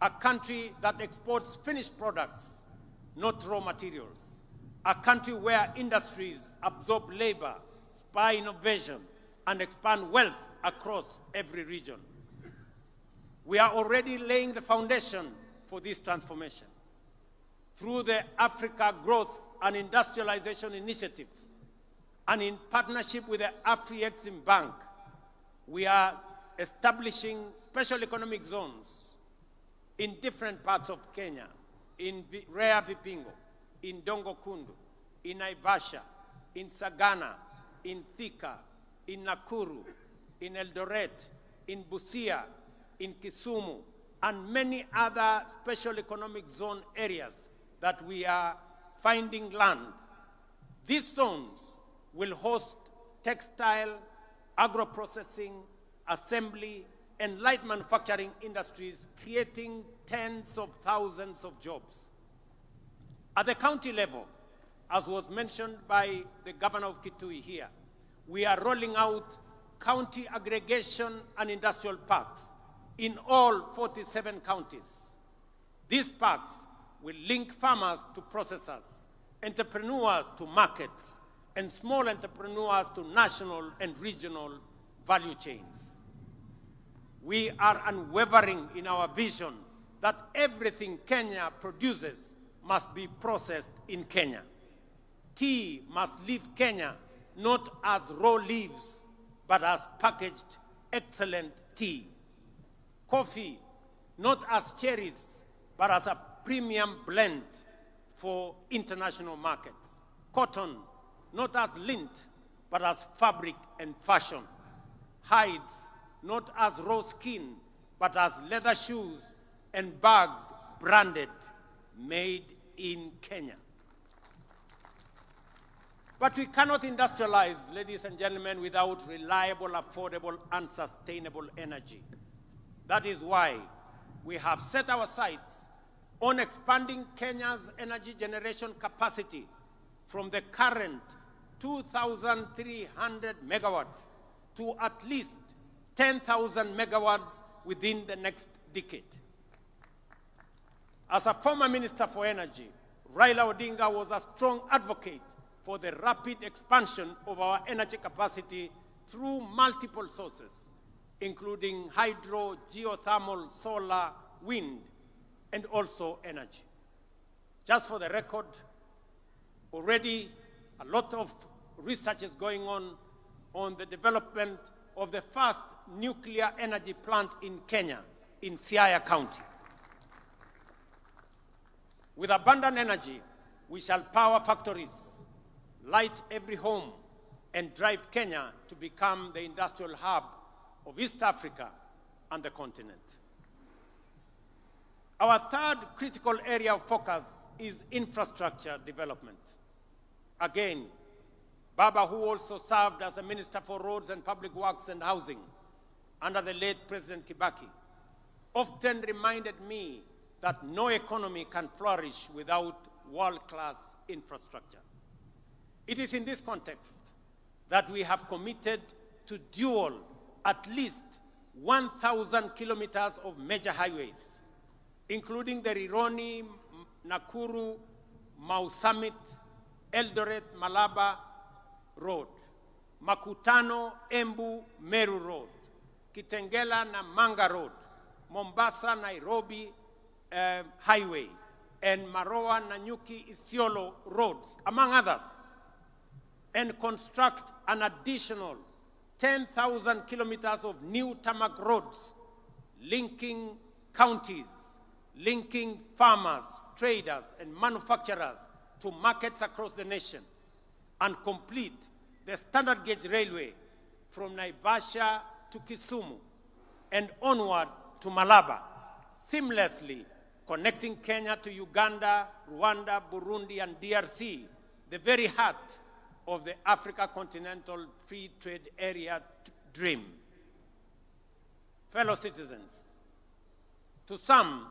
A country that exports finished products, not raw materials. A country where industries absorb labor, spur innovation, and expand wealth across every region. We are already laying the foundation for this transformation. Through the Africa Growth and Industrialization Initiative, and in partnership with the Afri-Exim Bank, we are establishing special economic zones in different parts of Kenya, in Rea Vipingo, in Dongo Kundu, in Naivasha, in Sagana, in Thika, in Nakuru, in Eldoret, in Busia, in Kisumu, and many other special economic zone areas that we are finding land. These zones will host textile, agro-processing, assembly, and light manufacturing industries, creating tens of thousands of jobs. At the county level, as was mentioned by the governor of Kitui here, we are rolling out county aggregation and industrial parks in all 47 counties. These parks will link farmers to processors, entrepreneurs to markets, and small entrepreneurs to national and regional value chains. We are unwavering in our vision that everything Kenya produces must be processed in Kenya. Tea must leave Kenya not as raw leaves, but as packaged, excellent tea. Coffee, not as cherries, but as a premium blend for international markets. Cotton, not as lint, but as fabric and fashion. Hides, not as raw skin, but as leather shoes and bags branded, made in Kenya. But we cannot industrialize, ladies and gentlemen, without reliable, affordable, and sustainable energy. That is why we have set our sights on expanding Kenya's energy generation capacity from the current 2,300 megawatts to at least 10,000 megawatts within the next decade. As a former Minister for Energy, Raila Odinga was a strong advocate for the rapid expansion of our energy capacity through multiple sources, including hydro, geothermal, solar, wind, and also energy. Just for the record, already a lot of research is going on the development of the first nuclear energy plant in Kenya, in Siaya County. With abundant energy, we shall power factories, light every home, and drive Kenya to become the industrial hub of East Africa and the continent. Our third critical area of focus is infrastructure development. Again, Baba, who also served as a Minister for Roads and Public Works and Housing under the late President Kibaki, often reminded me that no economy can flourish without world-class infrastructure. It is in this context that we have committed to dual at least 1,000 kilometers of major highways, including the Rironi, Nakuru, Mau Summit, Eldoret, Malaba Road, Makutano, Embu, Meru Road, Kitengela, Namanga Road, Mombasa, Nairobi Highway, and Maroa, Nanyuki, Isiolo roads, among others, and construct an additional 10,000 kilometers of new tarmac roads linking counties, linking farmers, traders, and manufacturers to markets across the nation, and complete the standard gauge railway from Naivasha to Kisumu and onward to Malaba, seamlessly connecting Kenya to Uganda, Rwanda, Burundi, and DRC, the very heart of the Africa Continental Free Trade Area dream. Fellow citizens, to some,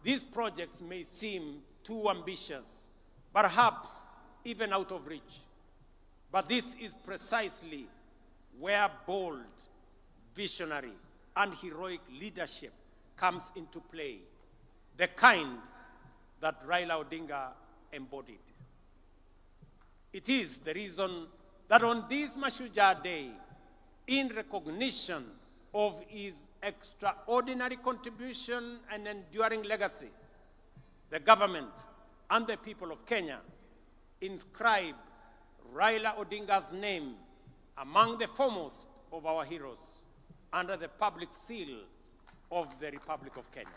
these projects may seem too ambitious, perhaps even out of reach. But this is precisely where bold, visionary, and heroic leadership comes into play, the kind that Raila Odinga embodied. It is the reason that on this Mashujaa Day, in recognition of his extraordinary contribution and enduring legacy, the government and the people of Kenya, inscribe Raila Odinga's name among the foremost of our heroes under the public seal of the Republic of Kenya.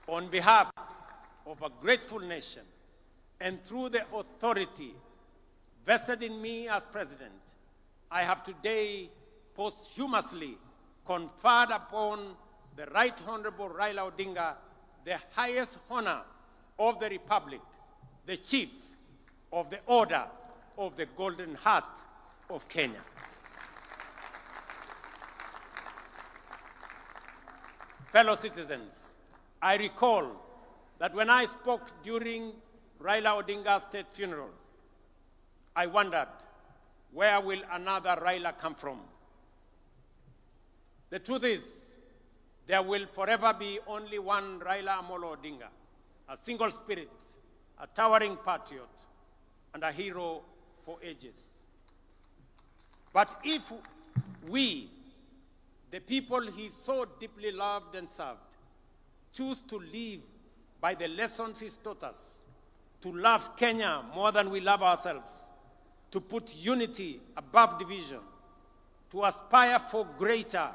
On behalf of a grateful nation and through the authority vested in me as president, I have today posthumously conferred upon the Right Honorable Raila Odinga the highest honor of the Republic, the Chief of the Order of the Golden Heart of Kenya. Fellow citizens, I recall that when I spoke during Raila Odinga's state funeral, I wondered, where will another Raila come from? The truth is, there will forever be only one Raila Amolo Odinga, a single spirit, a towering patriot, and a hero for ages. But if we, the people he so deeply loved and served, choose to live by the lessons he taught us, to love Kenya more than we love ourselves, to put unity above division, to aspire for greater,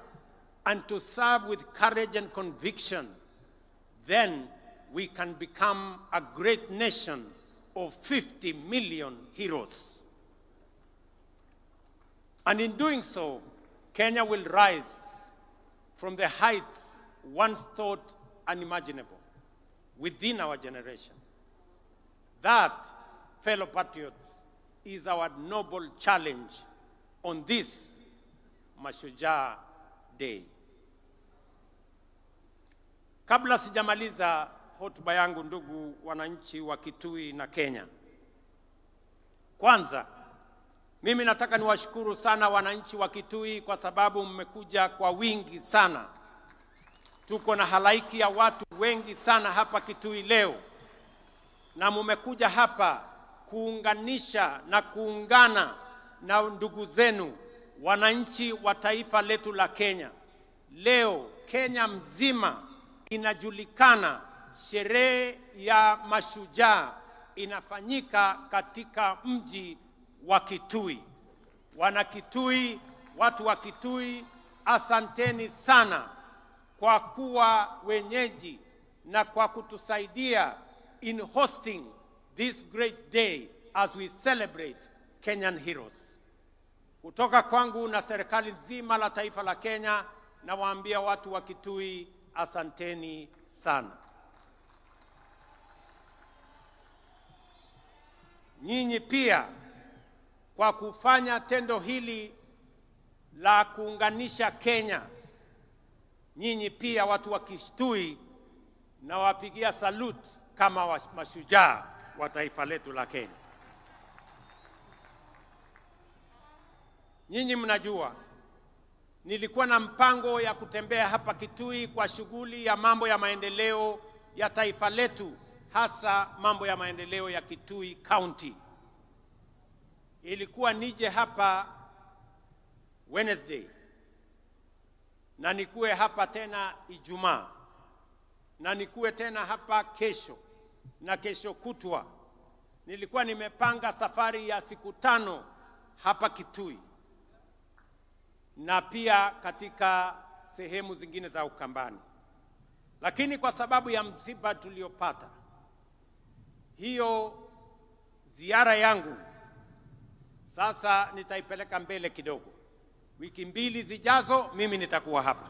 and to serve with courage and conviction, then we can become a great nation of 50 million heroes. And in doing so, Kenya will rise from the heights once thought unimaginable within our generation. That, fellow patriots, is our noble challenge on this Mashujaa Day. Kabla sijamaliza hotuba yangu, ndugu wananchi wa Kitui na Kenya, kwanza mimi nataka niwashukuru sana wananchi wa Kitui kwa sababu mmekuja kwa wingi sana. Tuko na halaiki ya watu wengi sana hapa Kitui leo, na mmekuja hapa kuunganisha na kuungana na ndugu zenu wananchi wa taifa letu la Kenya. Leo Kenya mzima inajulikana, sherehe ya mashujaa inafanyika katika mji wa Kitui. Wana Kitui, watu wa Kitui, asanteni sana kwa kuwa wenyeji na kwa kutusaidia in hosting this great day as we celebrate Kenyan heroes. Kutoka kwangu na serikali nzima la taifa la Kenya, nawaambia watu wa Kitui, asanteni sana. Nyinyi pia kwa kufanya tendo hili la kuunganisha Kenya, nyinyi pia watu wa Kitui nawapigia salute kama mashujaa wa taifa letu la Kenya. Nyinyi mnajua nilikuwa na mpango ya kutembea hapa Kitui kwa shughuli ya mambo ya maendeleo ya taifa letu, hasa mambo ya maendeleo ya Kitui County. Ilikuwa nije hapa Wednesday na nikuwe hapa tena Ijumaa na nikuwe tena hapa kesho na kesho kutwa. Nilikuwa nimepanga safari ya siku 5 hapa Kitui na pia katika sehemu zingine za Ukambani. Lakini kwa sababu ya msiba tuliopata, hiyo ziara yangu sasa nitaipeleka mbele kidogo. Wiki 2 zijazo mimi nitakuwa hapa.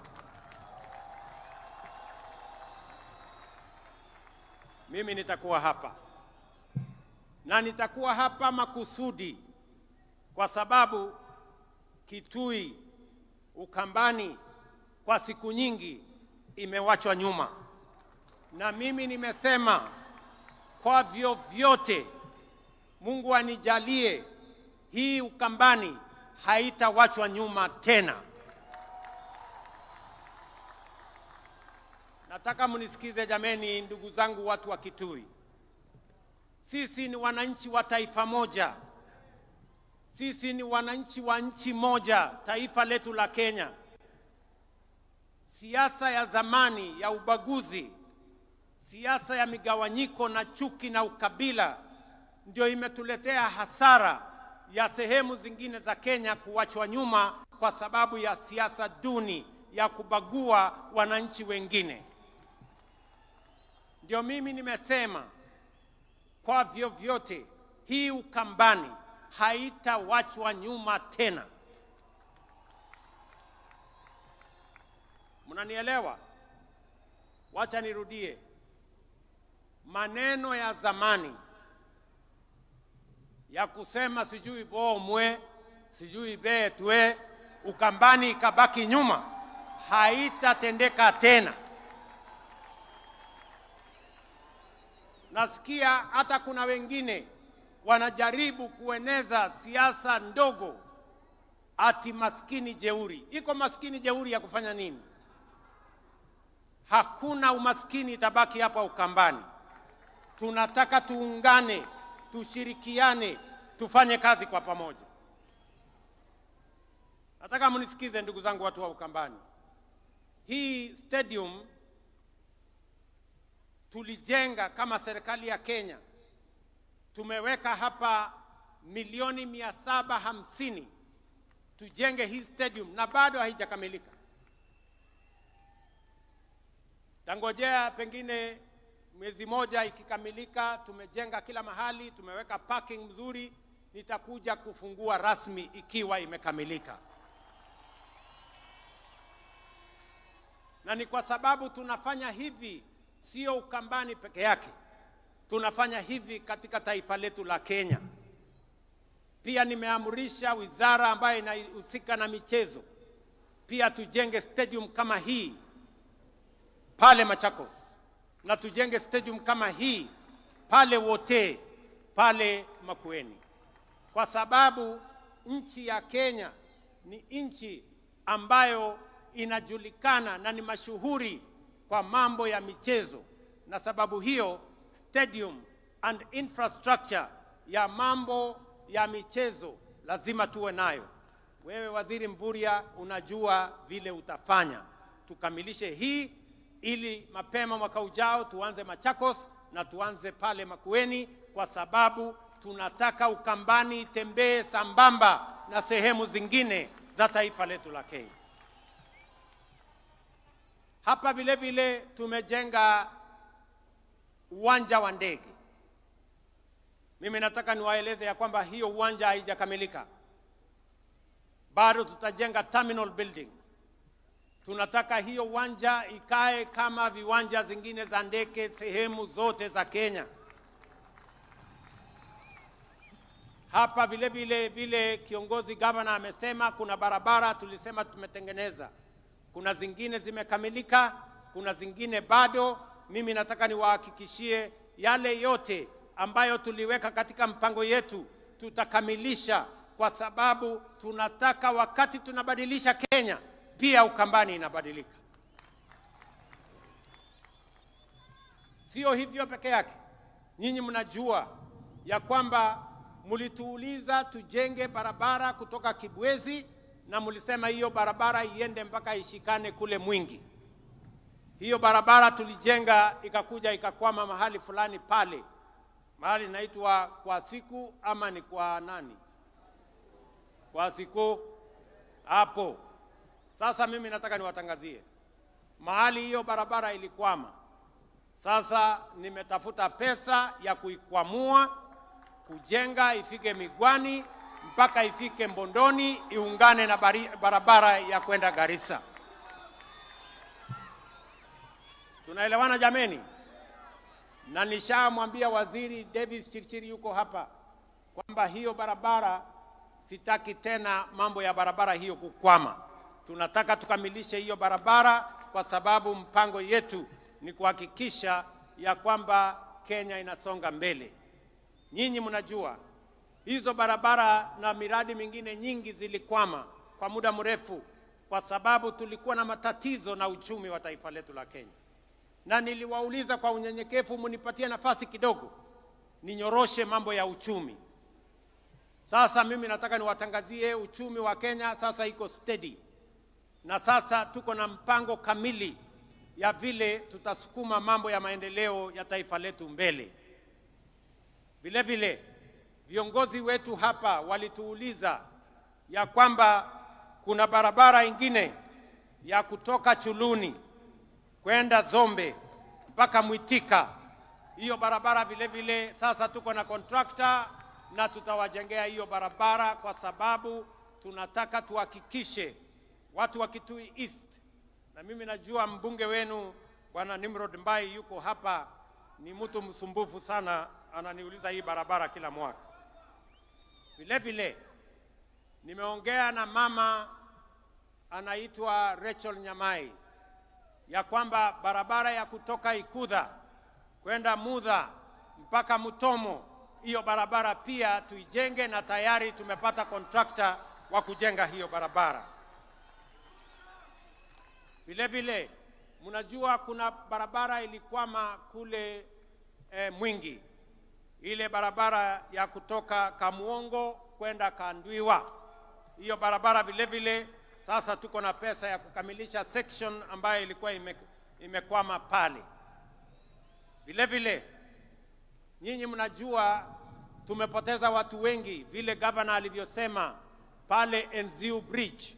Mimi nitakuwa hapa. Na nitakuwa hapa makusudi kwa sababu Kitui, Ukambani kwa siku nyingi imewachwa nyuma. Na mimi nimesema kwa vyovyote Mungu anijalie hii Ukambani haitawachwa nyuma tena. Nataka mnisikize jameni, ndugu zangu watu wa Kitui. Sisi ni wananchi wa taifa moja. Sisi ni wananchi wa nchi moja, taifa letu la Kenya. Siasa ya zamani ya ubaguzi Siasa ya migawanyiko na chuki na ukabila ndio imetuletea hasara ya sehemu zingine za Kenya kuachwa nyuma kwa sababu ya siasa duni ya kubagua wananchi wengine. Ndio mimi nimesema kwa vyovyote hii Ukambani haitawachwa nyuma tena. Mnanielewa? Wacha nirudie. Maneno ya zamani ya kusema sijui bomwe, sijui betwe, Ukambani ikabaki nyuma, haitatendeka tena. Nasikia hata kuna wengine wanajaribu kueneza siasa ndogo ati maskini jeuri. Iko maskini jeuri ya kufanya nini? Hakuna umaskini itabaki hapa Ukambani. Tunataka tuungane, tushirikiane, tufanye kazi kwa pamoja. Nataka mnisikize ndugu zangu watu wa Ukambani. Hii stadium tulijenga kama serikali ya Kenya. Tumeweka hapa milioni 750 tujenge hii stadium na bado haijakamilika. Tangojea pengine mwezi moja ikikamilika, tumejenga kila mahali, tumeweka parking mzuri, nitakuja kufungua rasmi ikiwa imekamilika. Na ni kwa sababu tunafanya hivi sio Ukambani peke yake. Tunafanya hivi katika taifa letu la Kenya. Pia nimeamrisha wizara ambayo inahusika na michezo pia tujenge stadium kama hii pale Machakos, na tujenge stadium kama hii pale Wote, pale Makueni, kwa sababu nchi ya Kenya ni nchi ambayo inajulikana na ni mashuhuri kwa mambo ya michezo, na sababu hiyo stadium and infrastructure ya mambo ya michezo lazima tuwe nayo. Wewe Waziri Mvurya unajua vile utafanya. Tukamilishe hii ili mapema mwaka ujao tuanze Machakos na tuanze pale Makueni, kwa sababu tunataka Ukambani itembee sambamba na sehemu zingine za taifa letu la Kenya. Hapa vile vile tumejenga uwanja wa ndege. Mimi nataka niwaeleze ya kwamba hiyo uwanja haijakamilika. Bado tutajenga terminal building. Tunataka hiyo uwanja ikae kama viwanja zingine za ndege sehemu zote za Kenya. Hapa vile vile vile kiongozi gavana amesema kuna barabara tulisema tumetengeneza. Kuna zingine zimekamilika, kuna zingine bado. Mimi nataka niwahakikishie yale yote ambayo tuliweka katika mpango yetu tutakamilisha, kwa sababu tunataka wakati tunabadilisha Kenya pia Ukambani inabadilika. Sio hivyo peke yake. Nyinyi mnajua ya kwamba mlituuliza tujenge barabara kutoka Kibwezi, na mlisema hiyo barabara iende mpaka ishikane kule Mwingi. Hiyo barabara tulijenga ikakuja ikakwama mahali fulani pale. Mahali inaitwa kwa siku ama ni kwa nani? Kwa siku hapo. Sasa mimi nataka niwatangazie mahali hiyo barabara ilikwama. Sasa nimetafuta pesa ya kuikwamua, kujenga ifike Migwani mpaka ifike Mbondoni, iungane na barabara ya kwenda Garissa. Tunaelewana jameni? Na nishamwambia Waziri Davis Chirchir yuko hapa kwamba hiyo barabara sitaki tena mambo ya barabara hiyo kukwama. Tunataka tukamilishe hiyo barabara kwa sababu mpango yetu ni kuhakikisha ya kwamba Kenya inasonga mbele. Nyinyi mnajua hizo barabara na miradi mingine nyingi zilikwama kwa muda mrefu kwa sababu tulikuwa na matatizo na uchumi wa taifa letu la Kenya. Na niliwauliza kwa unyenyekevu mnipatie nafasi kidogo ninyoroshe mambo ya uchumi. Sasa mimi nataka niwatangazie uchumi wa Kenya sasa iko steady. Na sasa tuko na mpango kamili ya vile tutasukuma mambo ya maendeleo ya taifa letu mbele. Vile vile viongozi wetu hapa walituuliza ya kwamba kuna barabara ingine ya kutoka Chuluni kwenda Zombe mpaka Mwitika. Hiyo barabara vile vile sasa tuko na contractor na tutawajengea hiyo barabara, kwa sababu tunataka tuhakikishe watu wa Kitui East, na mimi najua mbunge wenu Bwana Nimrod Mbai yuko hapa, ni mtu msumbufu sana, ananiuliza hii barabara kila mwaka. Vile vile nimeongea na mama anaitwa Rachel Nyamai ya kwamba barabara ya kutoka Ikudha kwenda Mudha mpaka Mutomo, hiyo barabara pia tuijenge, na tayari tumepata contractor wa kujenga hiyo barabara. Vile vile mnajua kuna barabara ilikwama kule Mwingi, ile barabara ya kutoka Kamuongo kwenda Kandwiwa. Hiyo barabara vile vile sasa tuko na pesa ya kukamilisha section ambayo ilikuwa imekwama pale. Vile vile nyinyi mnajua tumepoteza watu wengi vile governor alivyosema pale Enziu Bridge.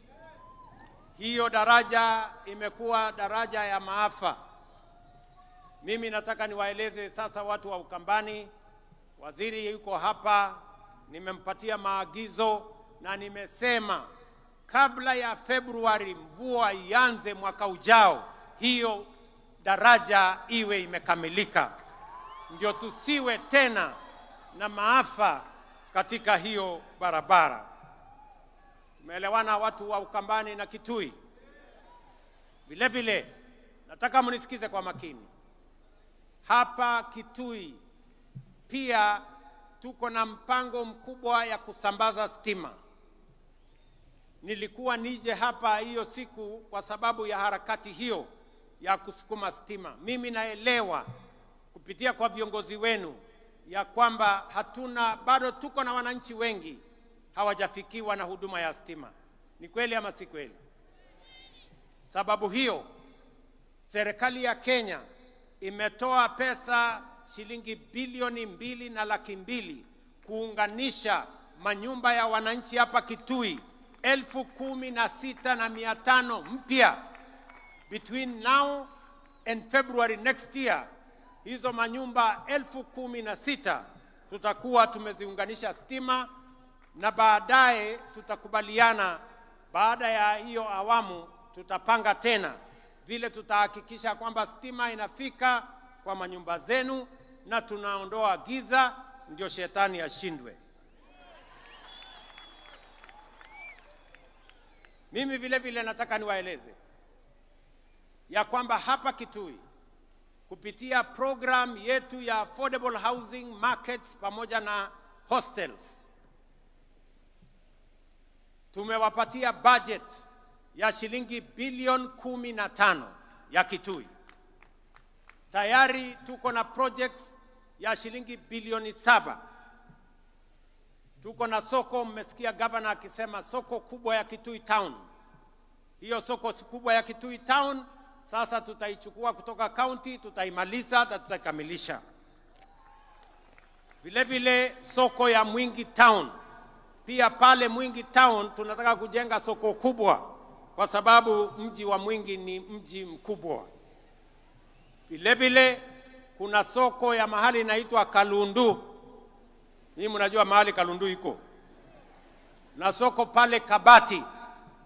Hiyo daraja imekuwa daraja ya maafa. Mimi nataka niwaeleze sasa watu wa Ukambani, waziri yuko hapa, nimempatia maagizo na nimesema kabla ya Februari mvua ianze mwaka ujao, hiyo daraja iwe imekamilika, ndio tusiwe tena na maafa katika hiyo barabara. Tumeelewana watu wa Ukambani na Kitui? Vile vile nataka mnisikize kwa makini. Hapa Kitui pia tuko na mpango mkubwa ya kusambaza stima. Nilikuwa nije hapa hiyo siku kwa sababu ya harakati hiyo ya kusukuma stima. Mimi naelewa kupitia kwa viongozi wenu ya kwamba hatuna, bado tuko na wananchi wengi hawajafikiwa na huduma ya stima. Ni kweli ama si kweli? Sababu hiyo serikali ya Kenya imetoa pesa shilingi 2,200,000 kuunganisha manyumba ya wananchi hapa Kitui 16,500 mpya between now and February next year. Hizo manyumba 16,000 tutakuwa tumeziunganisha stima, na baadaye tutakubaliana, baada ya hiyo awamu tutapanga tena vile tutahakikisha kwamba stima inafika kwa manyumba zenu na tunaondoa giza, ndio shetani ashindwe. Mimi vile vile nataka niwaeleze ya kwamba hapa Kitui kupitia program yetu ya affordable housing markets pamoja na hostels tumewapatia budget ya shilingi bilioni 15 ya Kitui. Tayari tuko na projects ya shilingi bilioni 7. Tuko na soko, mmesikia governor akisema soko kubwa ya Kitui Town. Hiyo soko kubwa ya Kitui Town sasa tutaichukua kutoka county, tutaimaliza na tutaikamilisha. Vile vile soko ya Mwingi Town. Pia pale Mwingi Town tunataka kujenga soko kubwa kwa sababu mji wa Mwingi ni mji mkubwa. Vile vile kuna soko ya mahali inaitwa Kalundu. Ninyi mnajua mahali Kalundu iko. Na soko pale Kabati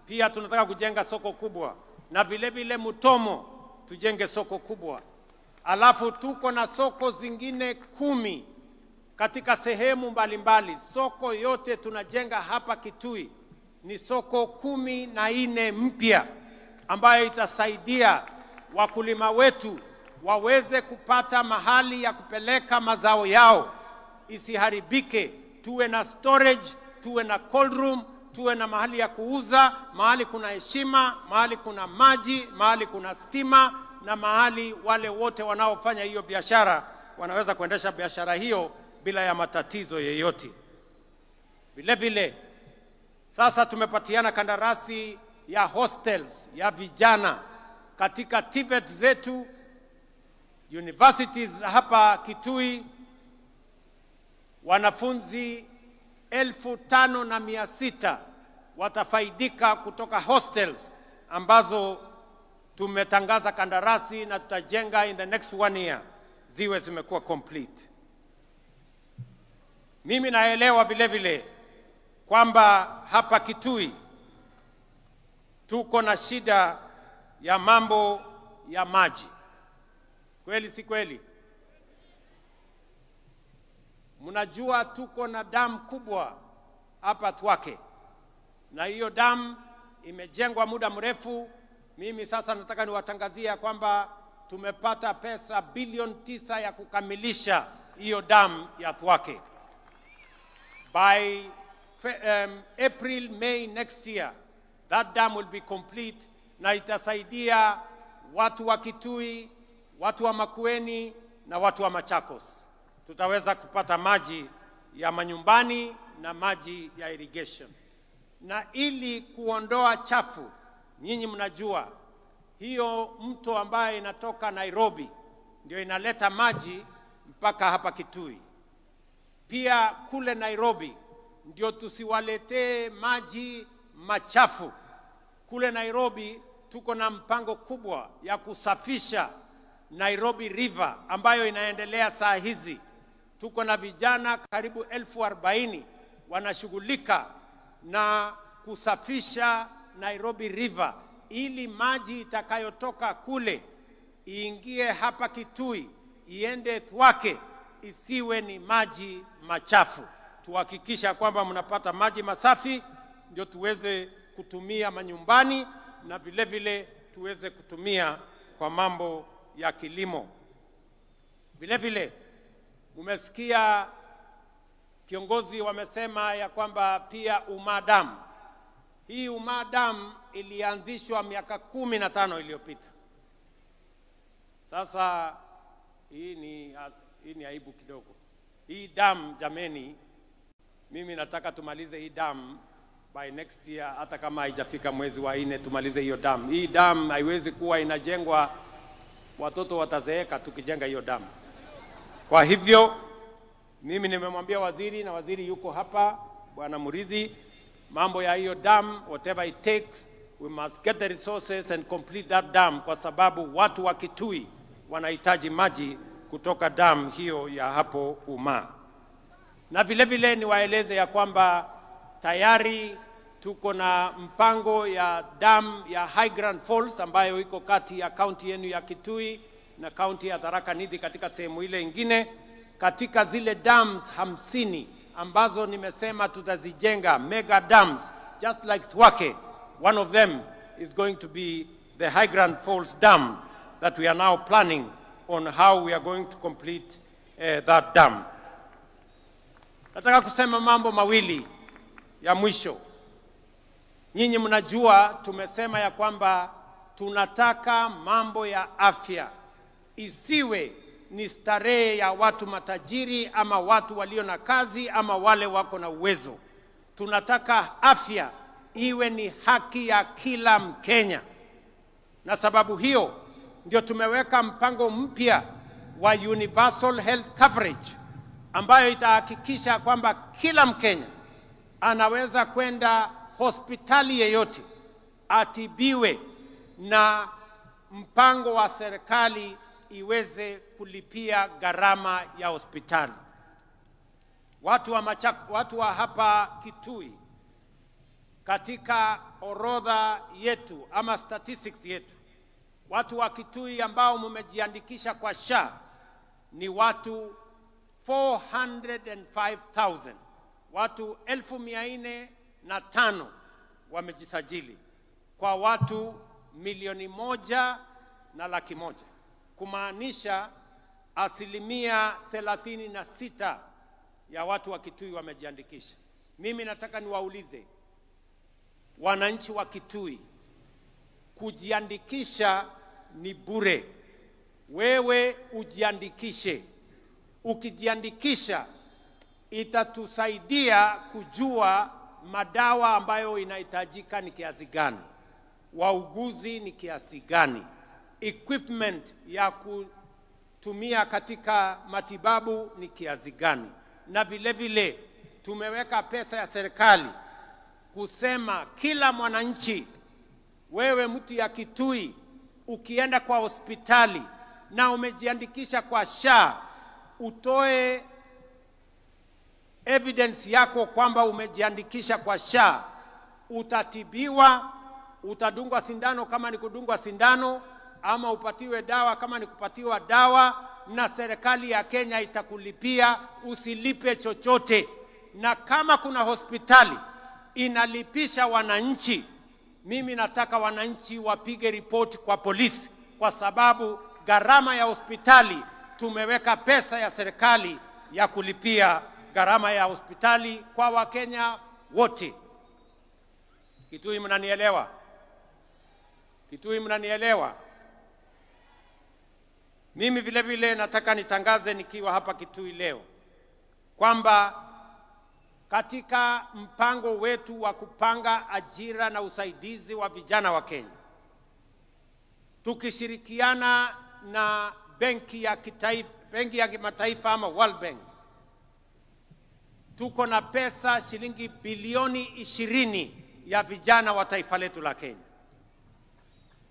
pia tunataka kujenga soko kubwa. Na vile vile Mutomo tujenge soko kubwa. Alafu tuko na soko zingine 10 katika sehemu mbalimbali. Soko yote tunajenga hapa Kitui ni soko 14 mpya ambayo itasaidia wakulima wetu waweze kupata mahali ya kupeleka mazao yao isiharibike. Tuwe na storage, tuwe na cold room, tuwe na mahali ya kuuza, mahali kuna heshima, mahali kuna maji, mahali kuna stima, na mahali wale wote wanaofanya hiyo biashara wanaweza kuendesha biashara hiyo bila ya matatizo yeyote. Vile vile sasa tumepatiana kandarasi ya hostels ya vijana. katika TVET zetu, universities hapa Kitui, wanafunzi 5,600 watafaidika kutoka hostels ambazo tumetangaza kandarasi na tutajenga in the next 1 year ziwe zimekuwa complete. Mimi naelewa vile vile kwamba hapa Kitui tuko na shida ya mambo ya maji. Kweli si kweli? Mnajua tuko na damu kubwa hapa Thwake, na hiyo damu imejengwa muda mrefu. Mimi sasa nataka niwatangazie kwamba tumepata pesa bilioni 9 ya kukamilisha hiyo damu ya Thwake. By April, May next year, that dam will be complete, na itasaidia watu wa Kitui, watu wa Makueni na watu wa Machakos. Tutaweza kupata maji ya manyumbani na maji ya irrigation. Na ili kuondoa chafu, nyinyi mnajua hiyo mto ambaye inatoka Nairobi ndio inaleta maji mpaka hapa Kitui. Pia kule Nairobi ndio tusiwaletee maji machafu. Kule Nairobi tuko na mpango kubwa ya kusafisha Nairobi River ambayo inaendelea saa hizi. Tuko na vijana karibu 40,000 wanashughulika na kusafisha Nairobi River ili maji itakayotoka kule iingie hapa Kitui, iende Thwake, isiwe ni maji machafu. Tuhakikisha kwamba mnapata maji masafi ndio tuweze kutumia manyumbani na vile vile tuweze kutumia kwa mambo ya kilimo. Vile vile umesikia kiongozi wamesema ya kwamba pia Umaa Dam. Hii Umaa Dam ilianzishwa miaka 15 iliyopita. Sasa hii ni aibu kidogo. Hii dam jameni, mimi nataka tumalize hii dam by next year, hata kama haijafika mwezi wa 4 tumalize hiyo dam. Hii dam haiwezi kuwa inajengwa, watoto watazeeka tukijenga hiyo dam. Kwa hivyo mimi nimemwambia waziri, na waziri yuko hapa, Bwana Muridhi, mambo ya hiyo dam, whatever it takes, we must get the resources and complete that dam, kwa sababu watu wa Kitui wanahitaji maji kutoka dam hiyo ya hapo Umaa. Na vile vile niwaeleze ya kwamba tayari tuko na mpango ya dam ya High Grand Falls ambayo iko kati ya kaunti yenu ya Kitui na kaunti ya Tharaka Nithi katika sehemu ile ingine. Katika zile dams 50 ambazo nimesema tutazijenga, mega dams, just like Thwake, one of them is going to be the High Grand Falls Dam that we are now planning on how we are going to complete that dam. Nataka kusema mambo mawili ya mwisho. Nyinyi mnajua tumesema ya kwamba tunataka mambo ya afya isiwe ni starehe ya watu matajiri ama watu walio na kazi ama wale wako na uwezo. Tunataka afya iwe ni haki ya kila Mkenya. Na sababu hiyo ndio tumeweka mpango mpya wa Universal Health Coverage ambayo itahakikisha kwamba kila Mkenya anaweza kwenda hospitali yeyote atibiwe na mpango wa serikali iweze kulipia gharama ya hospitali. Watu wa hapa Kitui, katika orodha yetu ama statistics yetu, watu wa Kitui ambao mmejiandikisha kwa SHA ni watu 405,000. Watu 405,000 wamejisajili kwa watu 1,100,000, kumaanisha 36% ya watu wa Kitui wamejiandikisha. Mimi nataka niwaulize wananchi wa Kitui, kujiandikisha ni bure. Wewe ujiandikishe. Ukijiandikisha itatusaidia kujua madawa ambayo inahitajika ni kiasi gani, wauguzi ni kiasi gani, equipment ya kutumia katika matibabu ni kiasi gani. Na vile vile tumeweka pesa ya serikali kusema kila mwananchi, wewe mtu ya Kitui, ukienda kwa hospitali na umejiandikisha kwa SHA, utoe evidence yako kwamba umejiandikisha kwa SHA, utatibiwa, utadungwa sindano kama ni kudungwa sindano, ama upatiwe dawa kama ni kupatiwa dawa, na serikali ya Kenya itakulipia, usilipe chochote. Na kama kuna hospitali inalipisha wananchi, mimi nataka wananchi wapige ripoti kwa polisi, kwa sababu gharama ya hospitali tumeweka pesa ya serikali ya kulipia gharama ya hospitali kwa Wakenya wote. Kitui, mnanielewa? Kitui, mnanielewa? Mimi vile vile nataka nitangaze nikiwa hapa Kitui leo kwamba katika mpango wetu wa kupanga ajira na usaidizi wa vijana wa Kenya, tukishirikiana na benki ya kitaifa, benki ya kimataifa ama World Bank, tuko na pesa shilingi bilioni 20 ya vijana wa taifa letu la Kenya.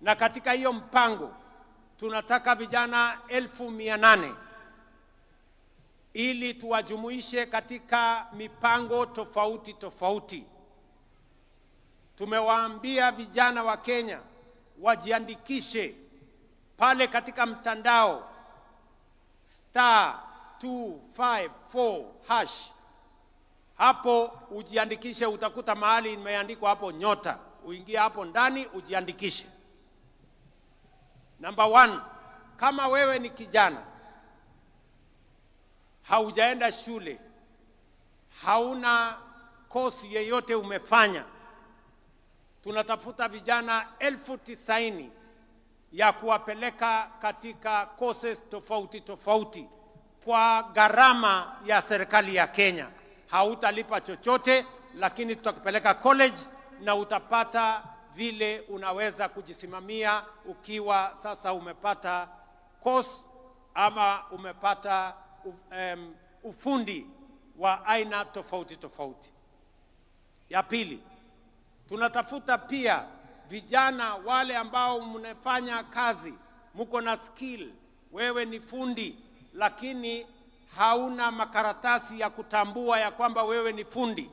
Na katika hiyo mpango tunataka vijana 800,000 ili tuwajumuishe katika mipango tofauti tofauti. Tumewaambia vijana wa Kenya wajiandikishe pale katika mtandao *254#. Hapo ujiandikishe, utakuta mahali imeandikwa hapo nyota, uingie hapo ndani ujiandikishe. Number 1, kama wewe ni kijana haujaenda shule, hauna kosi yeyote umefanya, tunatafuta vijana 90,000 ya kuwapeleka katika courses tofauti tofauti kwa gharama ya serikali ya Kenya. Hautalipa chochote, lakini tutakupeleka college na utapata vile unaweza kujisimamia ukiwa sasa umepata course ama umepata ufundi wa aina tofauti tofauti. Ya pili, tunatafuta pia vijana wale ambao mnafanya kazi, mko na skill, wewe ni fundi lakini hauna makaratasi ya kutambua ya kwamba wewe ni fundi.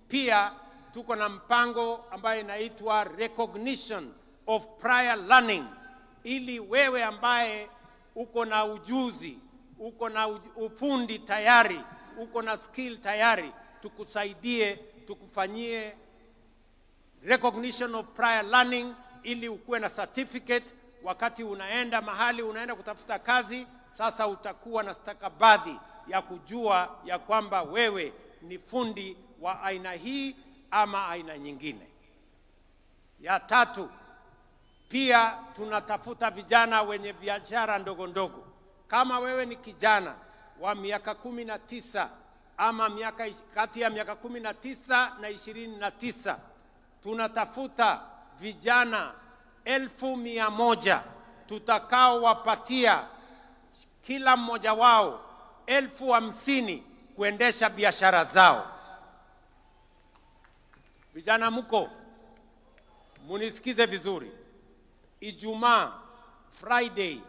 Pia tuko na mpango ambayo inaitwa recognition of prior learning, ili wewe ambaye uko na ujuzi, uko na ufundi tayari, uko na skill tayari, tukusaidie, tukufanyie recognition of prior learning ili ukuwe na certificate. Wakati unaenda mahali, unaenda kutafuta kazi, sasa utakuwa na stakabadhi ya kujua ya kwamba wewe ni fundi wa aina hii ama aina nyingine. Ya tatu, pia tunatafuta vijana wenye biashara ndogo ndogo. Kama wewe ni kijana wa miaka 19 ama miaka kati ya miaka 19 na 29, tunatafuta vijana 100,000 tutakaowapatia kila mmoja wao 50,000 kuendesha biashara zao. Vijana mko, munisikize vizuri. Ijumaa, Friday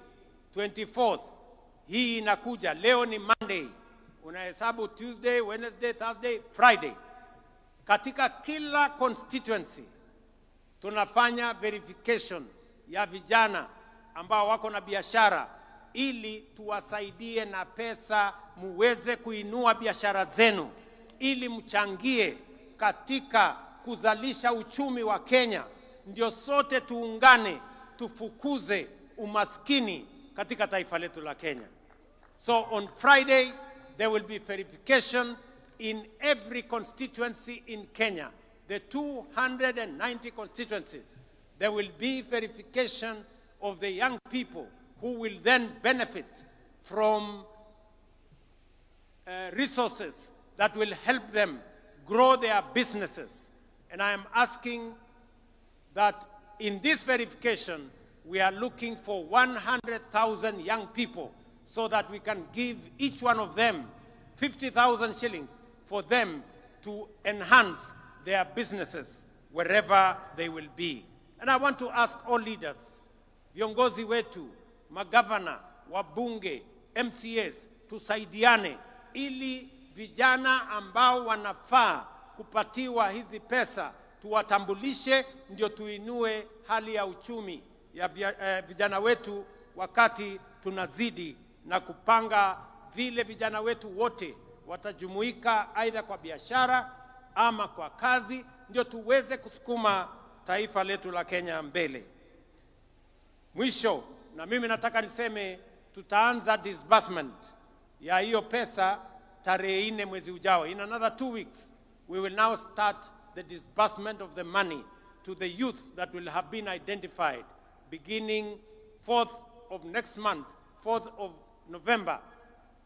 24th, hii inakuja, leo ni Monday, unahesabu Tuesday, Wednesday, Thursday, Friday. Katika kila constituency tunafanya verification ya vijana ambao wako na biashara ili tuwasaidie na pesa muweze kuinua biashara zenu, ili mchangie katika kuzalisha uchumi wa Kenya. Ndio sote tuungane tufukuze umaskini katika taifa letu la Kenya. So on Friday there will be verification in every constituency in Kenya, the 290 constituencies. There will be verification of the young people who will then benefit from resources that will help them grow their businesses. And I am asking that in this verification, We are looking for 100,000 young people so that we can give each one of them 50,000 shillings for them to enhance their businesses wherever they will be. And I want to ask all leaders, viongozi wetu, magavana, wabunge, MCAs, tusaidiane ili vijana ambao wanafaa kupatiwa hizi pesa tuwatambulishe, ndio tuinue hali ya uchumi ya vijana wetu, wakati tunazidi na kupanga vile vijana wetu wote watajumuika aidha kwa biashara ama kwa kazi, ndio tuweze kusukuma taifa letu la Kenya mbele. Mwisho, na mimi nataka niseme tutaanza disbursement ya hiyo pesa tarehe 4 mwezi ujao. In another 2 weeks, we will now start the disbursement of the money to the youth that will have been identified beginning 4th of next month, 4th of November,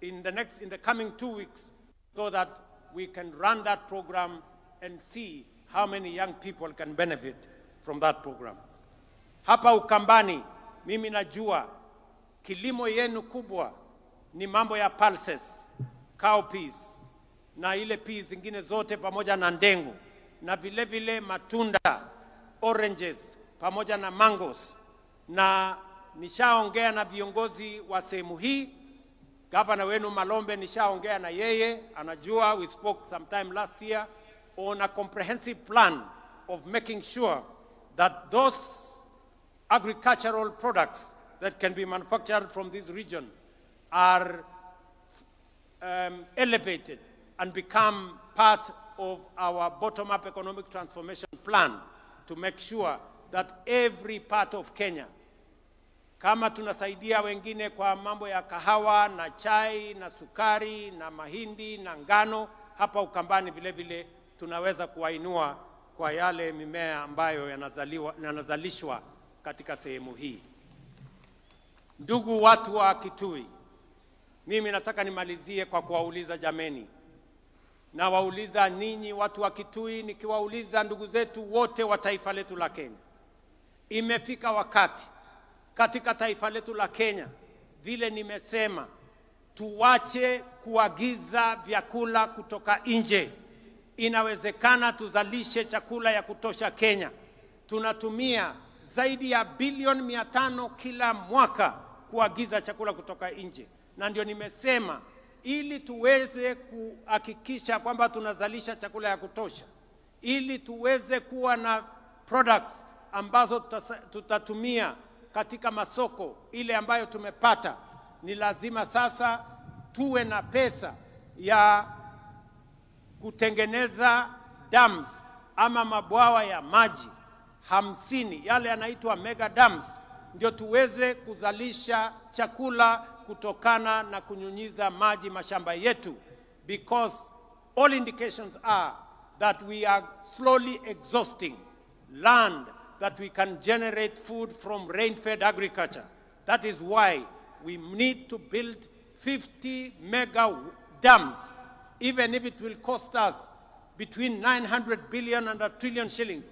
in the coming 2 weeks, so that we can run that program and see how many young people can benefit from that program. Hapa Ukambani, mimi najua kilimo yenu kubwa ni mambo ya pulses, cowpeas, na ile peas zingine zote pamoja na ndengu, na vile vile matunda, oranges, pamoja na mangoes. Na nishaongea na viongozi wa sehemu hii, gavana wenu Malombe nishaongea na yeye, anajua, we spoke sometime last year on a comprehensive plan of making sure that those agricultural products that can be manufactured from this region are elevated and become part of our bottom-up economic transformation plan to make sure that every part of Kenya, kama tunasaidia wengine kwa mambo ya kahawa na chai na sukari na mahindi na ngano, hapa Ukambani vile vile tunaweza kuwainua kwa yale mimea ambayo yanazalishwa katika sehemu hii. Ndugu watu wa Kitui, mimi nataka nimalizie kwa kuwauliza jameni. Na wauliza ninyi watu wa Kitui, nikiwauliza ndugu zetu wote wa taifa letu la Kenya. Imefika wakati katika taifa letu la Kenya, vile nimesema, tuwache kuagiza vyakula kutoka nje. Inawezekana tuzalishe chakula ya kutosha Kenya. Tunatumia zaidi ya bilioni 500 kila mwaka kuagiza chakula kutoka nje. Na ndio nimesema, ili tuweze kuhakikisha kwamba tunazalisha chakula ya kutosha, ili tuweze kuwa na products ambazo tutatumia katika masoko ile ambayo tumepata, ni lazima sasa tuwe na pesa ya kutengeneza dams ama mabwawa ya maji 50, yale yanaitwa mega dams, ndio tuweze kuzalisha chakula kutokana na kunyunyiza maji mashamba yetu, because all indications are that we are slowly exhausting land that we can generate food from rain-fed agriculture. That is why we need to build 50 mega dams, even if it will cost us between 900 billion and 1 trillion shillings.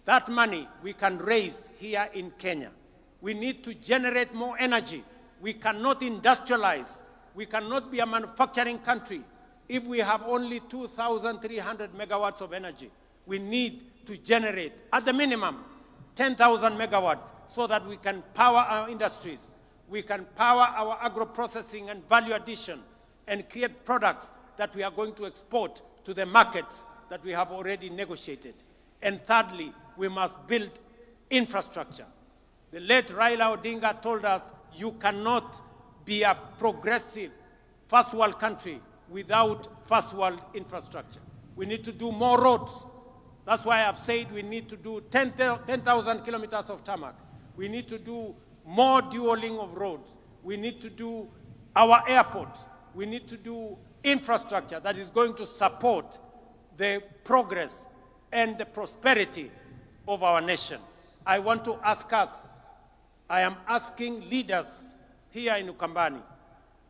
That money we can raise here in Kenya. We need to generate more energy. We cannot industrialize. We cannot be a manufacturing country if we have only 2,300 megawatts of energy. We need to generate, at the minimum, 10,000 megawatts so that we can power our industries, we can power our agro-processing and value addition, and create products that we are going to export to the markets that we have already negotiated. And thirdly, we must build infrastructure. The late Raila Odinga told us, you cannot be a progressive first world country without first world infrastructure. We need to do more roads. That's why I've said we need to do 10,000 kilometers of tarmac. We need to do more dualling of roads. We need to do our airports. We need to do infrastructure that is going to support the progress and the prosperity of our nation. I want to ask us, I am asking leaders here in Ukambani,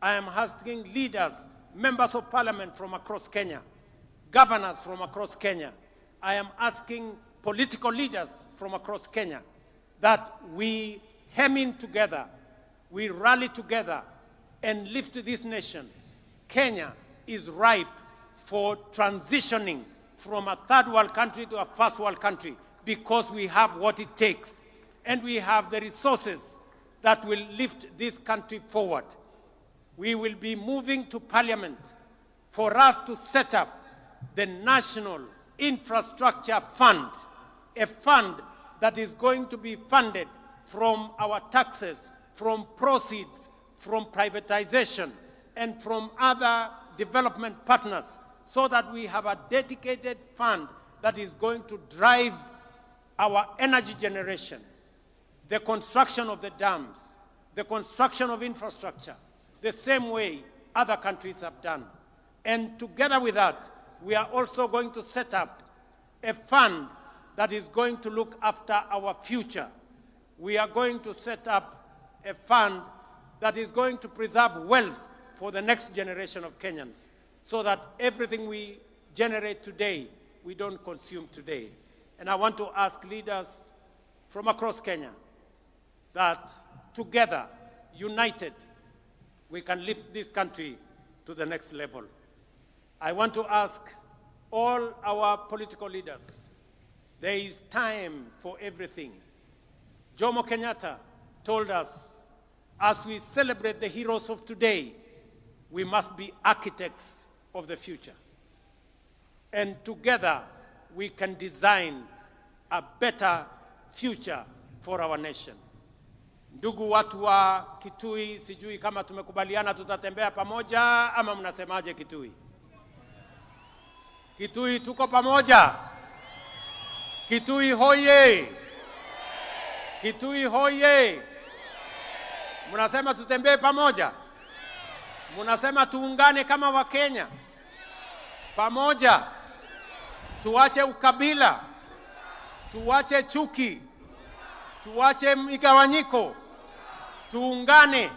I am asking leaders, members of parliament from across Kenya, governors from across Kenya, I am asking political leaders from across Kenya that we hem in together, we rally together and lift this nation, Kenya is ripe for transitioning from a third world country to a first world country, because we have what it takes and we have the resources that will lift this country forward. We will be moving to Parliament for us to set up the National Infrastructure Fund, a fund that is going to be funded from our taxes, from proceeds, from privatization, and from other development partners, so that we have a dedicated fund that is going to drive our energy generation, the construction of the dams, the construction of infrastructure, the same way other countries have done. And together with that, we are also going to set up a fund that is going to look after our future. We are going to set up a fund that is going to preserve wealth for the next generation of Kenyans, so that everything we generate today, we don't consume today. And I want to ask leaders from across Kenya that together, united, we can lift this country to the next level. I want to ask all our political leaders, there is time for everything. Jomo Kenyatta told us, as we celebrate the heroes of today, we must be architects of the future. And together, we can design a better future for our nation. Ndugu watu wa Kitui, sijui kama tumekubaliana tutatembea pamoja ama mnasemaje Kitui? Kitui tuko pamoja. Kitui hoye. Kitui hoye. Mnasema tutembee pamoja? Mnasema tuungane kama Wakenya pamoja, tuache ukabila, tuache chuki, tuache migawanyiko, tuungane.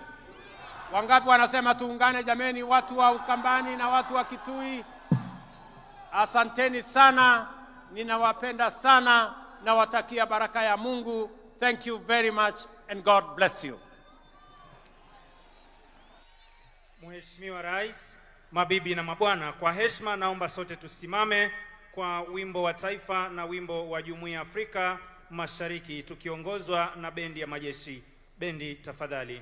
Wangapi wanasema tuungane jameni, watu wa Ukambani na watu wa Kitui? Asanteni sana, ninawapenda sana, nawatakia baraka ya Mungu. Thank you very much and God bless you. Mheshimiwa Rais, mabibi na mabwana, kwa heshima naomba sote tusimame kwa wimbo wa taifa na wimbo wa Jumuiya ya Afrika Mashariki tukiongozwa na bendi ya majeshi. Bendi tafadhali.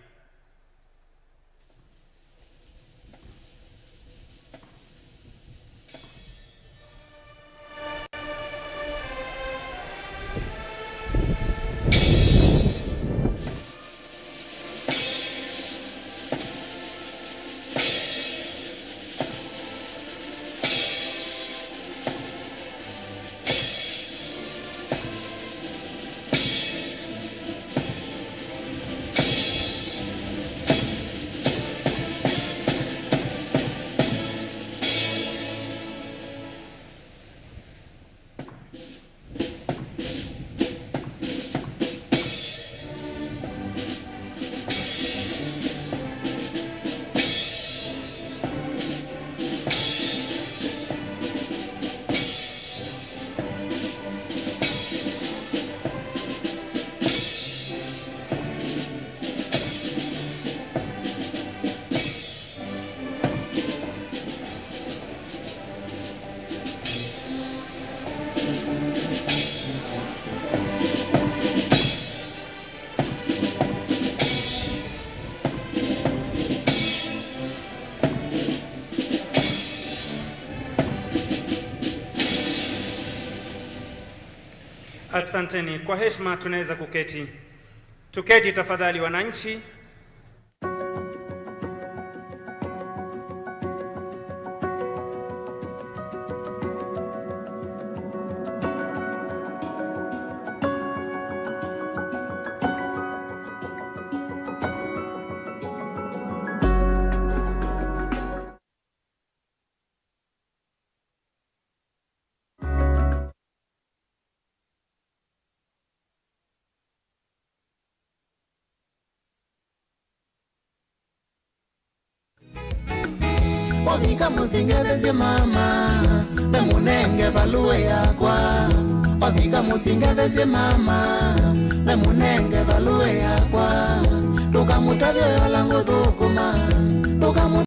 Asanteni. Kwa heshima tunaweza kuketi. Tuketi tafadhali wananchi. Wabika musingethesie mama na munenge value yakwa. Wabika musingethesie mama na munenge value yakwa. Mutavyo yola ngudhu.